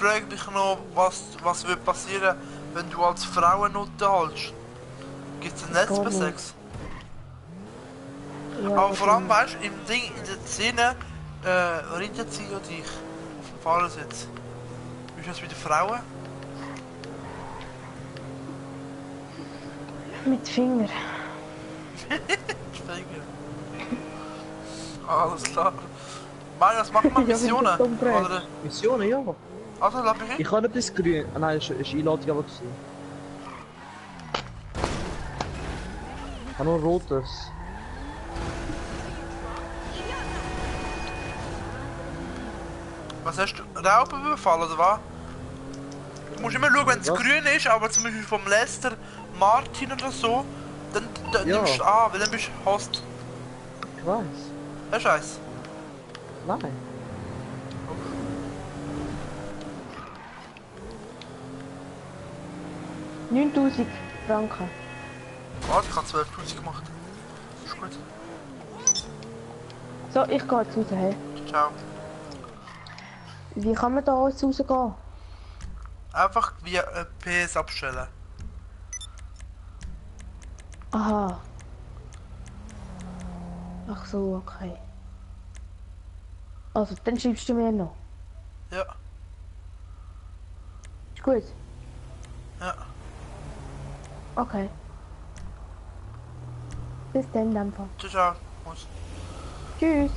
frage mich noch, was wird passieren, wenn du als Frau eine Note holst. Gibt es ein Netz bei nicht. Sex? Ja, Aber vor allem, weißt du, im Ding, in der Szene, redet sie ja dich auf dem Fahrersitz. Bist du jetzt wieder Frauen? mit Finger. Finger. Alles klar. Marius, machen wir Ja, Missionen? wenn du dumm fragst. Oder? Missionen, ja. Also, lass mich hin. Ich habe etwas grün. Ah nein, ist Einladung aber gewesen. Ich habe nur rotes. Was hast du? Raupen überfallen oder was? Du musst immer schauen, wenn es Was? grün ist, aber zum Beispiel vom Lester Martin oder so, dann Ja. nimmst du an, weil dann bist du Host. Ich weiß. Hast du eins? Nein. $9.000 Franken. Warte, ich habe 12.000 gemacht. Ist gut. So, ich gehe jetzt raus. Hey. Ciao. Wie kann man da jetzt rausgehen? Einfach wie PS abstellen. Aha. Ach so, okay. Also, dann schreibst du mir noch. Ja, Ist gut? ja. Okay. Bis dann, dann. Ciao, ciao. Muss. Tschüss.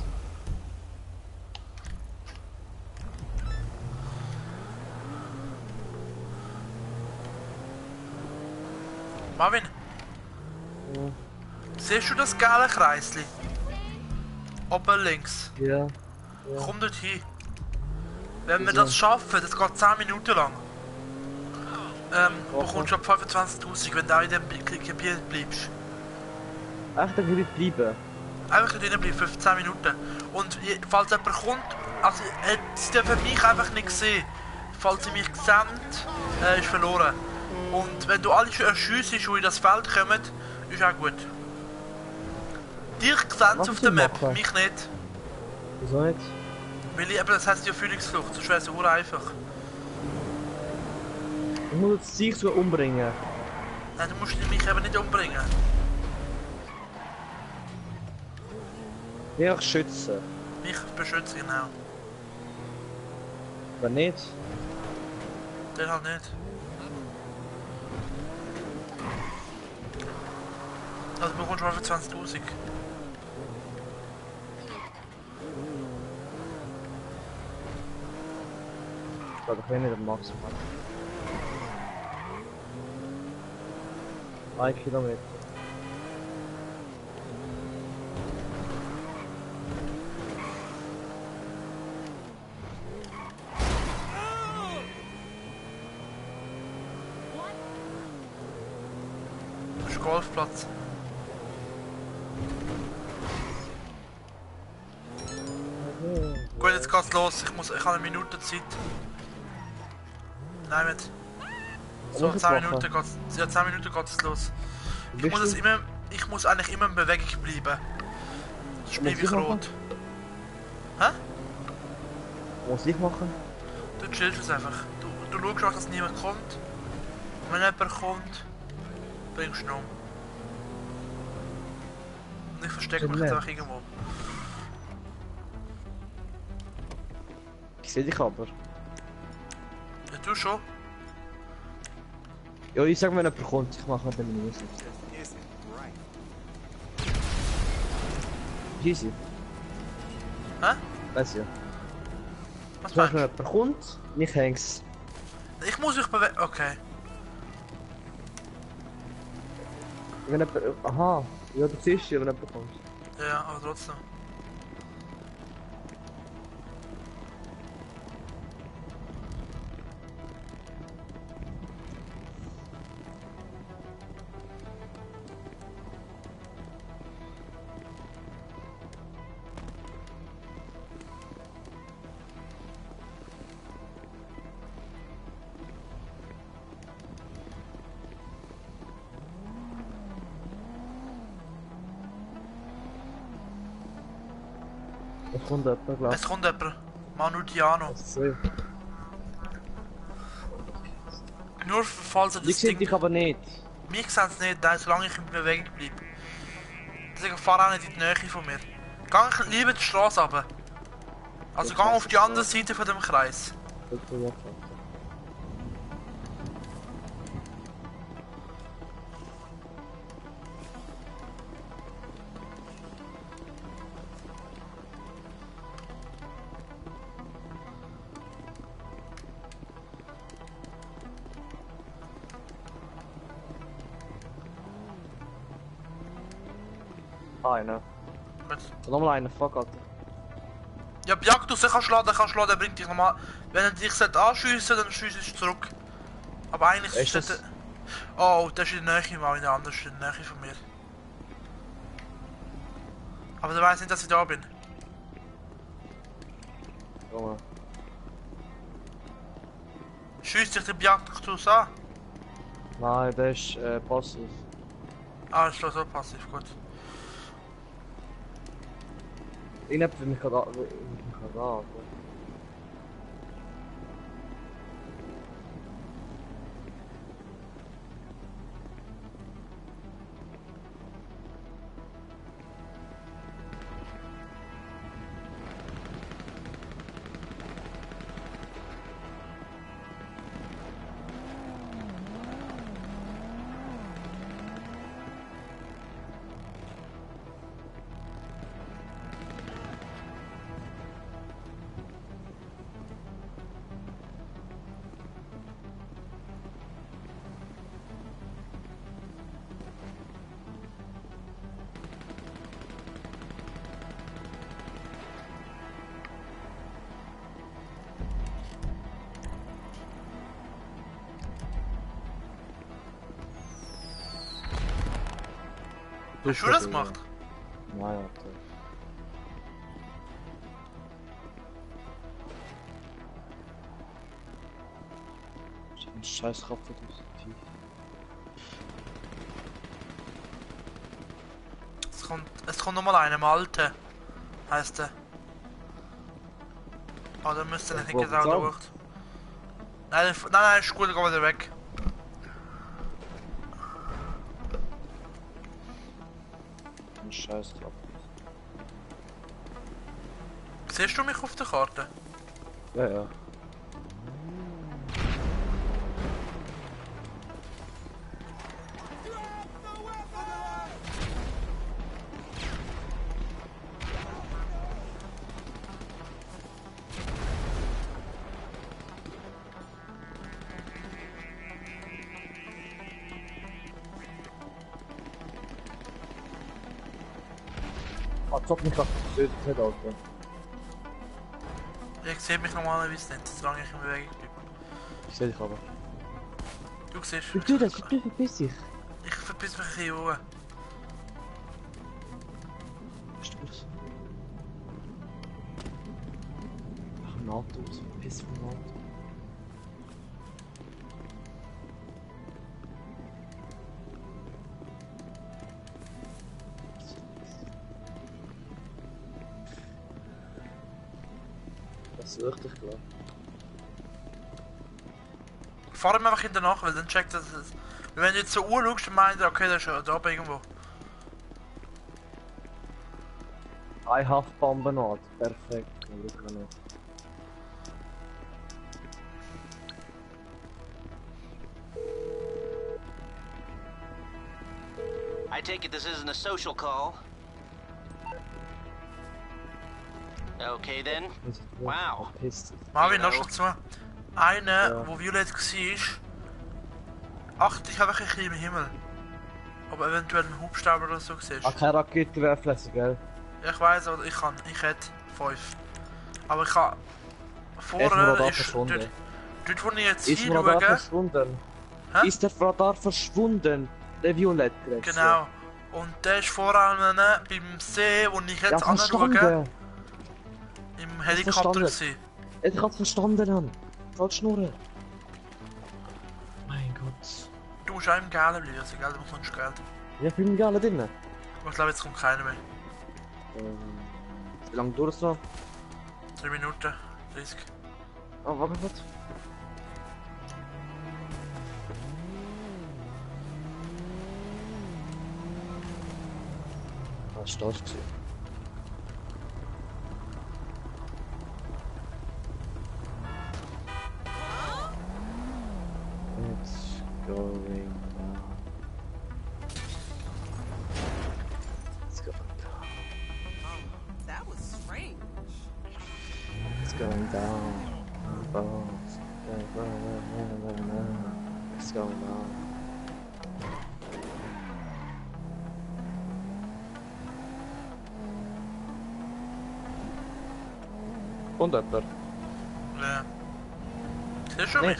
Marvin, Ja. siehst du das geile Kreisli? Oben links. Ja. Komm dort hin. Wenn wir Wieso? das schaffen, das geht 10 Minuten lang. Bekommst du ab 25.000, wenn du in dem Gebiet bleibst. Echt, dann will ich bleiben. Einfach da drinnen bleiben, 15 Minuten. Und falls jemand kommt, also sie dürfen mich einfach nicht sehen. Falls sie mich sehen, ist verloren. Und wenn du alle schiessest, die in das Feld kommen, ist auch gut. Dich sehen sie auf der Map, mich nicht. Wieso nicht? Weil eben, das heisst ja Führungsflucht, sonst wäre es so einfach. Ich muss jetzt dich so umbringen. Nein, du musst mich eben nicht umbringen. Mich schützen. Mich beschützen, genau. Wenn nicht, Den halt nicht. Also du bekommst schon für 20.000. ich glaube, ich will nicht am Maximal. 1 Kilometer. Das ist Golfplatz. Gut, jetzt geht's los. Ich habe eine Minute Zeit. Nein, nicht. So, 10 Minuten geht's. Ja, 10 Minuten geht's los. Ich muss eigentlich immer in Bewegung bleiben. Sonst bleibe ich rot. Hä? Was ich machen? Du chillst es einfach. Du schaust auch, dass niemand kommt. Und wenn jemand kommt, bringst du ihn um. Und ich verstecke mich jetzt einfach irgendwo. Ich sehe dich aber. Ja, du schon. Ja, ich sag, wenn jemand kommt, ich mache halt den Musik. Easy. Hä? Weiß ja. Was Wenn meinst du? jemand kommt, mich hängst. Ich muss mich bewegen. Okay. Wenn jemand... Aha. Ja, du siehst ja, wenn jemand kommt. Ja, aber trotzdem. Es kommt jemand, glaub Es kommt jemand. Manu Diano. ich. Nur falls er Ich das sehe Ding... dich aber nicht. Mich sehen sie nicht, solange ich in Bewegung bleibe. Deswegen fahr auch nicht in die Nähe von mir. Geh lieber die Straße runter. Also geh auf die andere Seite von dem Kreis. Einer. Gut. Nochmal einer, fuck, Alter. Ja, Jagdus, er kann schlagen, der bringt dich nochmal. Wenn er dich anschiessen, dann schiessest du zurück. Aber eigentlich Ist das- der... Oh, der ist in der Nähe, mal in der anderen, ist in der Nähe von mir. Aber der weiß nicht, dass ich da bin. Junge. Schiesst dich der Jagdus an? Nein, der ist passiv. Ah, ist so passiv, gut. Irgendjemand will mich gerade an. Hast du das gemacht? Nein, Alter. Ich hab einen scheiß Kopf für dich. Es kommt nochmal einer, Malte. Heißt der. Oh, der müsste nicht Wo genau geht's durch. Nein, ist gut, geh wieder weg. Ein scheiß Kopf. Siehst du mich auf der Karte? Ja, ja. Als ob mich das nicht aus. Ich sehe mich normalerweise nicht, solange ich in Bewegung bleibe. Ich seh dich aber. Du siehst Du verpiss dich. Ich verpiss mich ein bisschen hoch. Bist du das? Ach, ein Auto, so verpiss vom Auto. Das ist richtig klar. Fahr ihm einfach hinterher nach, weil dann checkt das. Wenn du jetzt so anschaust, dann meint er, okay, der ist schon da oben irgendwo. I have Bombenort. Perfekt. Schau mal nicht. I take it this isn't a social call. Okay then. Wow. Verpiss dich. Marvin, Genau. lass schon zu. Einer, Ja. wo violett war, achte ich einfach ein bisschen im Himmel. Ob eventuell ein Hubschrauber oder so siehst. Ah, keine Raketenwerfläche, gell? Ich weiss, aber ich hätte 5. Aber ich kann. Ist mir Vorne Radar ist. verschwunden? Dort wo ich jetzt Ist mir Radar hinschaue. verschwunden? Hä? Ist der Radar verschwunden? Der Violett-Grenze? Genau. Und der ist vor allem beim See, wo ich Ja, jetzt anschaue, verstanden. im Helikopter verstanden. gewesen. Ich hab's verstanden, Mann. Soll schnurren. Mein Gott. Du musst auch im Galen bleiben, also Geld bekommst du Geld. Ja, ich bin alle drin. Aber ich glaube, jetzt kommt keiner mehr. Wie lange dauert es noch? 3 Minuten, 30. Oh, warte, warte. Ah, ist das gewesen. It's going down. It's going down. That was strange. It's going down. Bones. It's going down. Und jemand? Ja. Siehst du Nee. mich?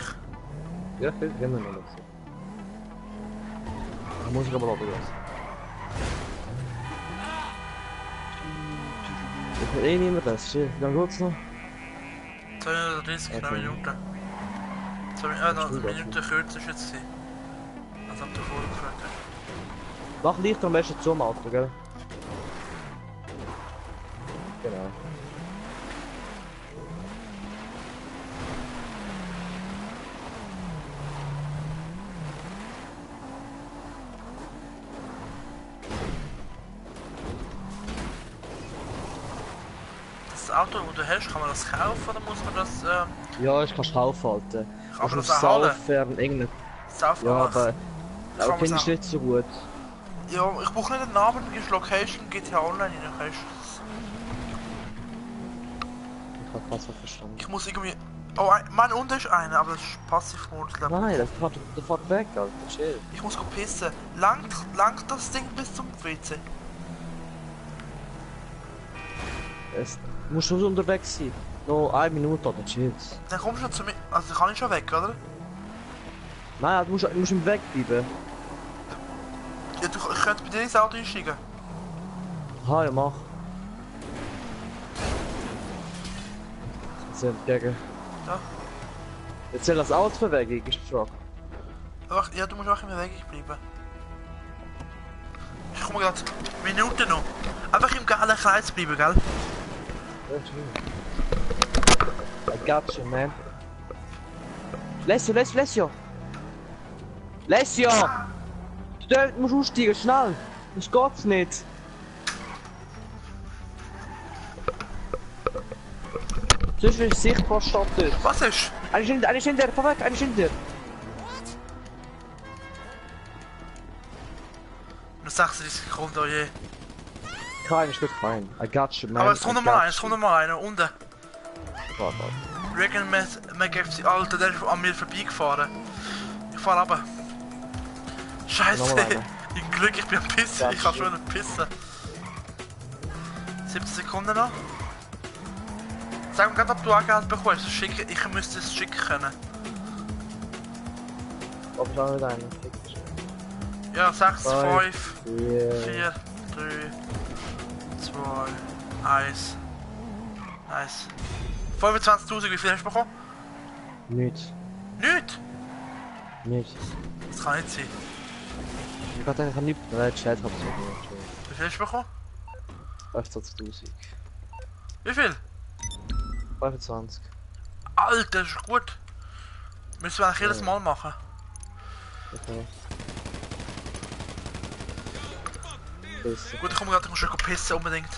Ja, viel immer noch so. Da muss ich aber noch lassen. Ich will eh niemand das. Wie lange geht's noch? 230 Okay. Minuten. Noch eine Minute kürzer ist jetzt gewesen. Als ob du vorher gefragt hast. Mach Licht am besten zum Auto, gell? Genau. Das Auto, das du hast, kann man das kaufen oder muss man das Ja, ich kann es aufhalten. aber das auf erhalten? Saufern irgendein. Saufen Ja, machen? aber. Kann Auch man's finde ich auch- nicht so gut. Ja, ich brauche nicht den Namen, du gibst Location, GTA Online rein, weißt du? Ich habe fast verstanden. Ich muss irgendwie... Oh, mein unten ist einer, aber das ist Passivmodus, glaube ich. Nein, der fährt weg, Alter. Chill. Ich muss pissen. Langt das Ding bis zum WC? Du musst schon unterwegs sein. Noch 1 Minute oder chill. Dann kommst du schon zu mir... Also kann ich schon weg, oder? Nein, du musst im Weg bleiben. Ja, ich könnte bei dir ins Auto einsteigen. Aha, ja mach. Sind entgegen. Ja. Jetzt soll das Auto-Bewegung, ist die Frage. Ach, ja, du musst auch in Bewegung bleiben. Ich komme gerade. Minute noch. Einfach im geilen Kreis bleiben, gell? I got you, man. Lesio! Lesio! Du musst aussteigen, schnell! Das geht's nicht! Sonst ist sichtbar statt dort. Was ist? Eine ist hinter, fahr weg, eine ist hinter! Nur 36 Sekunden, oh je. Kein ist gut fein. I got you, man. Aber es kommt nochmal einer, unten. Warte. Regan McFC, Alter, der ist an mir vorbeigefahren. Ich fahr runter. Scheiße, Nochmal einer. ich Glück, ich bin am Pissen, ich kann schon nicht pissen. 17 Sekunden noch. Sag mir gerade, ob du auch Geld bekommst, ich müsste es schicken können. Aber schau nicht einen. Ja, 6, 5, 4. 4, 3, 2, 1. Nice. 25.000, wie viel hast du bekommen? Nichts. Nicht? Nichts. Das kann nicht sein. Ich kann eigentlich nicht. Nein, Chat hab's nicht gemacht. Wie viel hast du bekommen? 25.000. Wie viel? 25. Alter, das ist gut. Müssen wir eigentlich jedes Mal machen. Okay. Besser. Gut, ich komme gerade, ich muss schon pissen unbedingt.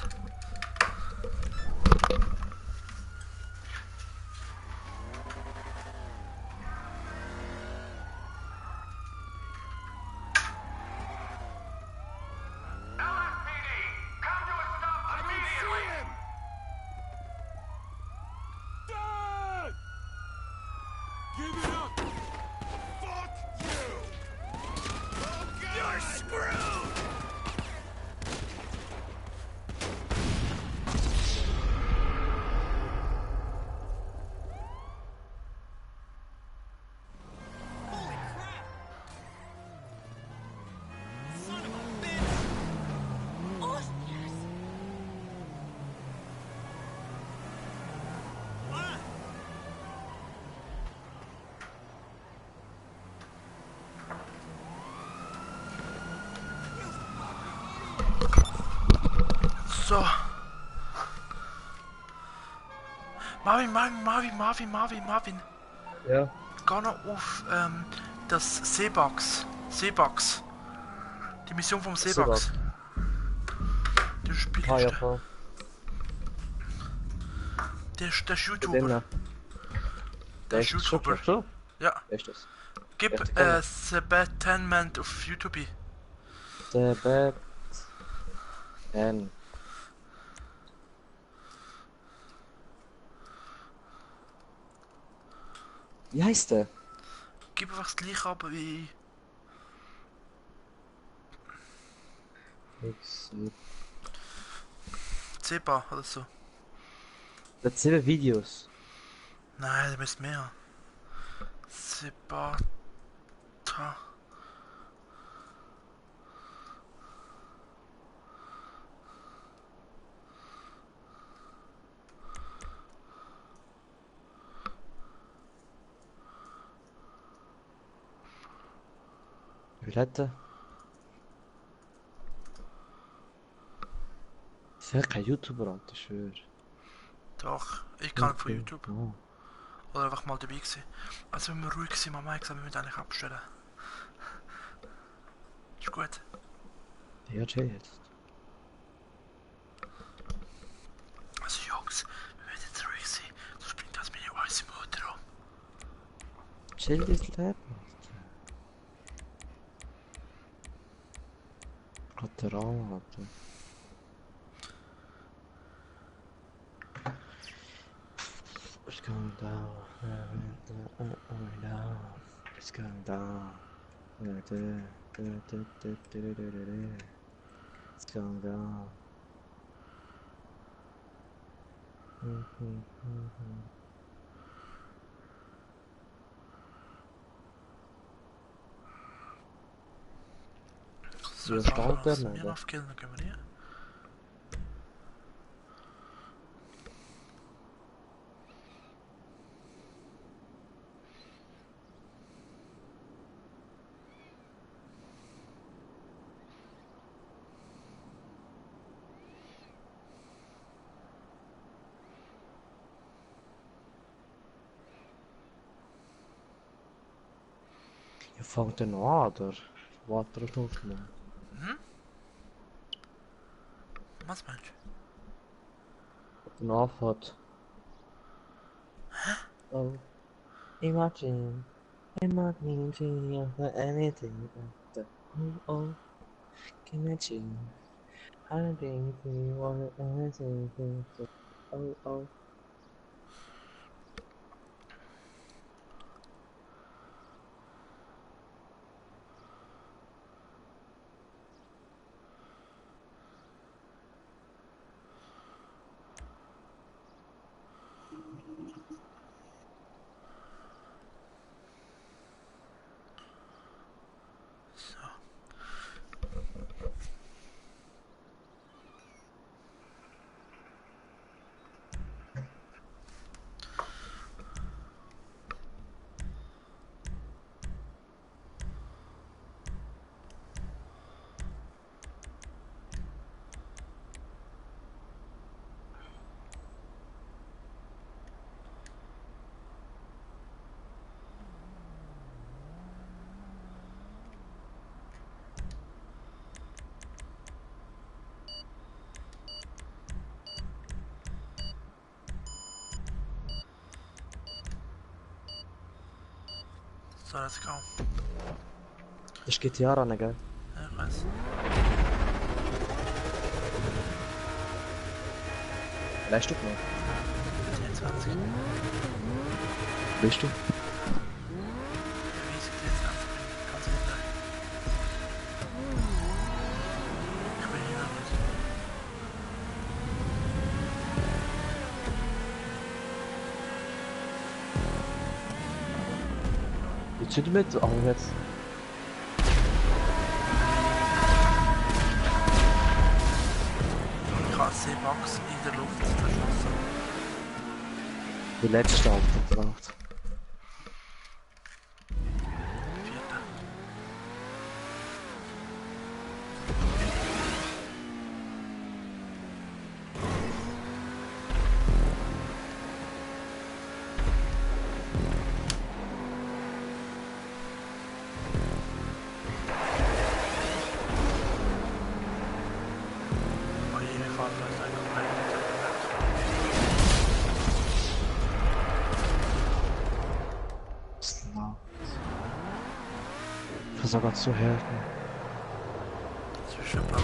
So. Marvin. Ja. Geh noch auf das Seebugs. Die Mission vom Seebugs. Der Spiel Ah, ja, ist voll. der ist YouTuber. Der Der ist YouTuber. So? Ja. Wer ist das? Gib Ja, The Batman auf YouTube. Der Bad. N. Wie heißt der? Gib einfach das gleiche ab wie. Zeba oder so. Der hat 7 Videos. Nein, der müsste mehr. Zebata. Wie hat der? Das ist ja kein YouTuber, Alter, ich schwör. Doch, ich kann von YouTube. Oh. Oder einfach mal dabei gewesen. Also wenn wir ruhig sind, Mama hat gesagt, wir müssen eigentlich abstellen. Ist gut. Ja, chill jetzt. Also Jungs, wir müssen jetzt ruhig sein, sonst bringt das meine weiße Mutter um. Chill das Leben. Gott der Raum, Alter. It's going down, down. It's going down. It's going down. So, Ja, stark der wir nicht. aufgehen, dann gehen wir hier. Je fängt dann an, oder? Warte auf mal. Hm? Was meinst du? Dann anfängt. Oh, imagine, imagine for anything after. Oh, imagine, I think you want anything after. Oh, oh. So, let's go. Das ist GTA ran, gell? Ja, ich weiß. Weißt du noch? 24. Bist du? Wie ist 24? Kannst du nicht sagen. Ich bin hier noch nicht. Jetzt sind wir mit, aber jetzt. Ich habe C-Box in der Luft verschossen. Die letzte Alter drauf. Vierte. Oh je, wir fahren gleich ein komplett. Versorger zu helfen. Zwischenplatz.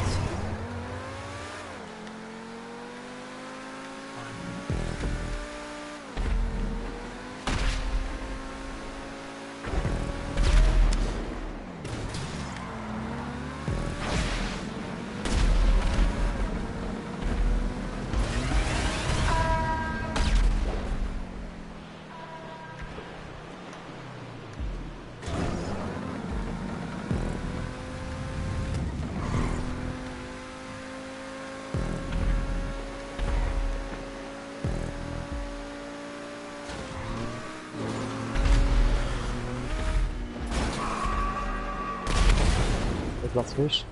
Der Platz frisch.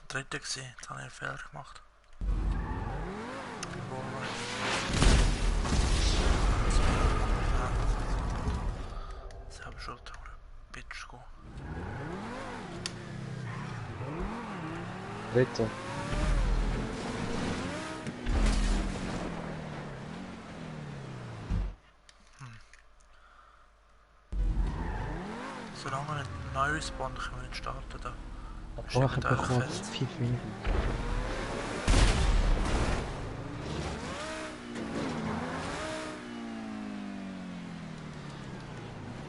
Dritte gewesen, jetzt habe ich einen Fehler gemacht. Selber schuld, oder? Bitch, go. Dritte. Solange wir nicht neu respawnen, können wir nicht starten. Da. Oh, ich Schicken hab euch gerade fest. 5 Minuten.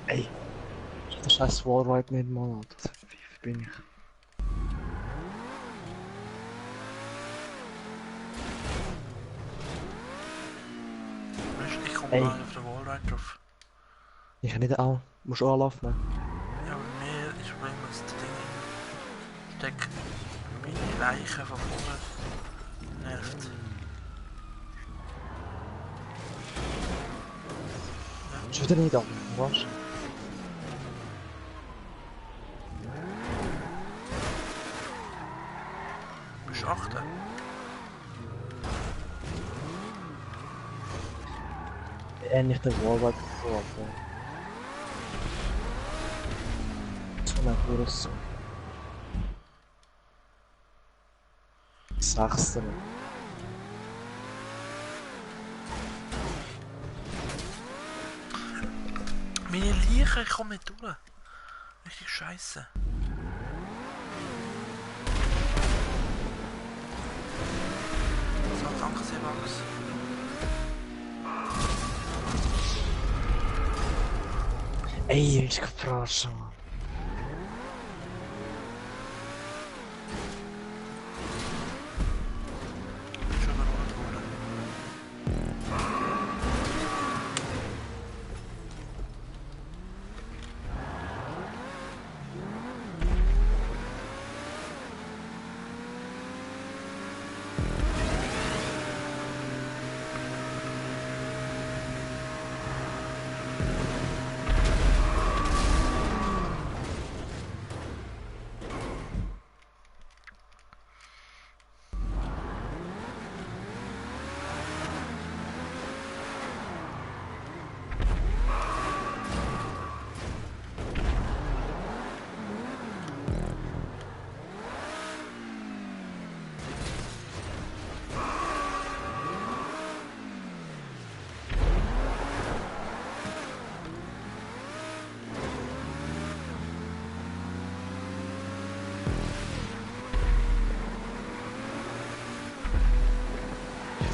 Ey! Das scheiß Wallride nicht mal, Alter. Wie bin ich? Weißt du, ich komme Ey. gar nicht auf den Wallride drauf. Ich kann nicht auch. Musst auch anlaufen. Ja, bei mir ist das Problem, dass das Ding steckt meine Leiche von vorne nervt. Ist wieder nicht an, was? Bist du 8? Nicht der Wallride gefahren. Na, Kurs. Sechster. Meine Leiche, ich komme nicht durch. Richtig scheiße. So, danke sehr, Max. Ej, ich ska prata. Schon überholt worden.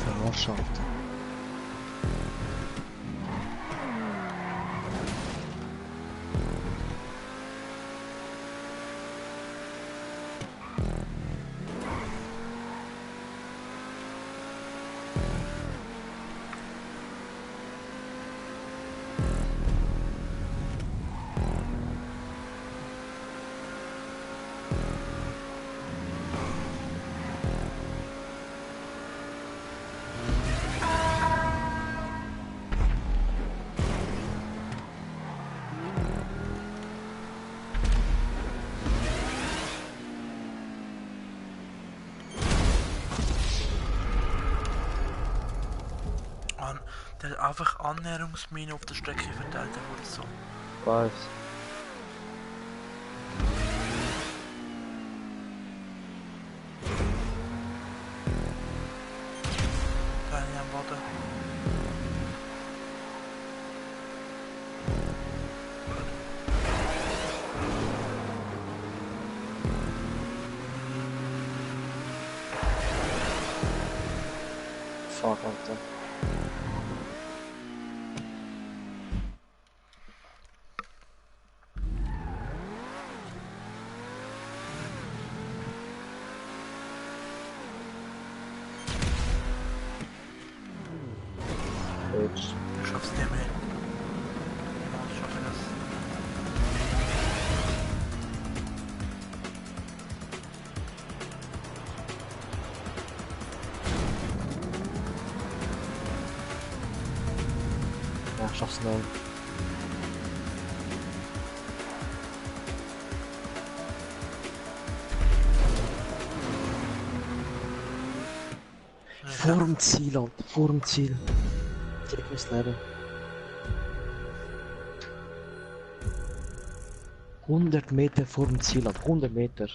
Verarschaft. Der hat einfach Annäherungsmine auf der Strecke verteilt, der wurde so. Was? Da eine am Boden. Fuck, Alter. Bitch. Ich schaff's nicht mehr. Ja, ich schaffe das. Ja, ich schaff's nicht. Vor dem Ziel, Alter. Vor dem Ziel. Direkt mein Leben. 100 Meter vor dem Ziel, Alter. 100 Meter.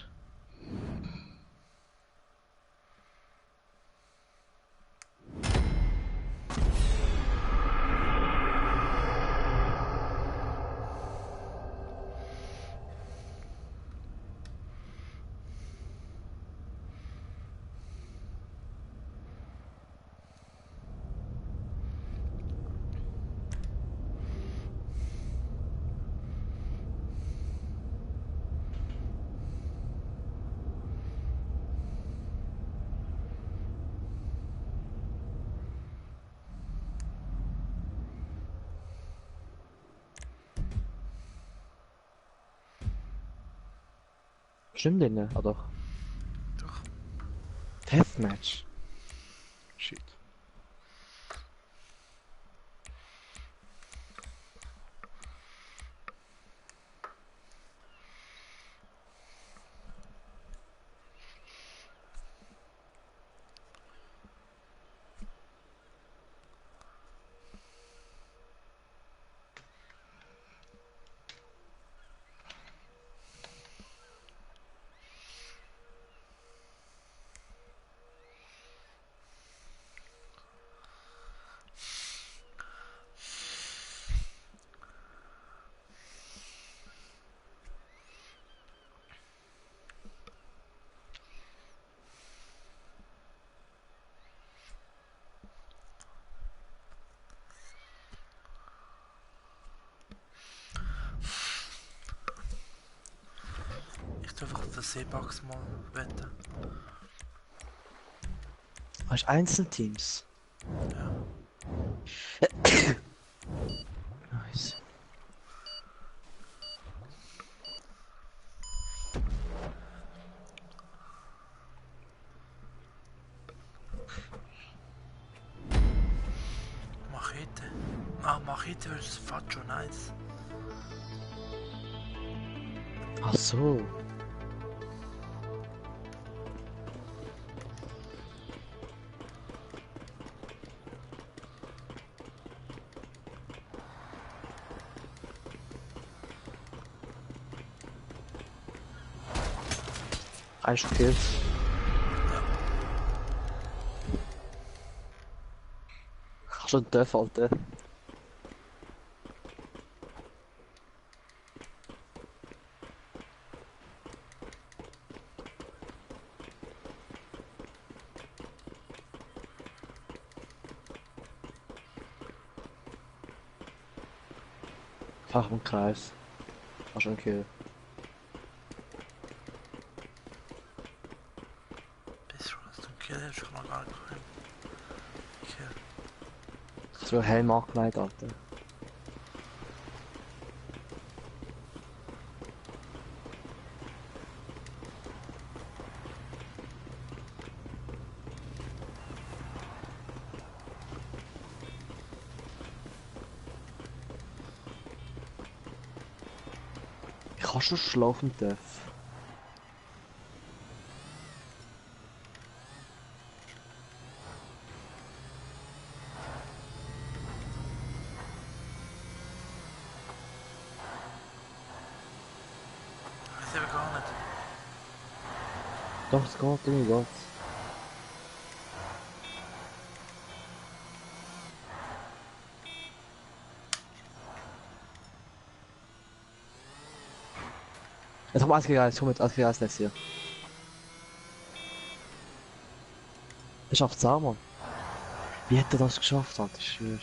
Stimmt denn? Ah doch. Doch. Deathmatch. Shit. Tu einfach den Seebugs mal wetten. Hast du Einzelteams? Ja. Nice. Machete. Ah, Machete versus Facho, nice. Ach so. Eins gekillt. Kannst du einen Töpf halten? Fach im Kreis. Hast du einen Kill. Bist du was zum Kill? Hast du noch gar nicht gekommen. Kill. So Helm angelegt, Alter. Kannst du schlafen dürfen? Weiß ich aber gar nicht. Doch, es geht, irgendwie geht's. Jetzt komm, alles gegen alles, komm jetzt, alles gegen alles nächstes Jahr. Er schafft's auch, Mann. Wie hat er das geschafft, Alter? Ich schwör.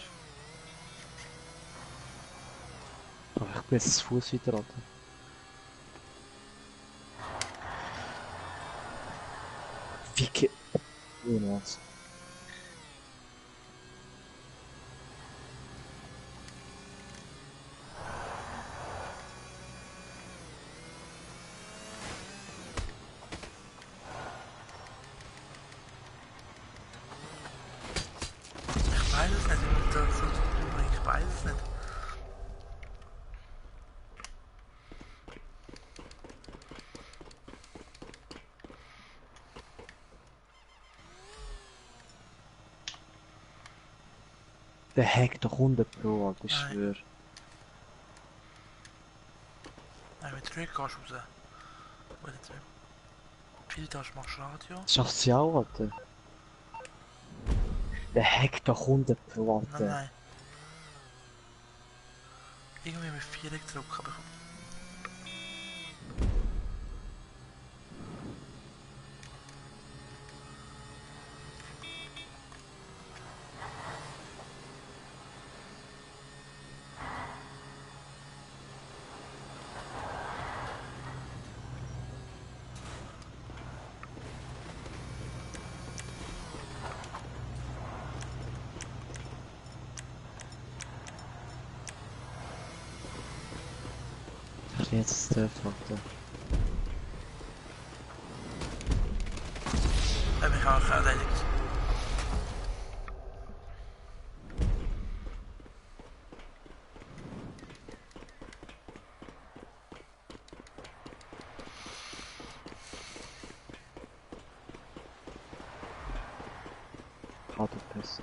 Aber ich bin jetzt zu Fuß weiter, Alter. Wie geht... Ohne was. Ich weiß es nicht, wie man das so tun. Ich weiß es nicht. Der hackt doch 100 Pro, Alter, ich Nein. schwör. Nein, mit Trick gehst du raus. Wo jetzt? Viele Taschen machst du Radio. Das schafft sie auch, Alter. Der hackt doch 100 Pro, Nein, Alter. nein. Irgendwie mit 4 gedrückt, aber Ich bin jetzt der Alter. mich auch erledigt. Harte Pässe.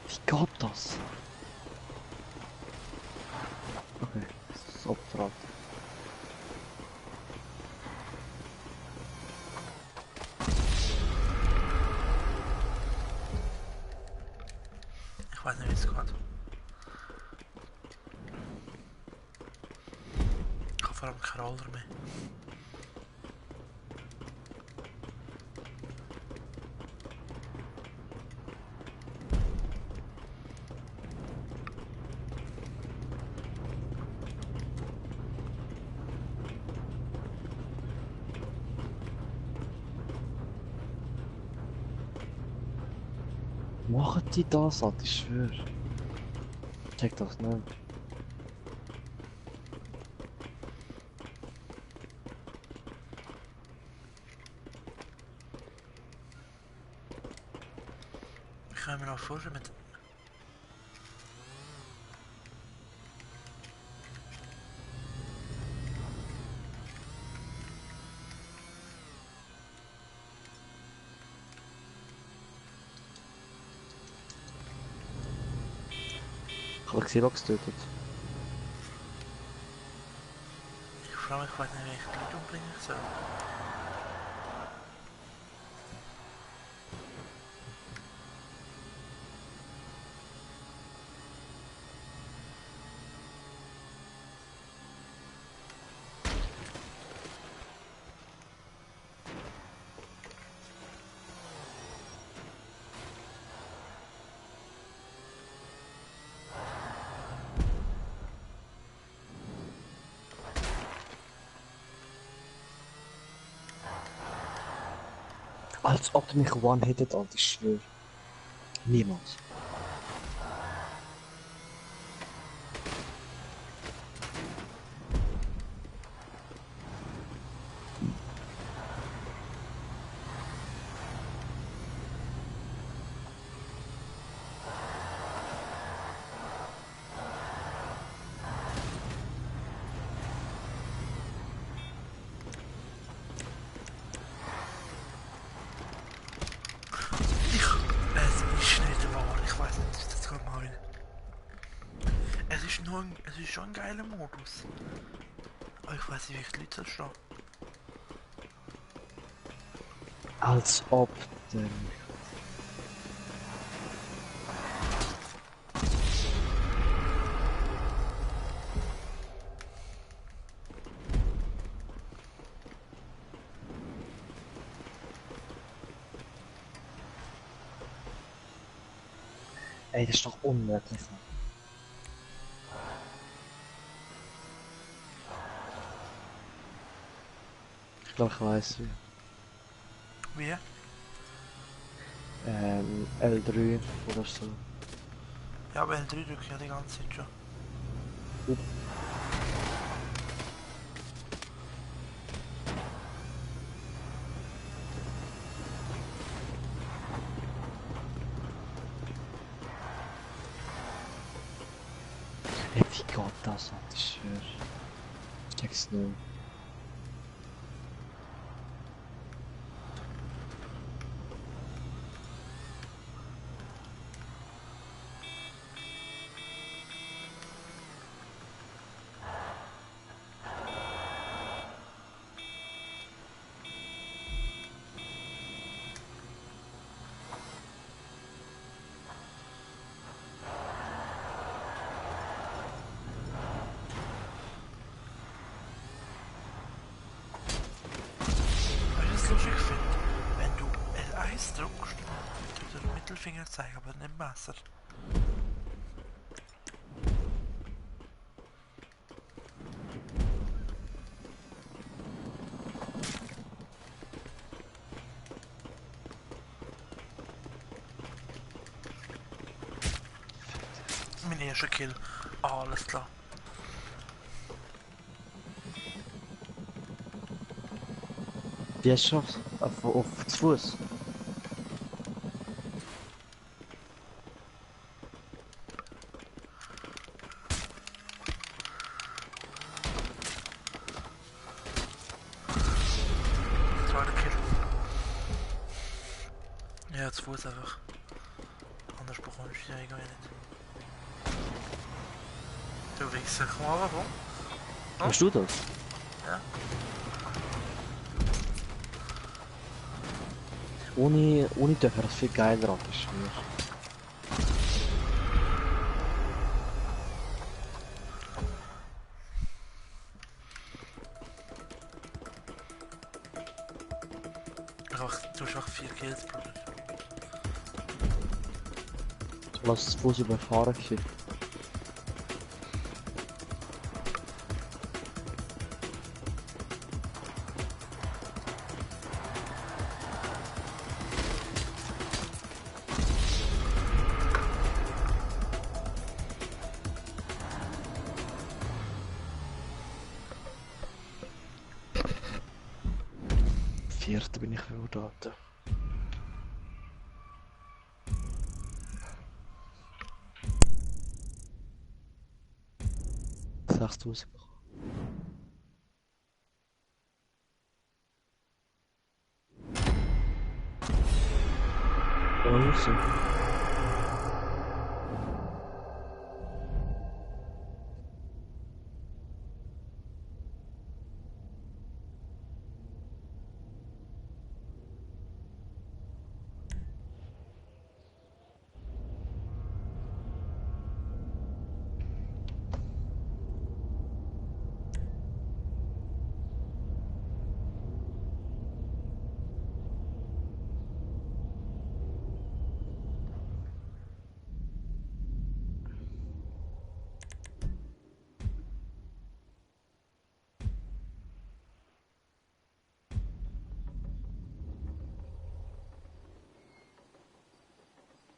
Wie geht das? Okay, das ist Opfer. Ich weiß nicht, wie es geht. Ich habe vor allem keinen Roller mehr. Machen die das, Alter, ich schwör. Check das nicht. Ich kann mir noch vorstellen mit... Ich habe Xerox getötet. Ich frage mich, ich weiß nicht, welche Leute umbringen soll. Als ob du mich one-hittet, Alter, ich schwör. Niemals. Es ist nicht wahr, ich weiß nicht, was ich das gerade meine. Es ist schon ein geiler Modus. Aber ich weiß nicht, wie ich die Leute verstehe. Als ob der... Ey, das ist doch unmöglich. Ich glaube, ich weiß wie. Wie? L3 oder so. Ja, aber L3 drücke ich ja die ganze Zeit schon. Ey, wie geht das an? Ich schwör. Ich check's nicht. Was ich das lustig finde, wenn du L1 drückst, tut er den Mittelfinger zeigen, aber nicht Messer. Mein erster Kill. Alles klar. Wie hast du geschafft? Auf zu Fuß? Zweiter Kill. Ja, zu Fuß einfach. Anders bekommst du die irgendwie nicht. Du Wichser, komm mal rum. Oh. Hast du das? Ja. Ohne Dörfer, das ist viel geiler, Alter, ich schwör. du hast einfach 4 Kills, Bruder. Lass das Fuß überfahren gewesen. Vierte bin ich verurteilt. 6000 bekommen. Also.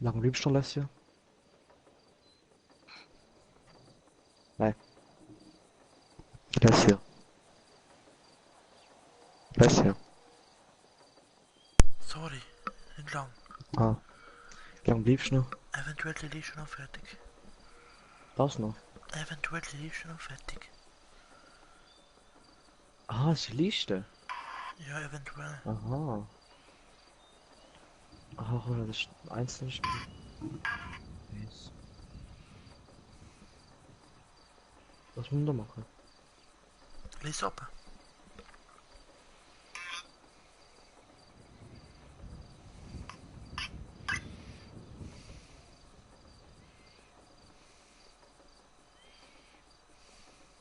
Lang bleibst du noch, Lesja? Nein. Lesja. Lesja. Sorry, nicht lang. Ah. Lang bleibst du noch? Eventuell die Lied schon noch fertig. Das noch? Eventuell die Lied schon noch fertig. Ah, das ist die Liste. Ja, eventuell. Aha. Aha, oder das ist ein einzelnes Spiel. Yes. Was muss man da machen? Lies ab.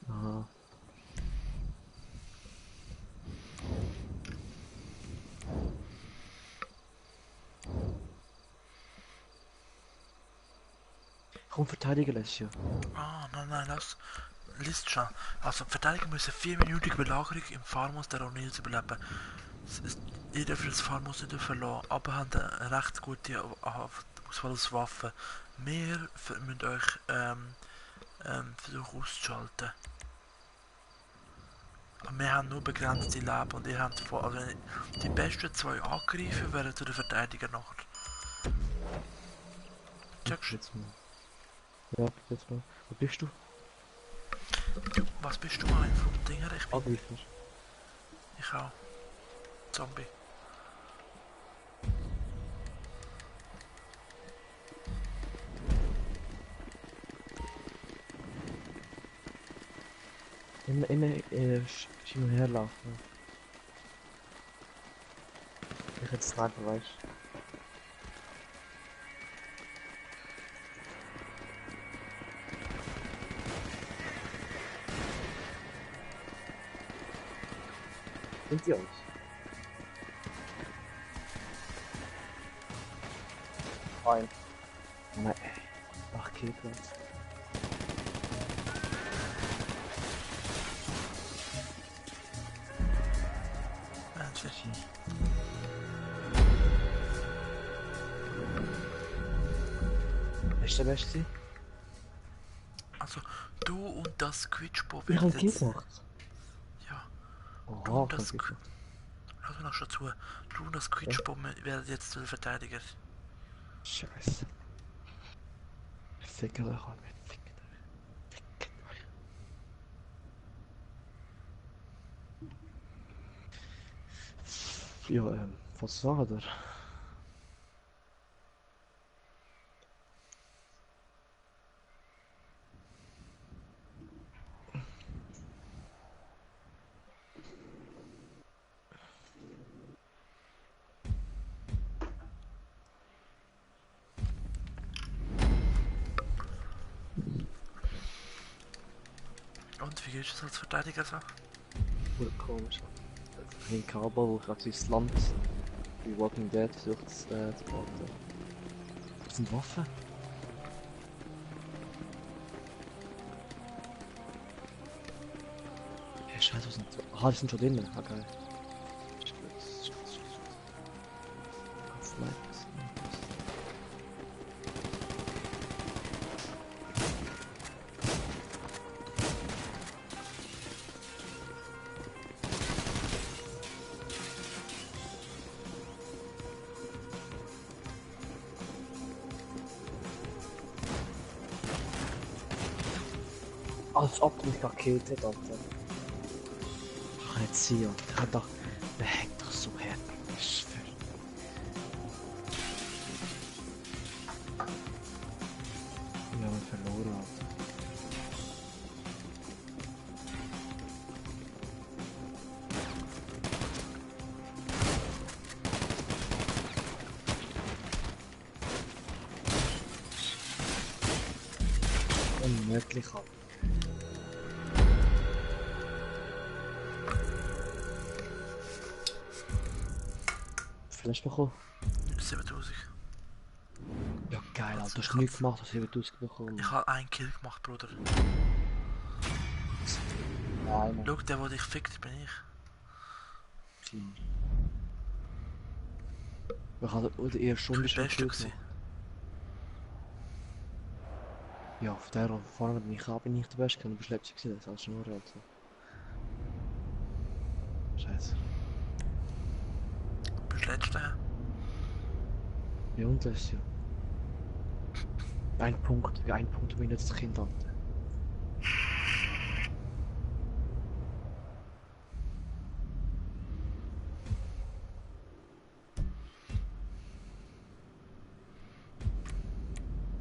Aha. Komm, verteidige Lesja. Ah, nein, lass. Lies schon. Also, Verteidiger müssen 4-minütige Belagerung im Farmhaus der O'Neills überleben. Jeder für das Farmhaus nicht verloren, aber haben eine recht gute Auswahl aus Waffen. Wir müssen euch versuchen auszuschalten. Aber wir haben nur begrenzte Leben und ihr habt vor. Also, wenn die besten 2 angreifen, wären zu den Verteidiger nachher. Checkst du? Jetzt mal. Ja, jetzt mal. Wo bist du? Du, was bist du ein vom Ding her? Ich bin. Angreifer. Ich auch. Zombie. Immer hin und her laufen. Ich hätte Sniper, weißt du. Sind die uns? Nein. Nein. Ach, Killplatz. Endlich. Wer ist der Beste? Also, du und das Squidge-Bob Ich hab werden Kill jetzt. gemacht. Ja, Oh, du und ich das. hab Kill gemacht. Lass mir noch schon zu. Du und das Squidge-Bob werden jetzt zu den Verteidiger. Scheiße. Ficker euch alle. Ficker euch. Ja, was sagt er? Und wie geht es als Verteidiger so? Voll komisch. Ein Kabel, wo ich auf sein Land Wie Walking Dead versucht es zu behalten. Das sind Waffen. Ja, scheiße, was sind... Aha, die sind schon drinnen. Ah, geil. Ist gut, ist gut, ist gut. Vielleicht. Als ob du mich gekillt hat, Alter. Das kann nicht sein, Alter. Der hängt doch so her. Ich schwör. Wir haben verloren, Alter. Unmöglich, Alter. Flash bekommen? 7000. Ja geil, Alter. Du hast nichts gemacht, hast 7000 bekommen. Ich habe einen Kill gemacht, Bruder. Nein, Schau, der dich fickt, bin ich. Wir haben oder eher schon Du bist der Beste gewesen. Ja, auf der vorne bin ich auch nicht der Beste, du bist letzter gewesen, das ist alles nur Alter. Scheiße. Du bist letzter. Ja und das ja. Ein Punkt, wie ein Punkt bin ich jetzt das Kind, Alter.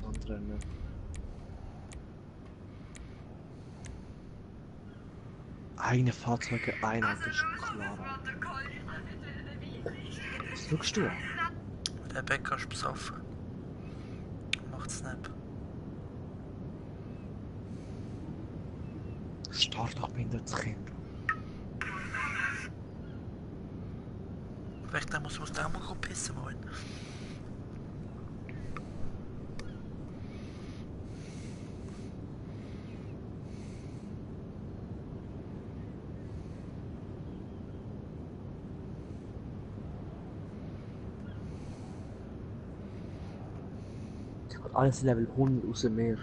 Andere ne. Eigene Fahrzeuge ein, Alter, ist schon klar. Was schaust du? Der Bäcker ist besoffen. Macht Snap. Start doch behindertes Kind. Vielleicht muss der auch mal pissen wollen. Alles Level 100 aus dem Meer.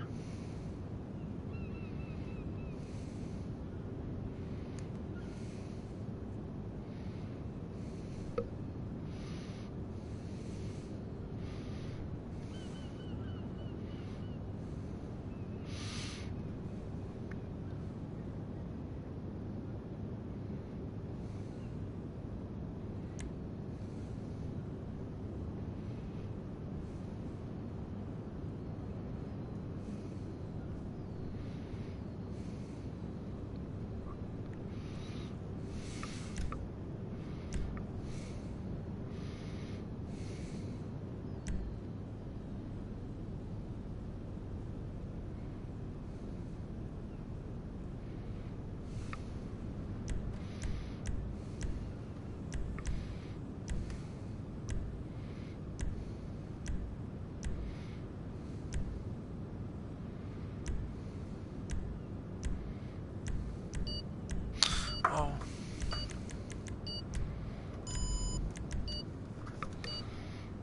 Oh.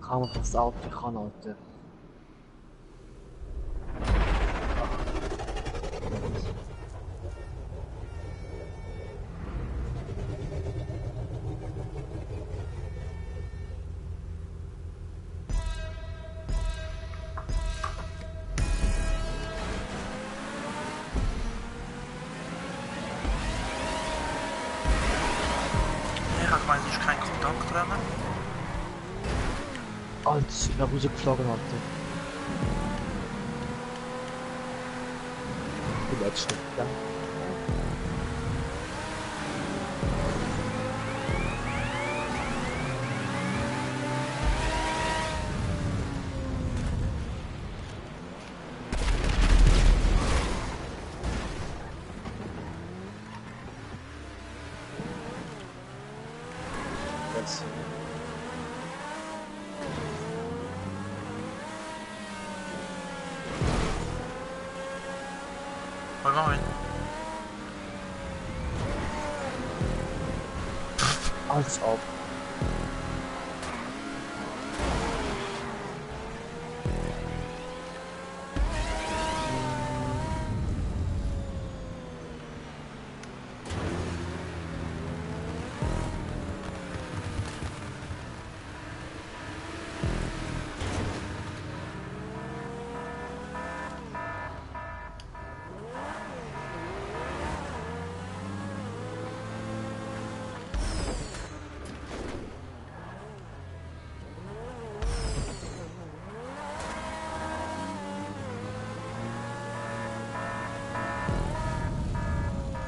Kann man fast Auto kann, Alter. Ich habe gemeint, es ist kein Kontakt dran. Alter, ich bin rausgeflogen, Alter. Du letzte, ja. Jetzt. Moin moin. Als ob.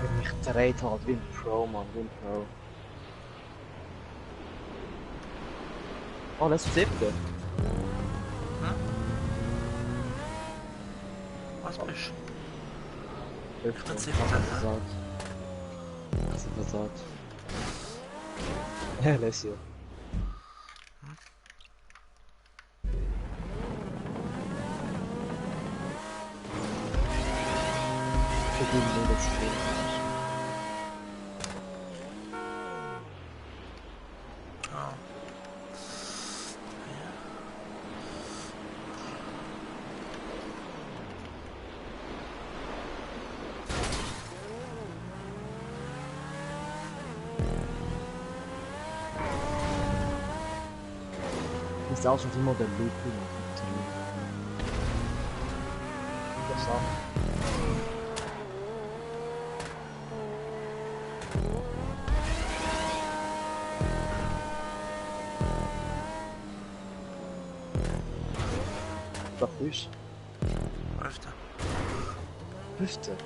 Wenn mich dreht halt wie ein Pro, Mann, wie ein Pro. Oh, das ist 7. Was bist du? 5. Das ist versagt. Das ist versagt. Ja, Lesio. Für die Minute zu viel. Ja. Das ist auch schon immer der Loop. Das auch. Was ist? 11. 5. Die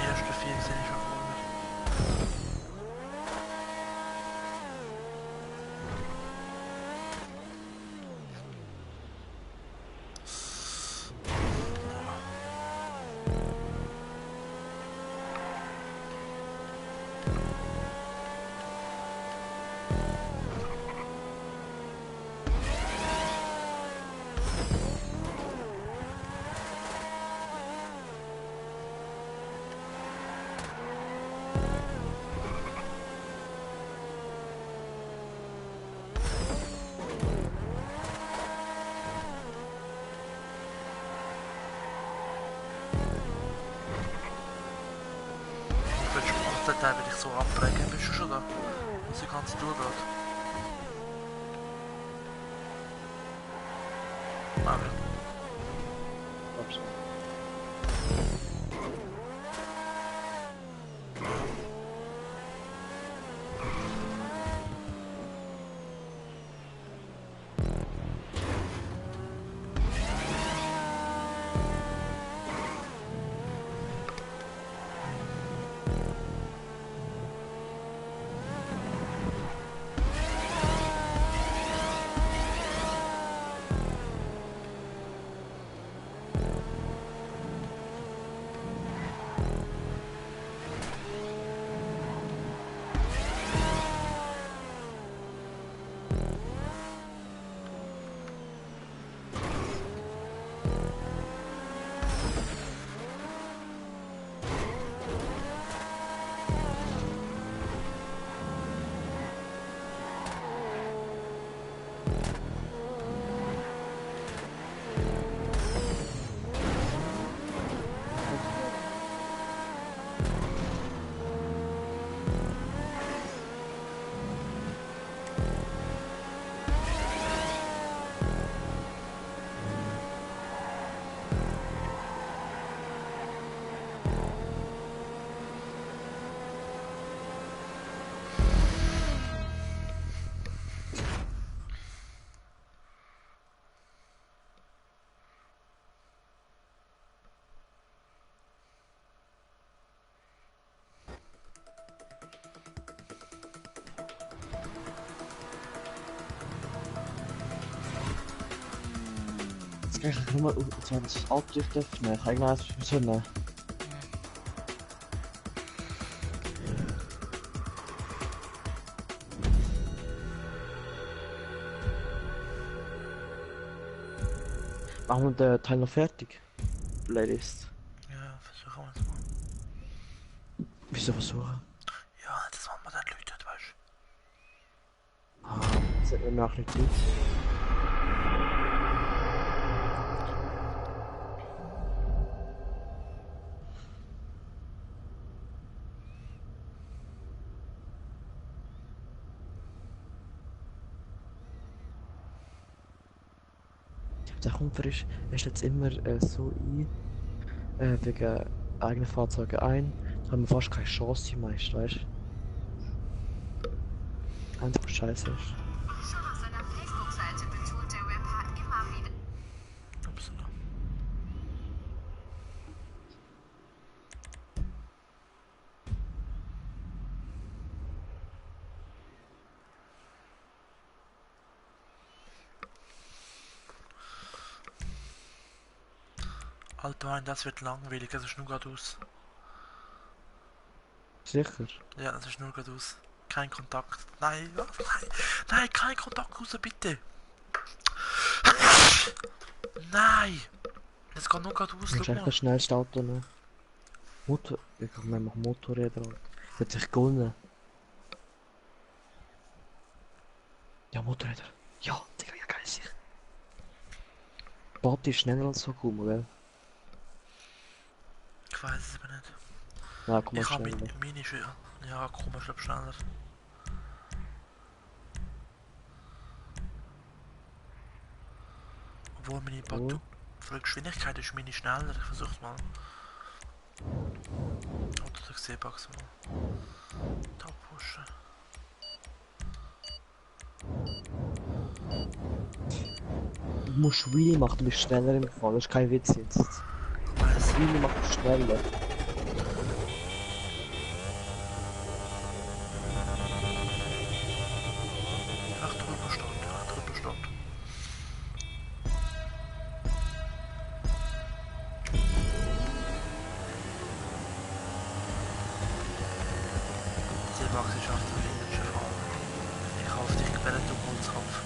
ersten 4 sehe ich verfolgt. Den Teil will ich so abbrechen. Bist du schon da? Was die ganze Tour geht. Marvin. Absolut. Ich kann nur zwar das Auto öffnen, ich kann irgendwas so nehmen. Machen wir den Teil noch fertig? Playlist. Ja, versuchen wir es mal. Wieso versuchen? Ja, das machen wir dann Leute, weißt du. Ah, das hat mir auch nicht gut. Der Kumpel ist jetzt immer so wegen eigenen Fahrzeugen ein. Da haben wir fast keine Chance meist, weißt du? Einfach scheiße ist. Schon auf seiner Facebook-Seite betont der Rapper immer wieder. Upsala. Alter Mann, das wird langweilig, das ist nur geradeaus. Sicher? Ja, das ist nur geradeaus. Kein Kontakt. Nein, was? Nein, nein, kein Kontakt raus, bitte. Nein! Das geht nur geradeaus, Das schau ist echt mal. das schnellste Auto noch. Motor... Ich kann nicht machen Motorräder. Das hat sich gewonnen. Ja, Motorräder. Ja, Digga, ja geil sich. Bot ist schneller als so cool, gell? Ich weiß es aber nicht. Ja, komm mal Ich habe schneller. meine schön. Ja, komm, ich glaube schneller. Obwohl meine Batterie. Von der Geschwindigkeit ist meine schneller. Ich versuch's mal. Oder der Seebax mal. Da pushen. Du musst Wheelie machen, du bist schneller im Fall. Das ist kein Witz jetzt. Weiß. Wheelie macht schneller. Ach, drüber stand. Ach, drüber stand. Seebax ist auf der Linie schon. Ich hoffe, ich werde den Holzkampf.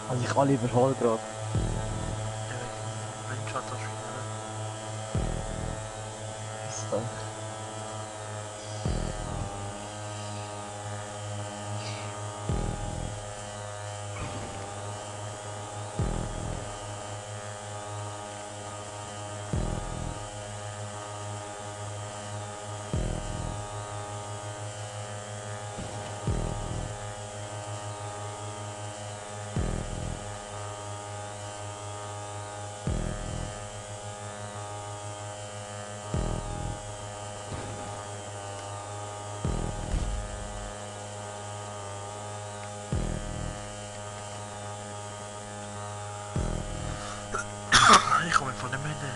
Also ich alle überhole gerade. Ja, Windschatten schwierig. Was da? Ich komme von dem Ende.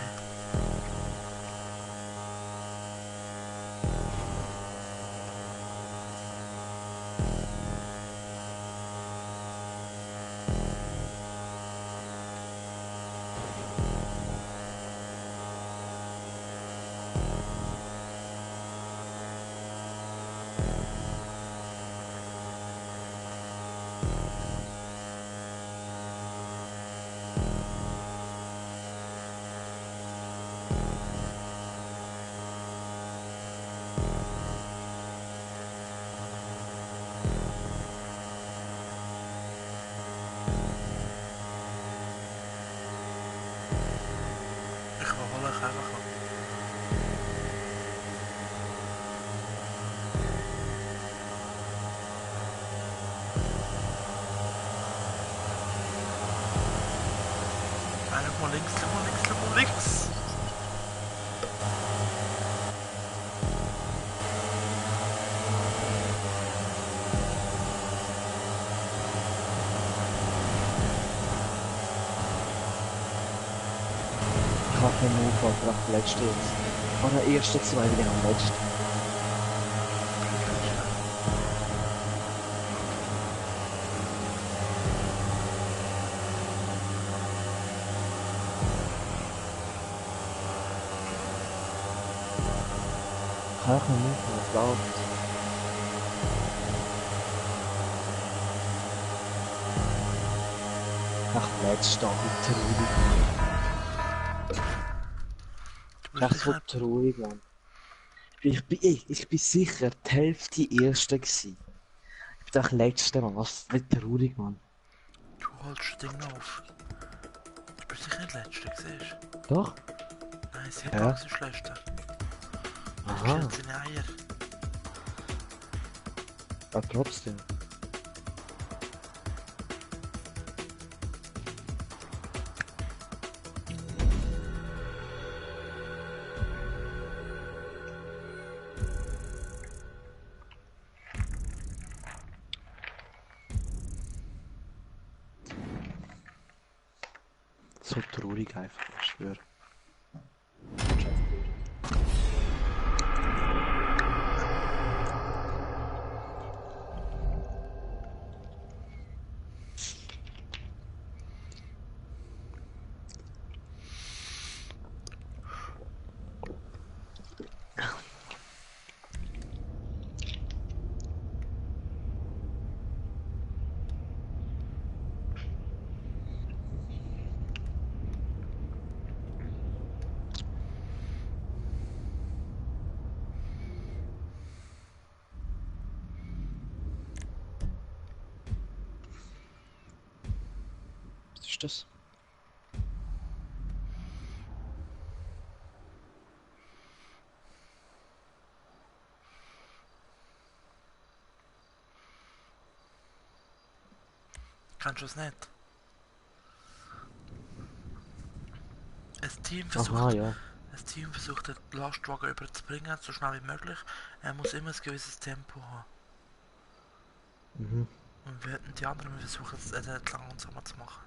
habe keinen Unfall, vielleicht der letzte jetzt. Oder der erste, zwei, wie der am letzten. Ich habe keinen Unfall, was läuft. Ach, letzter, wie traurig. Das ist so traurig, Mann. Ich bin sicher die Hälfte Erste gewesen. Ich bin doch Letzter, Mann. Was wie traurig, Mann. Du holst das Ding noch auf. Du bist sicher nicht Letzter, siehst Doch? Nein, sie Ja. Max ist Letzter. Aha. Schält seine Eier. Aber trotzdem. So traurig einfach, ich schwöre. Was ist das? Kannst du es nicht? Ein Team versucht, Aha, ja. ein Team versucht den Lastwagen überzubringen, so schnell wie möglich. Er muss immer ein gewisses Tempo haben. Mhm. Und die anderen versuchen es etwas langsamer zu machen.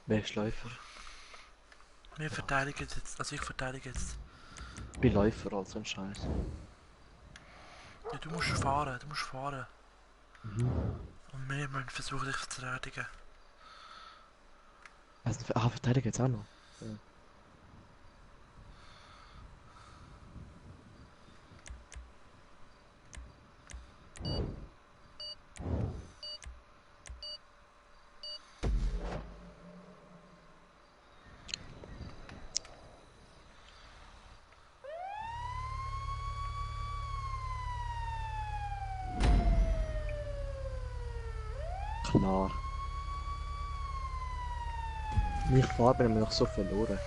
Wer ist Läufer? Wir verteidigen jetzt, also ich verteidige jetzt. Ich bin Läufer, also ein Scheiß. Ja, du musst fahren, du musst fahren. Mhm. Und wir müssen versuchen, dich zu verteidigen. Also, verteidigen jetzt auch noch. Ja. Klar. Meine Farbe haben wir noch so verloren.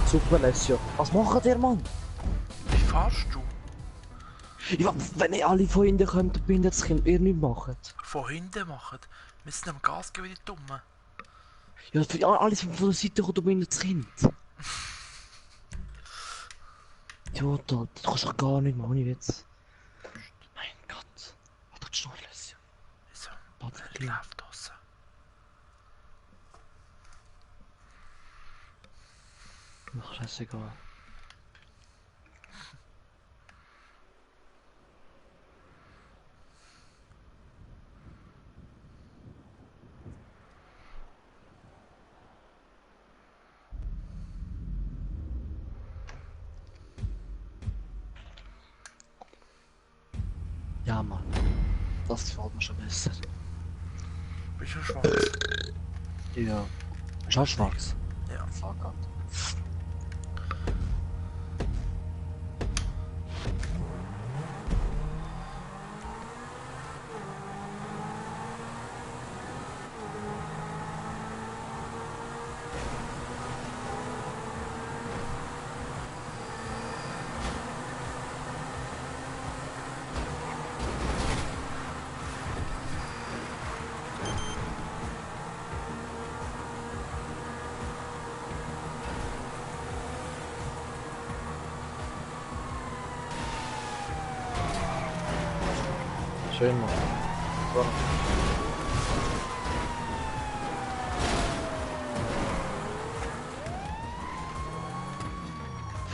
Super, Alessio. Was macht ihr, Mann? Wie fahrst du? Ja, wenn ihr alle von hinten kommt, dann das könnt ihr nicht machen. Von hinten machen? Wir müssen am Gas geben wie die Dummen. Ja, alles von der Seite kommt, dann das Kind. Ja, das kannst du doch gar nicht machen, ich jetzt. Mein Gott. Was tut du noch, Alessio? Wieso? Warte, Er gleich. läuft draussen. Ach, das ist egal. Ja, Mann. Das gefällt mir schon besser. Bist du schwarz? Ja. Ist auch schwarz? Ja. Fuck up. Schön, Mann. So.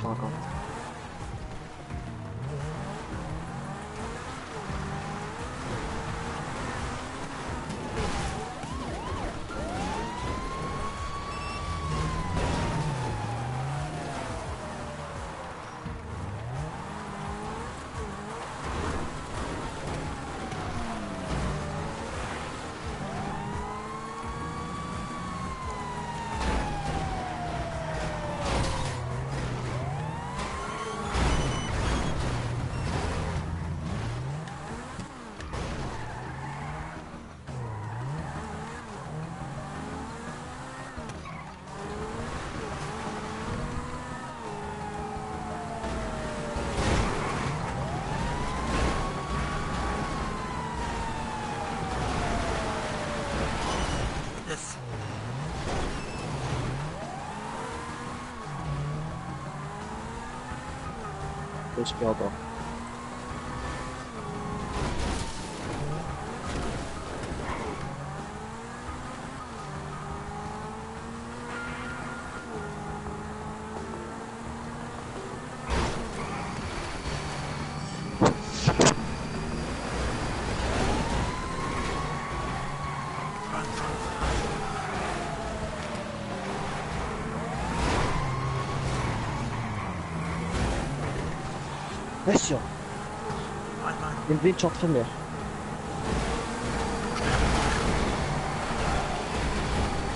Fuck up. Yes. Ich bin auch da. Weißt du ja, Nein. den Windshot von mir.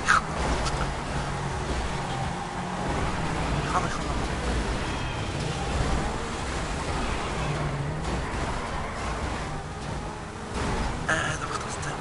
Ich kann mich schon machen. Doch das Ding.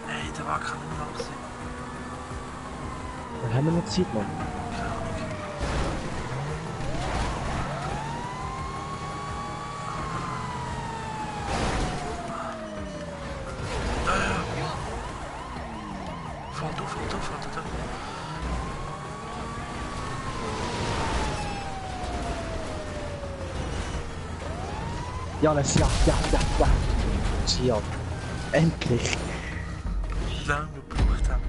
Ey, der war kann nicht mehr aussehen. Dann haben wir noch Zeit, Mann. Keine Ahnung. Fällt auf. Ja, ja. Ja. Endlich. Wie lange wir gebraucht haben.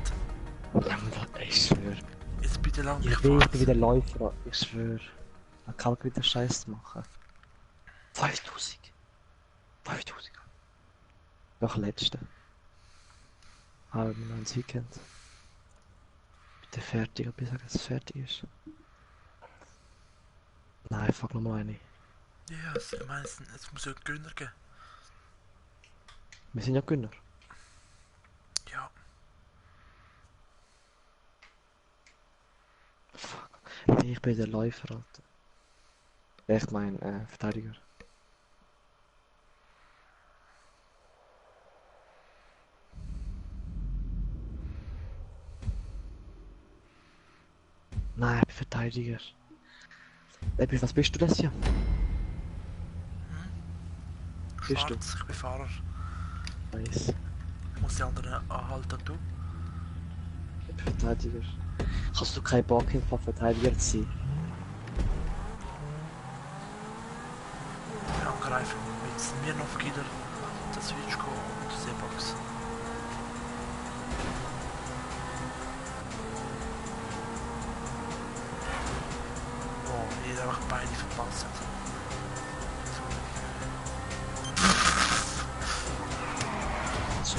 Ich schwör. Jetzt bitte lang Ich will wieder Läufer, ich schwör. Man kann wieder Scheiß machen. 5000. 5000. Noch letzte. Aber wir haben es Weekend. Bitte fertig, bis es fertig ist. Nein, fuck nochmal eine. Ja, ich meine, es muss ja einen Gönner geben. Wir sind ja Gönner. Ja. Fuck. Nee, ich bin der Läufer, Alter. Ich mein, Verteidiger. Nein, ich bin Verteidiger. Was bist du das hier? Bist du? Schwarz, ich bin Fahrer. Nice. Ich muss die anderen anhalten, du. Ich bin Verteidiger. Hast du keinen Bock, einfach Verteidiger zu sein? Wir angreifen mit Smirnoff Gider, das Switchko und Seebox.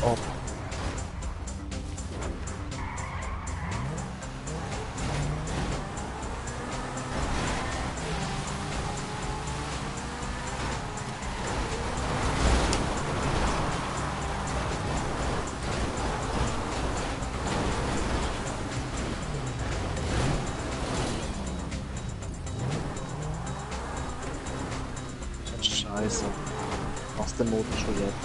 ab. Scheiße. Was der Motor schon jetzt?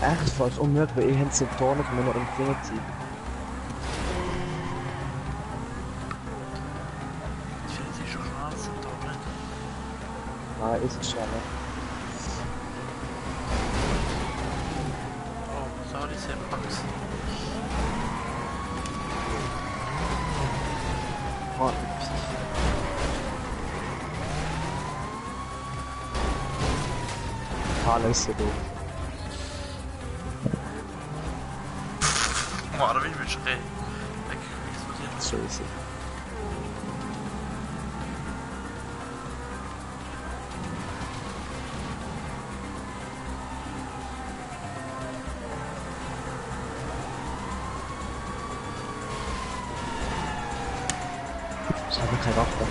Echt fast unmöglich, weil ich habe Symptome von meiner Infinity. Infinity ist schon schwarz und da nicht. Nein, ist es schon. Oh, sorry, Sepax. Ah, alles so doof. Mano, wie willst du reden? Ich So ist es. Ich habe keine Waffe.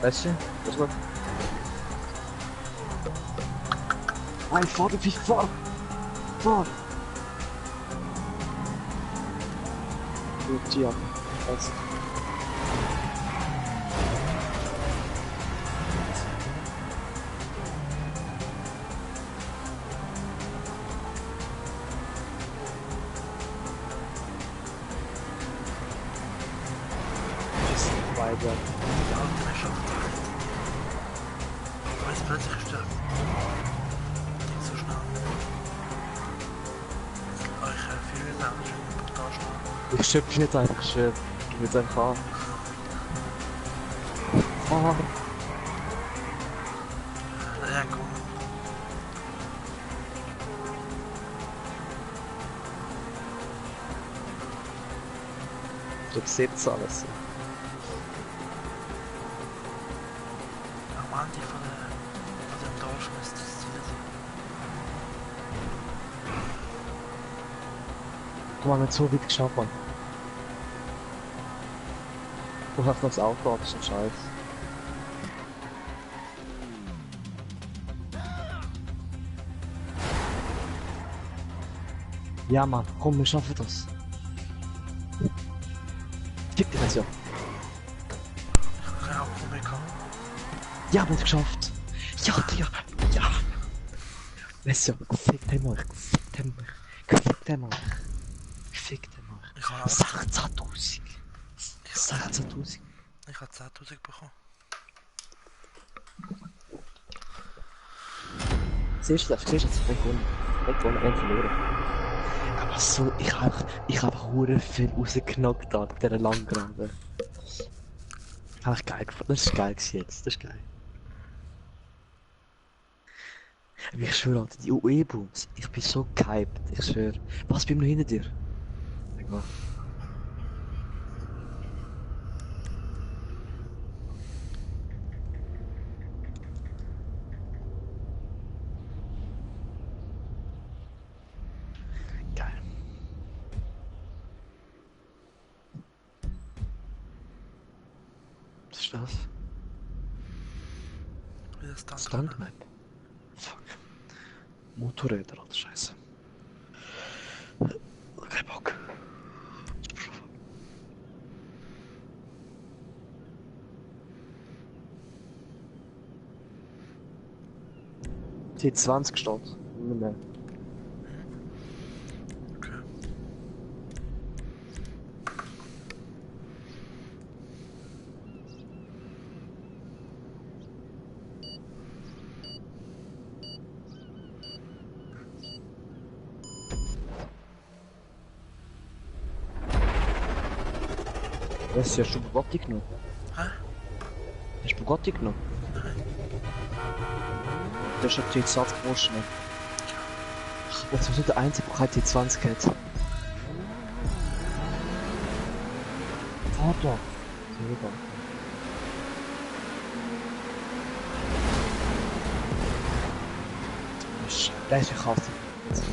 Weißt du? Das ist gut. Nein, fahr doch nicht, fahr! Fahr! Gut, ja. Also. Das ist weiter. Ja, der ist schon verteilt. Aber jetzt plötzlich gestorben. Nicht so schnell. Euch viel mehr schon brutal schnell. Ich schöpfe nicht einfach, ich schöpfe. Ich will es einfach an. Fahr! Ja, komm. Du siehst alles. Am Ende von dem Dorf müsste es Ziel sein. Du hast nicht so weit geschafft, Mann. Du hast noch das Auto ab, das ist ein Scheiß. Ja, Mann, komm, wir schaffen das. Fick dich das ja. Ich habe keine Akku mehr gehabt. Ja, wir haben es geschafft. Ja, Digga. Ja. Weißt du, gefickt haben wir euch. Gefickt haben wir euch. Gefickt haben wir euch. Gefickt haben wir euch. Ich habe 16.000. 16.000. Ich habe 10.000 bekommen. Siehst du das? Siehst du das? Ich gewonnen, einen verloren. Aber so, ich hab hure viel rausgenockt da, mit dieser Langgrabe. Habe ich geil gefunden. Das ist geil gewesen jetzt. Das ist geil. Aber ich schwöre, Alter, die UE-Booms, ich bin so gehypt, ich schwöre. Was, bin ich noch hinter dir? Egal. Geil. Was ist das? Wie das dann Stuntmap? Fuck. Motorräder, Alter, Scheiße. Kein Bock. T20 steht. Nicht mehr. Okay. Was hast du Bugatti genommen? Hä? Hast du Bugatti genommen? Nein. Du hast natürlich Satz gewusst, ne? Das ist nicht der einzige, der kein T20 hat. Fahr doch. Selber. Scheiße, ich hasse dich.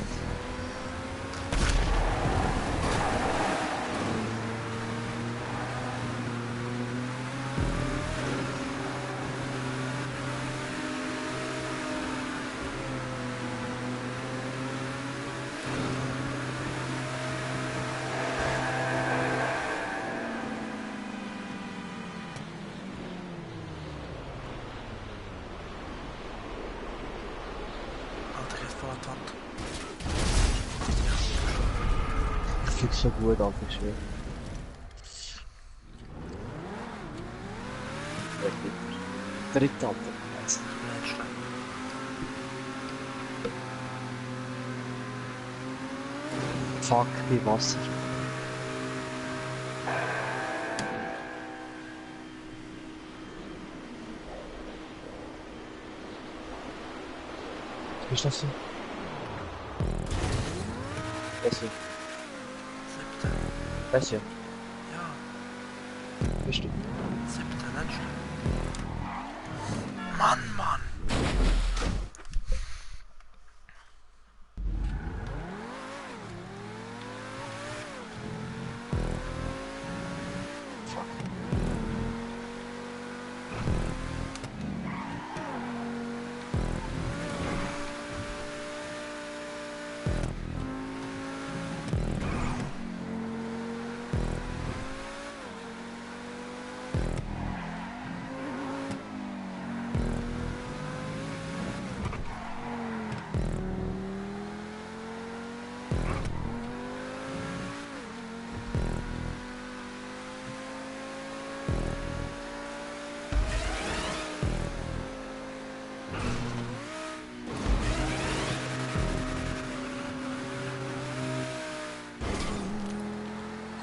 Alter, ich vor der Hand. Ich flieg so gut auf, ich schwöre. Dritte Alter. Ich bin nicht schlecht. Fuck, wie Wasser. Wie ist das so? Besser. 7. Besser. Ja, Bist du? 7. Letzte. Mann, Mann!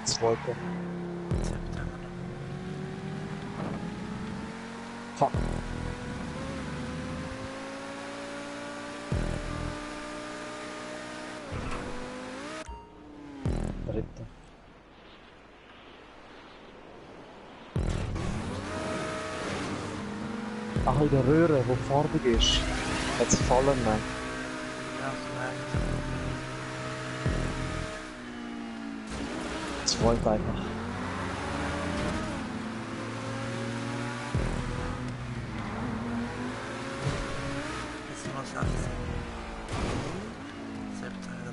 Zweite. 7. Fuck. Dritte. Ach, in der Röhre, wo farbig ist, hat's fallen, nein. Ja, vielleicht. Zweite einfach. Jetzt sind wir 16. 7. wieder.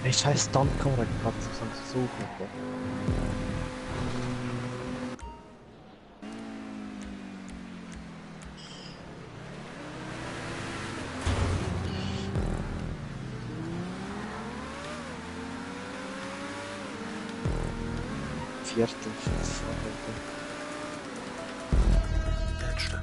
Ey, scheiß Standkamera, ich kann es so suchen. Viertel, Letzte.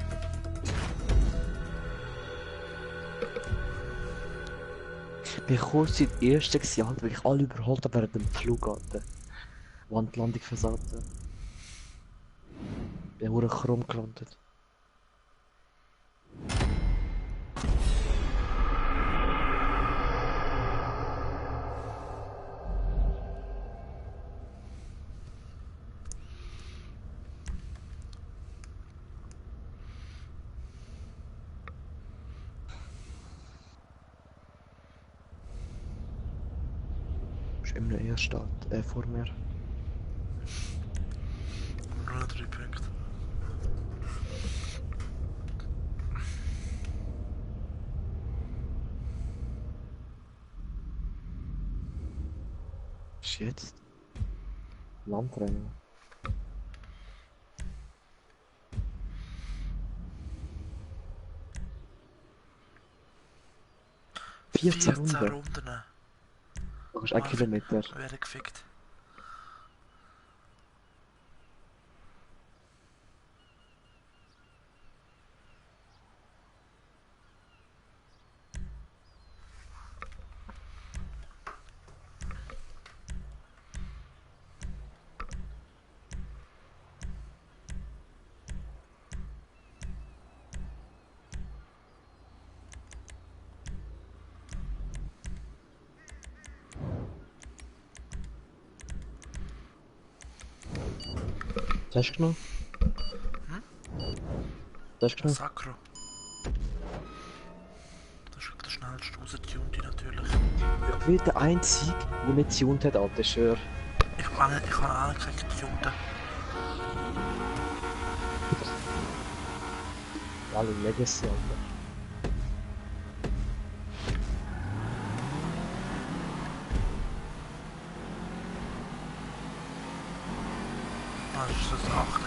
Ich war kurz der Erste gewesen, halt, weil ich alle überholt habe während dem Flug, Alter. Wo die Landung versagt hat. Ich wurde krumm gelandet. Ist immer noch Erster, vor mir. Nur noch 3 Punkte. Was ist jetzt? Landrennen. Vierzehn 14 Runden. Runden. Du hast 1 Kilometer. Werden gefickt. Was hast du genommen? Was hast du genommen? Sakro. Das ist der schnellste rausgetunte natürlich. Ich bin der Einzige, der nicht getuned hat, Alter, schwör. Ich kann auch nicht getunte. Alle Legacy, Alter. Das ist das Achteck.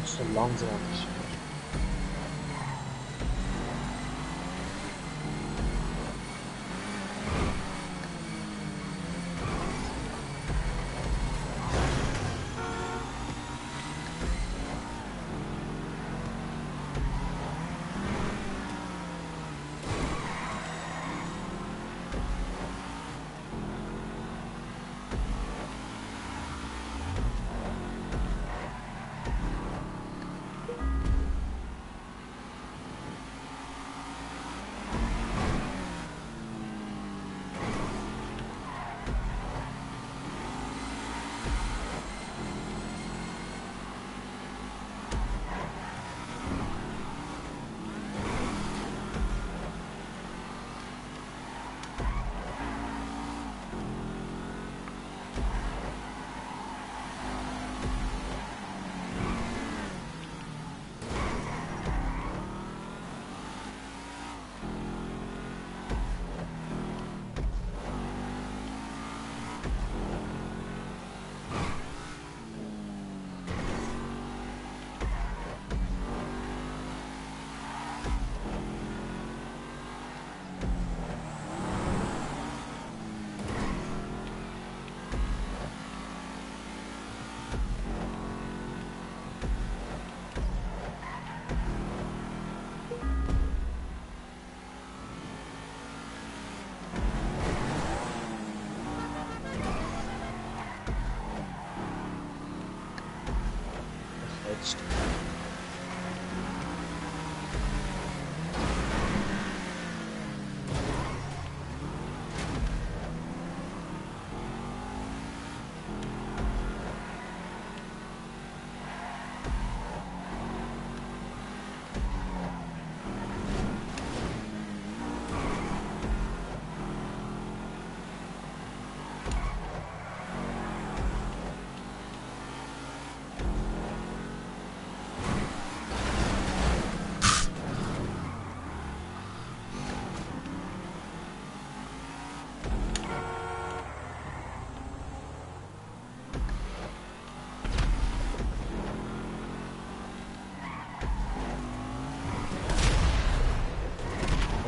Das ist so langsam.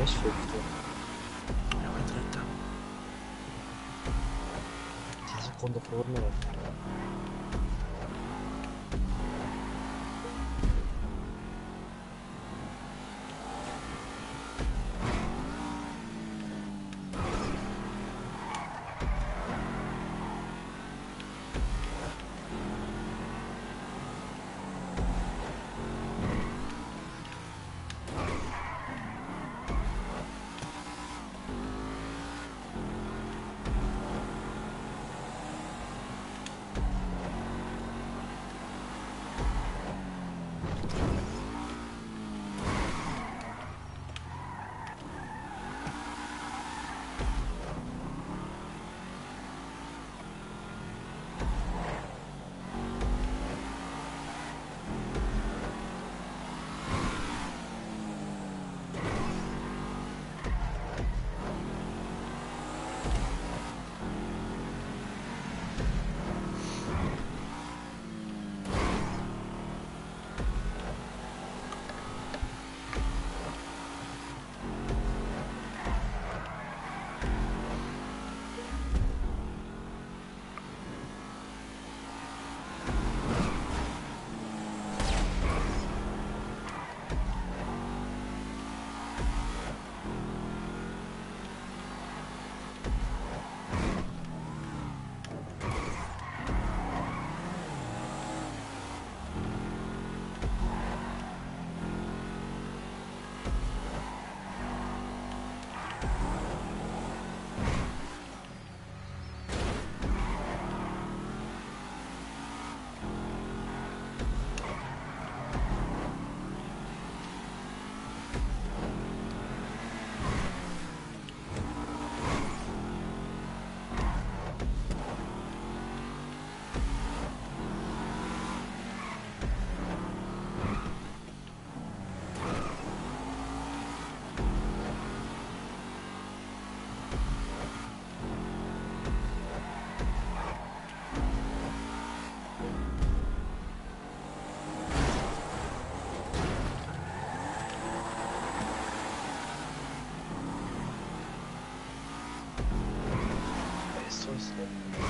ist 5. Ja, mein dritter. 10 Sekunden vorne.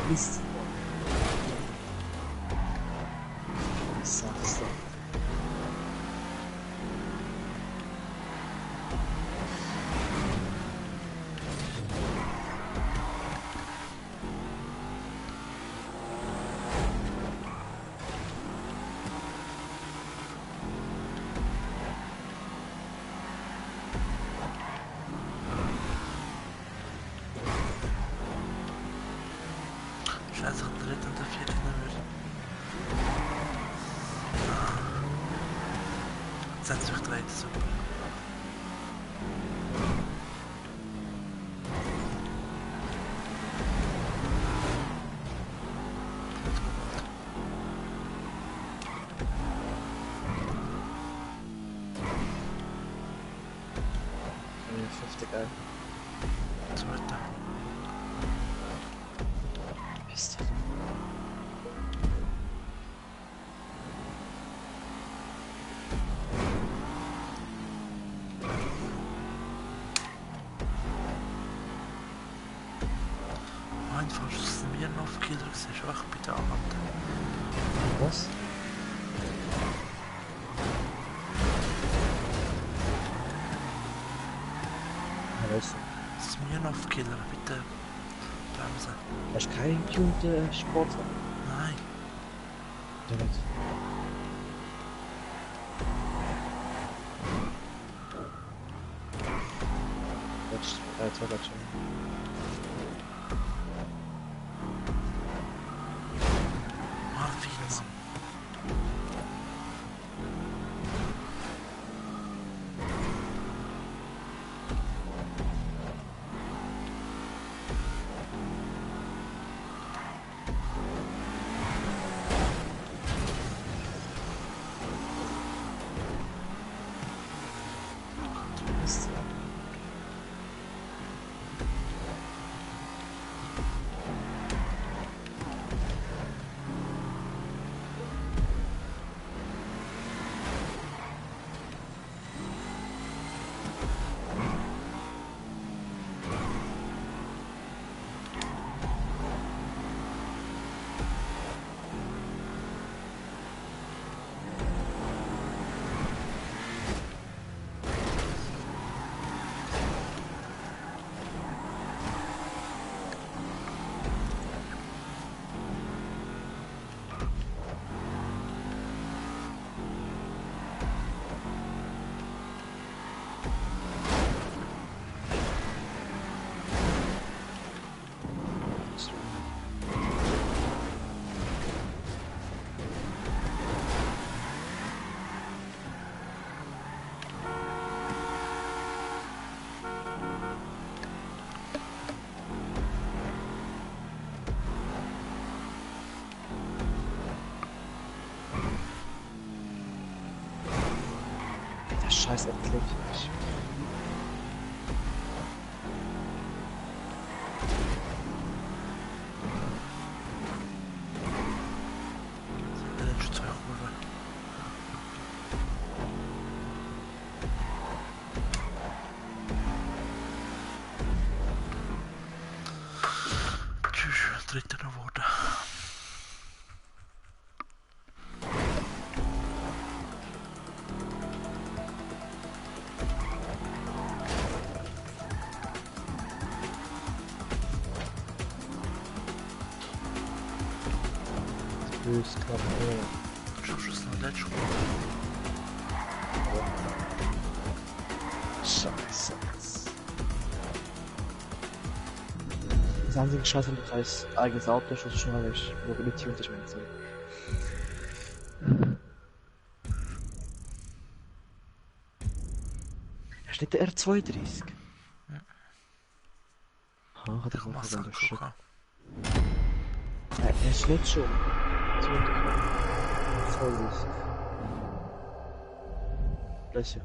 Mist. Ich sag's doch. Scheiße, der dritte und der vierte nicht mehr. Jetzt hat es sich gedreht, super. Fünfte geil. Zweiter. Mist. Einfach, dass mir noch Killer ist, schwach bitte anhalten. Was? Ja, weißt du, Das ist mir noch Killer, bitte. Bremse. hast du keinen getunten Sportler? Nein. Ja, nicht. Jetzt war das schon. Marvin, Mann. Mist. scheiß Endlich. Der letzte 2 Kurve. Tschüss, dritter noch wurde. Bös, knapp. Schaffst du es noch letzte Kurve? Scheiße. Das einzige Scheiße, wenn du kein eigenes Auto hast, was du schon hast, wo du nicht tunst, ist mein Zeug. Hast du nicht den R32? Ja. Ah, hat Ich er mach mal es schon. auch. Hast du nicht schon? 32. Lesja.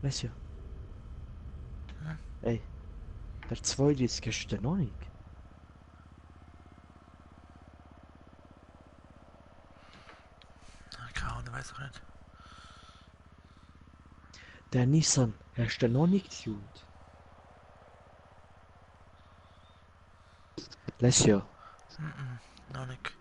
Lesja. Hm? Ey. Der 32 hast du den noch nicht? Keine Ahnung, weiß ich nicht. Der Nissan hast du den noch nicht getuned? Lesja. Noch nicht.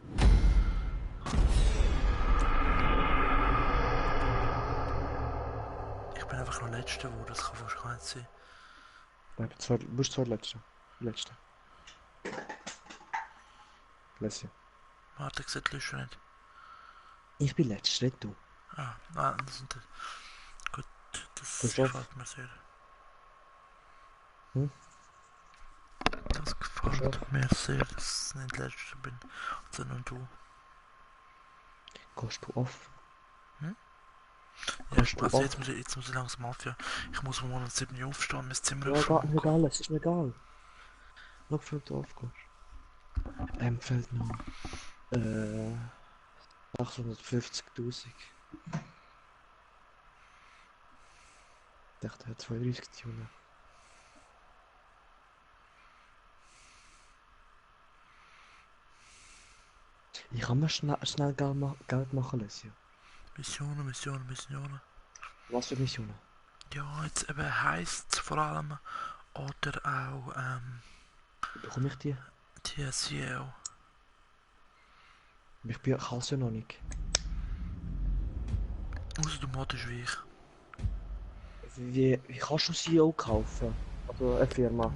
Ich bin einfach noch Letzter, wo das kann fast gar nicht sein. Nein, du bist zweitletzter. Letzter. Lesja. Warte, ich sehe die Liste nicht. Ich bin letzter, nicht du. Ah, nein, das sind die. Gut, das Christoph? gefällt mir sehr. Hm? Das gefällt mir sehr, dass ich nicht Letzter bin, sondern du. Gehst du off? Ja, Gehst du also off? jetzt muss ich langsam aufhören. Ich muss um 7 Uhr aufstehen, mein Zimmer Ja, gar nicht aufräumen. egal, es ist mir egal. Schau, wie viel du aufgehst. Fällt noch. 850.000. Ich dachte, er hat 32 Tunen. Ich kann mir schnell Geld machen lassen. Missionen. Was für Missionen? Ja, jetzt eben heisst es vor allem, oder auch, Wie bekomme ich die? TSCL. Ich kann es ja noch nicht. Außer du modest wie ich. Wie kannst du CEO kaufen? Also eine Firma. Du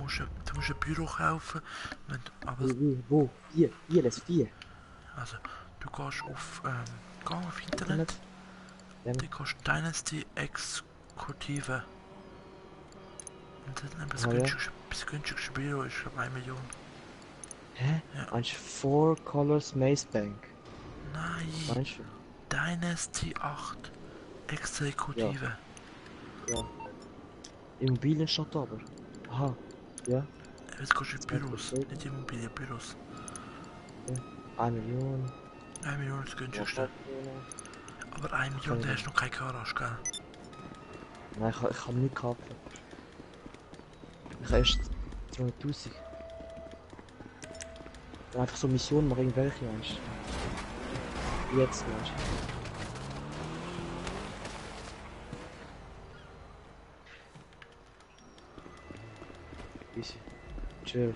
musst ein Büro kaufen, aber Wo? Wie, das wie? also, du gehst geh auf Internet, Ja. du gehst Dynasty Exekutive. Und dann eben das Ah, ja. günstigste Büro ist, glaube ich, 1 Million. Hä? Ja. Meinst du Four Colors Maze Bank? Nein, Meinst du? Dynasty 8 Exekutive. Ja. Immobilienstadt aber. Aha. Ja. Jetzt gehst du in Büros, Okay. nicht Immobilienbüros. 1 Million. 1 Million ist das günstigste. Aber 1 Million, Okay. da hast du noch keine Garage, gell? Nein, ich kann nicht kaufen. Ich habe erst 200.000. Einfach so Missionen machen, irgendwelche meinst du? Jetzt meinst du? Easy. Chill.